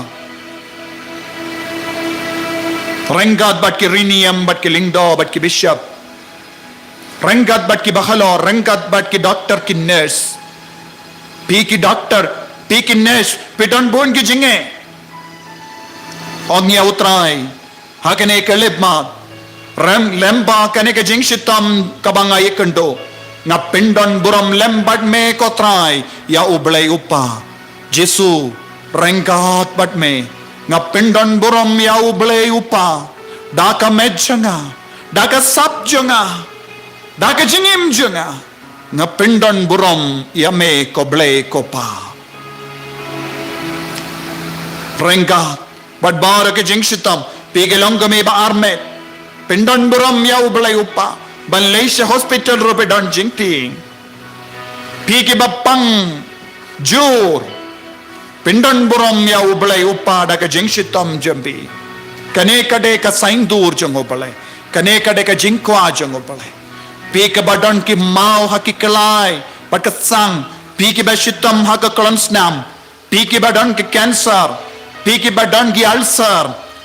Ryngkat bad ki riewniam bad ki lyngdoh bad ki bishop. Ryngkat bad ki bakhlaiñ, ryngkat bad ki doktor ki nurse. Phi ki doktor, phi ki nurse, phi don bun ki jingeh. Ong ïa u Trai. Ha kane ka lipmat. Lem, lem bad kane ka jingshitom kaba nga ïakynduh. Nga pyndon burom lem bad me ko Trai. Ïa u Blei u Kpa. Jisu, ryngkat bad me. Nga pyndon burom ïa u Blei u Kpa. Da ka met jong nga. Da ka sap jong nga. Da ka jingim jong nga. Nga pyndon burom ïa me ko Blei ko Kpa. Ryngkat. Bad baroh ki jingshitom, phi ki longkmie ba armet. Pyndon burom ïa u Blei u Kpa. Ban leit sha hospital ruh phi don jingtieng. Phi kiba pang jur, pyndon burom ïa U Blei U Kpa da ka jingshitom jong phi. Kane ka dei ka saiñdur jong U Blei. Kane ka dei ka jingkwah jong U Blei. Phi kiba don ki maw ha ki khlai bad ka sang, phi kiba shitom ha ka khlon snam, phi kiba don ki cancer, phi kiba don ki ulcer,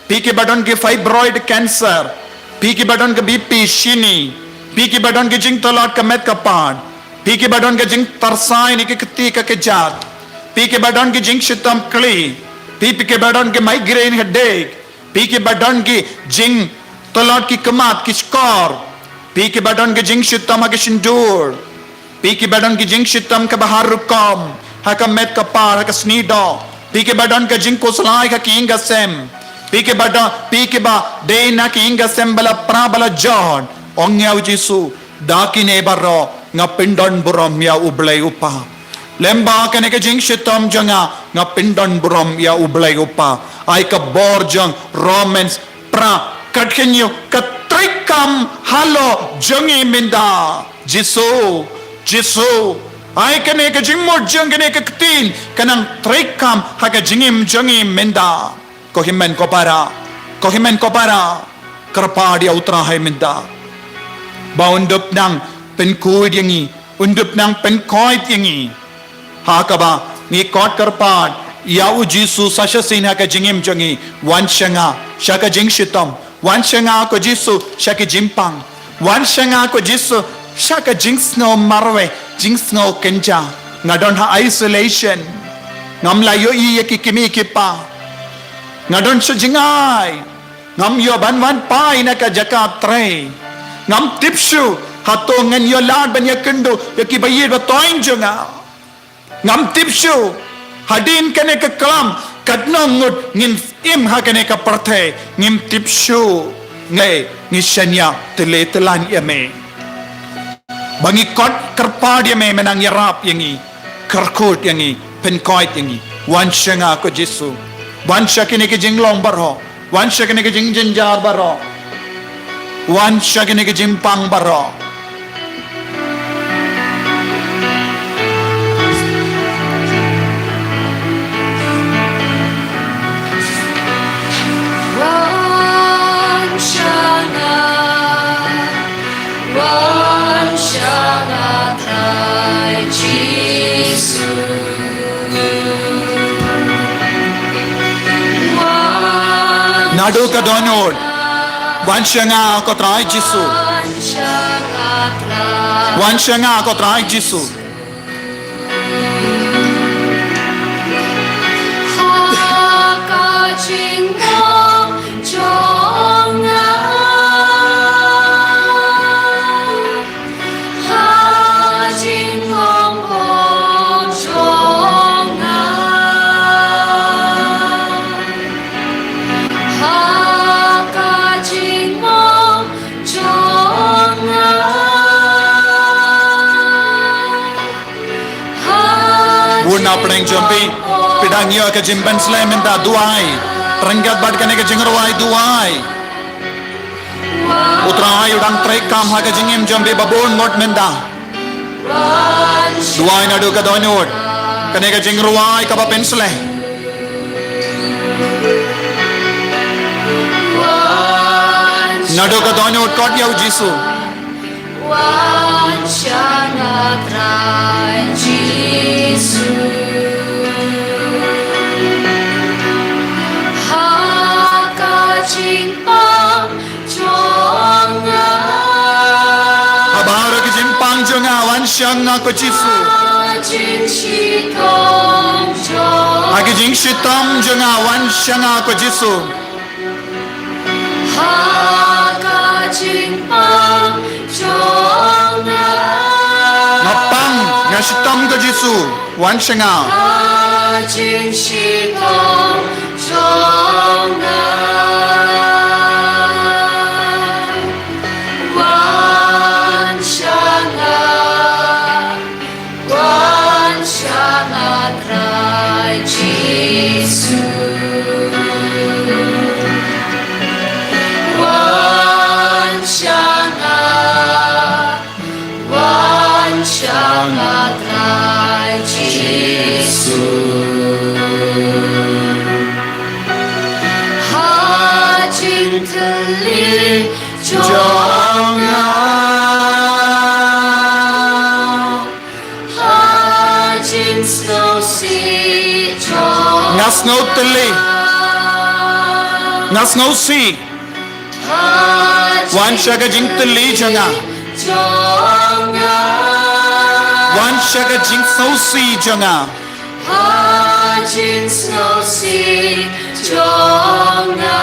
phi kiba don ki fibroid cancer, phi kiba don ki B P shini, phi kiba don ki jingtlot ka met ka phad, phi kiba don ki jingtarsai ne ki kti ka kjat, phi kiba don ki jingshitom kli, phi, phi kiba don ki migraine headache, phi kiba don ki jingtlot ki khmat ki shkor, phi kiba don ki jingshitom ha ki shyntur, phi kiba don ki jingshitom kaba har rukom ha ka met ka phad ha ka snieh doh, phi kiba don ka jingkhuslai ha ki ïing ka sem, phi kiba don, phi kiba dei na ki ïing ka sem ba la pra ba la jot, ong ïa U Jisu, da kine baroh nga pyndon burom ïa U Blei U Kpa. Lem bad kane ka jingshitom jong nga, nga pyndon burom ïa U Blei U Kpa. Ai ka bor jong Romans phra, khathynñiew, ka treikam halor jong ngi mynta. Jisu, Jisu, ai kane ka jingmut jong kane ka ktien ka nang treikam ha ka jingim jong ngi mynta. Ko hynmen ko para, ko hynmen ko para, kyrpad ïa U Trai mynta ba Un dep nang pynkhuid ïa ngi, Un dep nang pynkhuid ïa ngi. Ha kaba ngi khot kyrpad ïa U Jisu sa shisien ha ka jingim jong ngi, wan sha nga sha ka jingshitom, wan sha nga ko Jisu sha ka jingpang, wan sha nga ko Jisu sha ka jingsngew marwei, jingsngew kynja. Nga don ha isolation, ngam lah ïohi ïa ki kmie ki kpa. Nga don sha jngai, ngam ïoh ban wan phai na ka jaka trei. Ngam tip shuh hato ngan ïoh lad ban ïakynduh ïa ki ba ïeit ba thoiñ jong nga. Ngam tip shuh hadien kane ka klam katno ngut ngin im ha kane ka pyrthei. Ngim tip shuh, ngi, ngi shaniah tylli tyllan ïa me. Ba ngi khot kyrpad ïa me, me nang ïarap ïa ngi, kyrkhu ïa ngi, pynkhuid ïa ngi. Wan sha nga ko Jisu, wan sha kine ki jinglong baroh, wan sha kine ki jingjynjar baroh, wan sha kine ki jingpang baroh. Wan sha nga, wan sha nga Trai Jisu. Naduh ka dohnud, wan sha nga ko Trai Jisu. Wan sha nga ko Trai Jisu. Ha ka jingmong jong nga, ha jingmong jong nga, ha ka jingmong jong nga. Bun na pdeng jong phi, phi dang ïoh ka jingpynsleh mynta, duwai. Ryngkat bad kane ka jingrwai, duwai. U Trai u dang treikam ha ka jingim jong phi ba bun ngut mynta. Duwai naduh ka dohnud. Kane ka jingrwai kaba pynsleh. Naduh ka dohnud khot ïa U Jisu. Wan sha nga Trai Jisu. Ha ka jingpang jong nga, ha baroh ki jingpang jong nga, wan sha nga ko Jisu. Ha jingshitom jong, ha ki jingshitom jong nga, wan sha nga ko Jisu. Ha ka jingpang jong nga, nga pang, nga shitom ko Jisu. Wan sha nga. Ha jingshitom jong nga, wan sha nga. Wan sha nga Trai Jisu. Wan sha nga. jong nga. Ha jingsngewsih jong nga. Nga sngew tylli. Nga sngew sih. Wan sha ka jingtylli jong nga. Wan sha ka jingsngewsih jong nga. Ha jingsngewsih jong nga.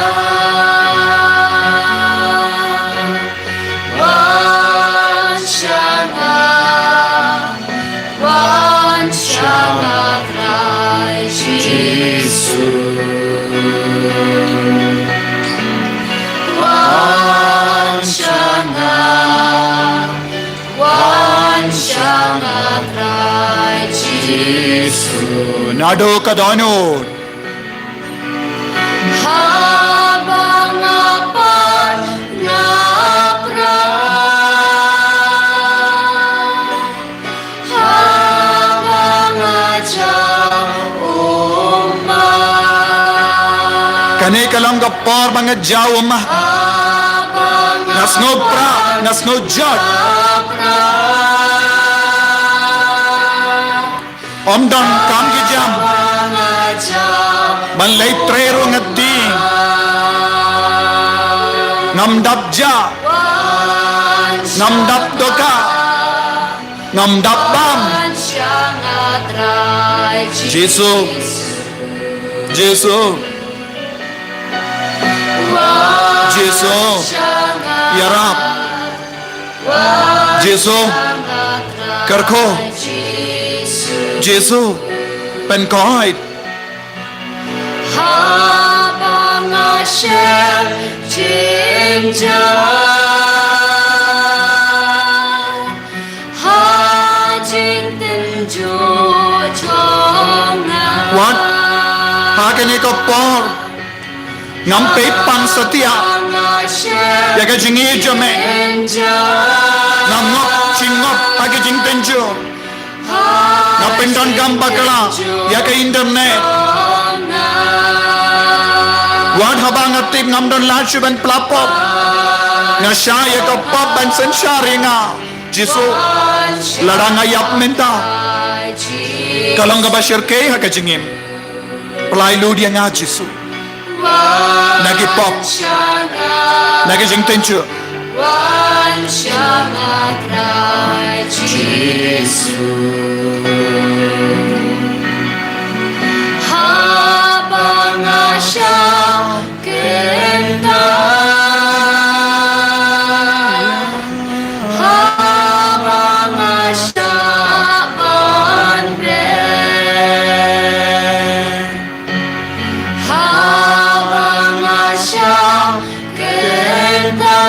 Wan sha nga. Wan sha nga Trai Jisu. Wan sha nga. Wan sha nga Trai Jisu. Naduh ka dohnud. Haba nga pat nga pra. Haba nga jaw ummat. Kane ka long ka por ba nga jaw ummat. Haba nga sngew pra, nga sngew jot. Ym don kam ki jam. Ban leit trei ruh nga ding. Ngam dap jah. Ngam dap dohkha. Ngam dap bam. Jisu. Jisu. Jisu. Ïarap. Jisu. Kyrkhu. Jisu. Pynkoit. Haba nga shem jynjar ha jingtynjuh jong nga. Wat ha kane ka por ngam peit pang satia ïa ka jingïeit jong me. Ngam ngop jingngop ha ka jingtynjuh. Nga pyndonkam bakla ïa ka internet. Wat haba nga tip ngam don lad shuh ban pla pop, nga shah ïa ka pop ban synshar ïa nga. Jisu, lada nga ïap mynta, ka long kaba shyrkhei ha ka jingim. Pynlait lut ïa nga Jisu na ki pop, na ki jingtynjuh. Wan sha nga Trai Jisu. Haba nga shah kynta, haba nga shah ban beh, haba nga shah kynta,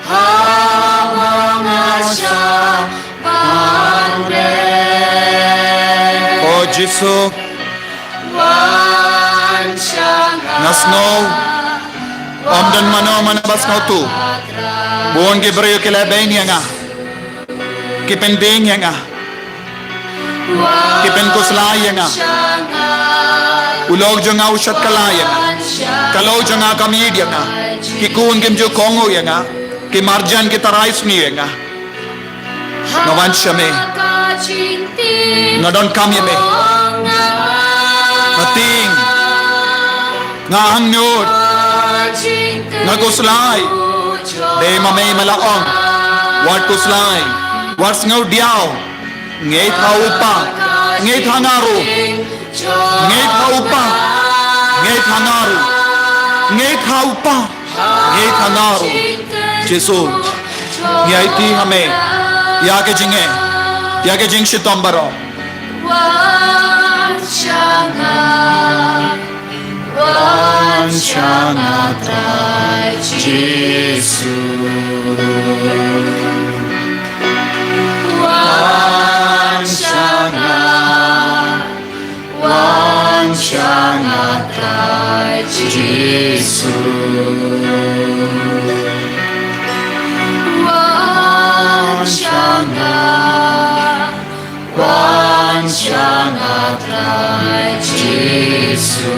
haba nga shah ban beh. O Jisu, wan sha nga. Nga sngew ym don mano mano ba sngewthuh. Bun ki briew ki leh beiñ ïa nga, ki pynbeiñ ïa nga, ki pynkhuslai ïa nga. U lok jong nga u shad kylla ïa nga. Ka lok jong nga kam ïeit ïa nga. Ki khun kim ju kohnguh ïa nga. Ki marjan ki tharai sniew ïa nga. Nga wan sha me. Nga donkam ïa me. Nga tieng, nga angnud, nga khuslai. Dei ma me ma la ong, wat khuslai, wat sngewdiaw. Ngeit ha u Kpa, ngeit ha nga ruh. Ngeit ha u Kpa, ngeit ha nga ruh. Ngeit ha u Kpa, ngeit ha nga ruh. Jisu, ngi aiti ha me ïa ka jingeh, ïa ka jingshitom baroh. Wan sha nga, wan sha nga Trai Jisu. Wan sha nga, wan sha nga Trai Jisu. Wan sha nga, wan sha nga Trai Jisu.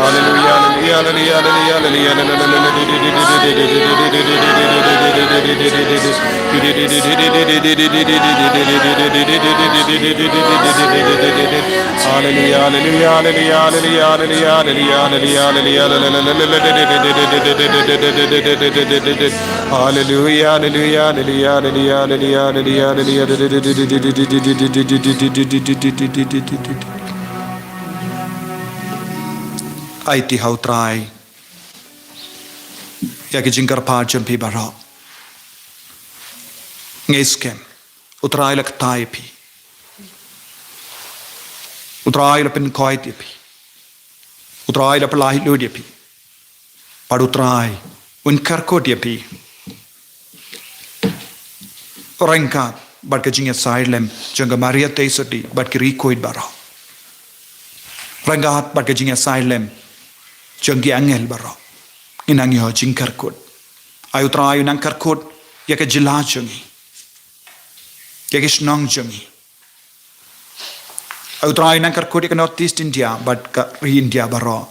Hallelujah, hallelujah, hallelujah, hallelujah, hallelujah, hallelujah. Hallelujah, hallelujah, hallelujah, hallelujah, hallelujah, hallelujah, hallelujah, hallelujah, hallelujah, hallelujah, hallelujah, hallelujah. Hallelujah, hallelujah, hallelujah, hallelujah, hallelujah, hallelujah, hallelujah. Aiti ha U Trai ïa ki jingkyrpad jong phi baroh. Ngi skhem U Trai la ktai ïa phi. U Trai la pynkoit ïa phi. U Trai la pyllait lut ïa phi. Bad U Trai un kyrkhu ïa phi. Ryngkat bad ka jingïasaid lem jong ka Maria Theisotti bad ki riewkhuid baroh. Ryngkat bad ka jingïasaid lem jong ki angel baroh. Ngi nang ïoh jingkyrkhu. Ai U Trai u nang kyrkhu ïa ka jylla jong ngi, ïa ki shnong jong ngi. Ai U Trai u nang kyrkhu ïa ka North East India bad ka ri India baroh.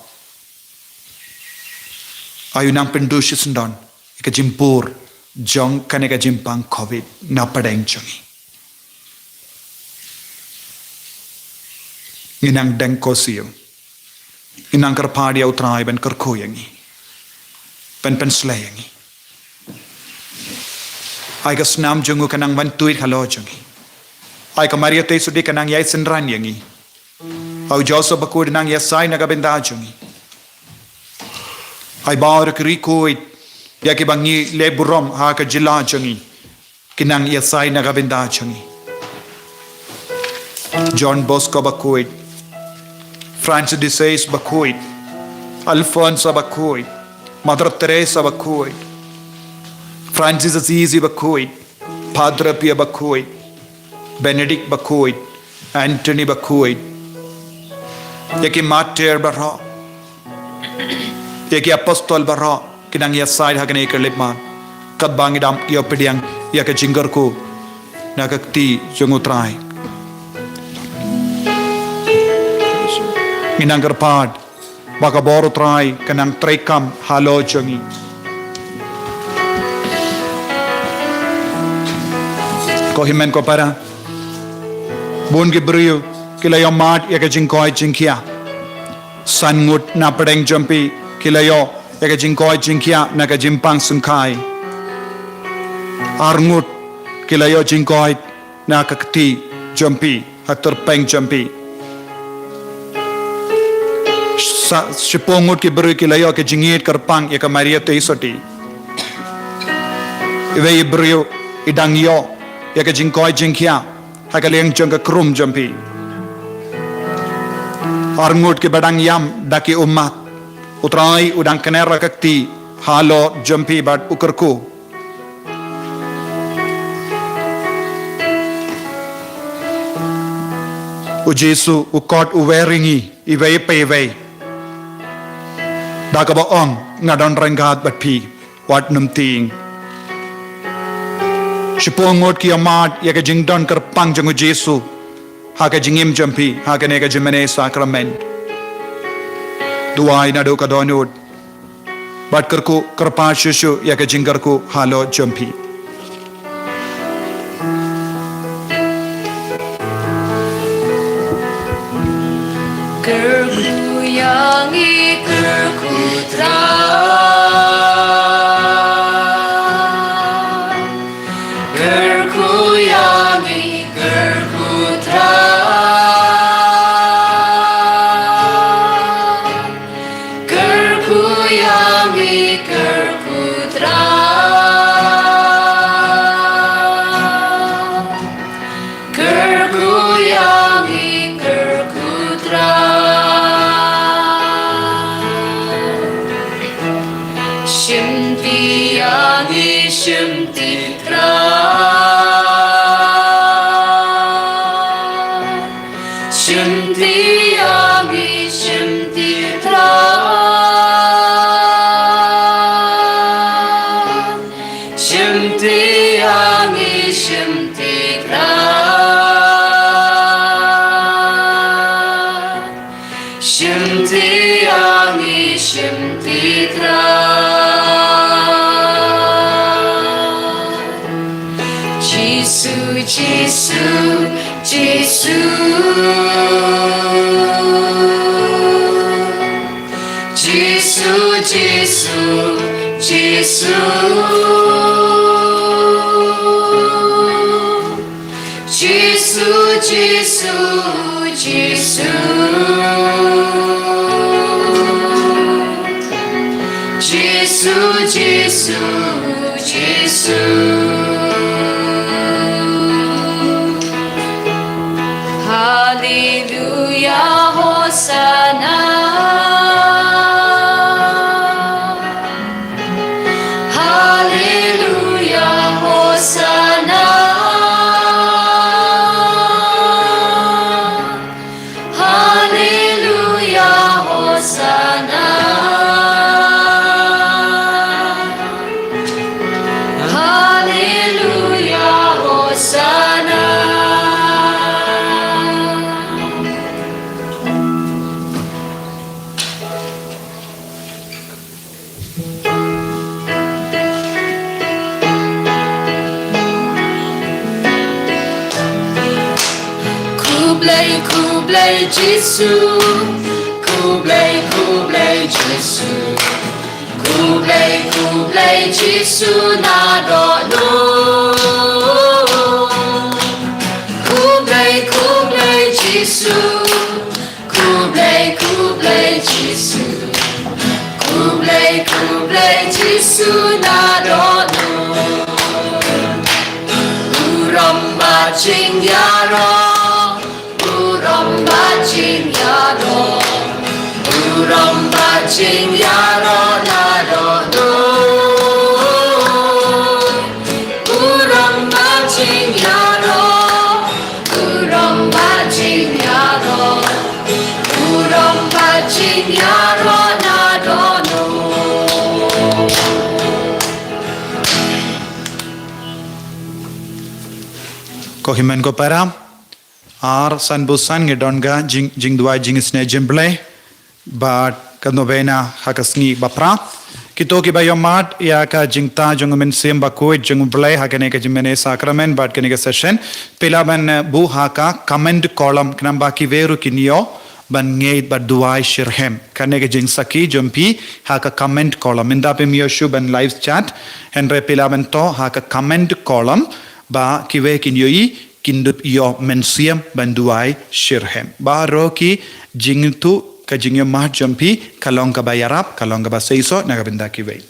Ai u nang pynduh shisyndon ïa ka jingpur jong kane ka jingpang covid na pdeng jong ngi. Ngi nang deng khublei. Ngi nang kyrpad ïa U Trai ban kyrkhu ïa ngi, ban pynshlei ïa ngi. Ai ka snam jong u ka nang wan tuid halor jong ngi. Ai ka Maria Theisotti ka nang ïai synran ïa ngi. Ai U Joseph Bakhuid u nang ïasaid na ka bynta jong ngi. Ai baroh ki riewkhuid ïa kiba ngi leh burom ha ka jylla jong ngi, ki nang ïasaid na ka bynta jong ngi. John Bosco Bakhuid, Francis de Sales Bakhuid, Alfonso Bakhuid, Mother Teresa Bakhuid, Francis Assisi Bakhuid, Padre Pio Bakhuid, Benedict Bakhuid, Anthony Bakhuid, ïa ki martyr baroh, ïa ki apostol baroh, ki nang ïasaid ha kane ka khyllipmat. Katba ngi dang ïoh pdiang ïa ka jingkyrkhu na ka kti jong U Trai, ngi nang kyrpad ba ka bor U Trai ka nang treikam halor jong ngi. Ko hynmen ko para, bun ki briew ki la ïoh mad ïa ka jingkoit jingkhiah. San ngut na pdeng jong phi ki la ïoh ïa ka jingkoit jingkhiah na ka jingpang syngkai. Ar ngut ki la ïoh jingkoit na ka kti jong phi, ha ka tyrpeng jong phi. Sa, shiphew ngut ki briew ki la ïoh ka jingïeit kyrpang ïa ka Maria Theisotti. Iwei i briew i dang ïoh ïa ka jingkoit jingkhiah ha ka liang jong ka krum jong phi. Ar ngut kiba dang ïam da ki ummat, U Trai u dang kner ha ka kti halor jong phi bad u kyrkhu. U Jisu u kot u wer ïa ngi iwei pa iwei da kaba ong, nga don ryngkat bad phi wat nym tieng. Shiphew ngut ki ïoh mad ïa ka jingdon kyrpang jong u Jisu ha ka jingim jong phi ha kane ka jingmane sakramen. Duwai naduh ka dohnud bad kyrkhu kyrpad shuh shuh ïa ka jingkyrkhu halor jong phi. Kyrkhu ïa ngi, kyrkhu Trai. Kyrkhu ïa ngi, kyrkhu Trai. Kyrkhu ïa ngi, kyrkhu Trai. Kyrkhu ïa ngi, kyrkhu Trai. Shim ti ïa ngi, shim ti Trai. Shimti ang i shimti kra. Shimti ang i shimti kra. Jisu, Jisu, Jisu. Jisu, Jisu, Jisu. Jisu, Jisu, Jisu. Jisu, Jisu, Jisu. Haleluya, Hosana. Haleluya, Hosana. Haleluya, Hosana. Haleluya, Hosana. Khublei, khublei Jisu. Khublei, khublei Jisu. Khublei, khublei Jisu na dohnud. Khublei, khublei Jisu. Khublei, khublei Jisu. Khublei, khublei Jisu na dohnud. Burom bad jingïaroh. Burom bad jingïaroh. Burom bad jingïaroh na dohnud. Burom bad jingïaroh. Burom bad jingïaroh. Burom bad jingïaroh na dohnud. Ko hynmen ko para, ar san bad san ngi don ka jing, jingduwai jingsnei jong U Blei. Bad ka nobena ha ka sngi ba phra. Kito kiba ïohmad ïa ka jingthaw jong U Mynsiem Bakhuid jong U Blei ha kane ka jingmane sakramen bad kane ka session, phi lah ban, eh, buh ha ka comment column, khnang ba kiwei ruh kin ïoh ban ngeit bad duwai shitrhem. Kane ka jingsakhi jong phi ha ka comment column. Ynda phim ïoh shuh ban live chat, hynrei phi lah ban thoh ha ka comment column ba kiwei kin ïohi, kin dup ïoh mynsiem ban duwai shitrhem. Baroh ki jingïathuh, ka jingïohmad jong phi ka long kaba ïarap, ka long kaba seisoh na ka bynta kiwei.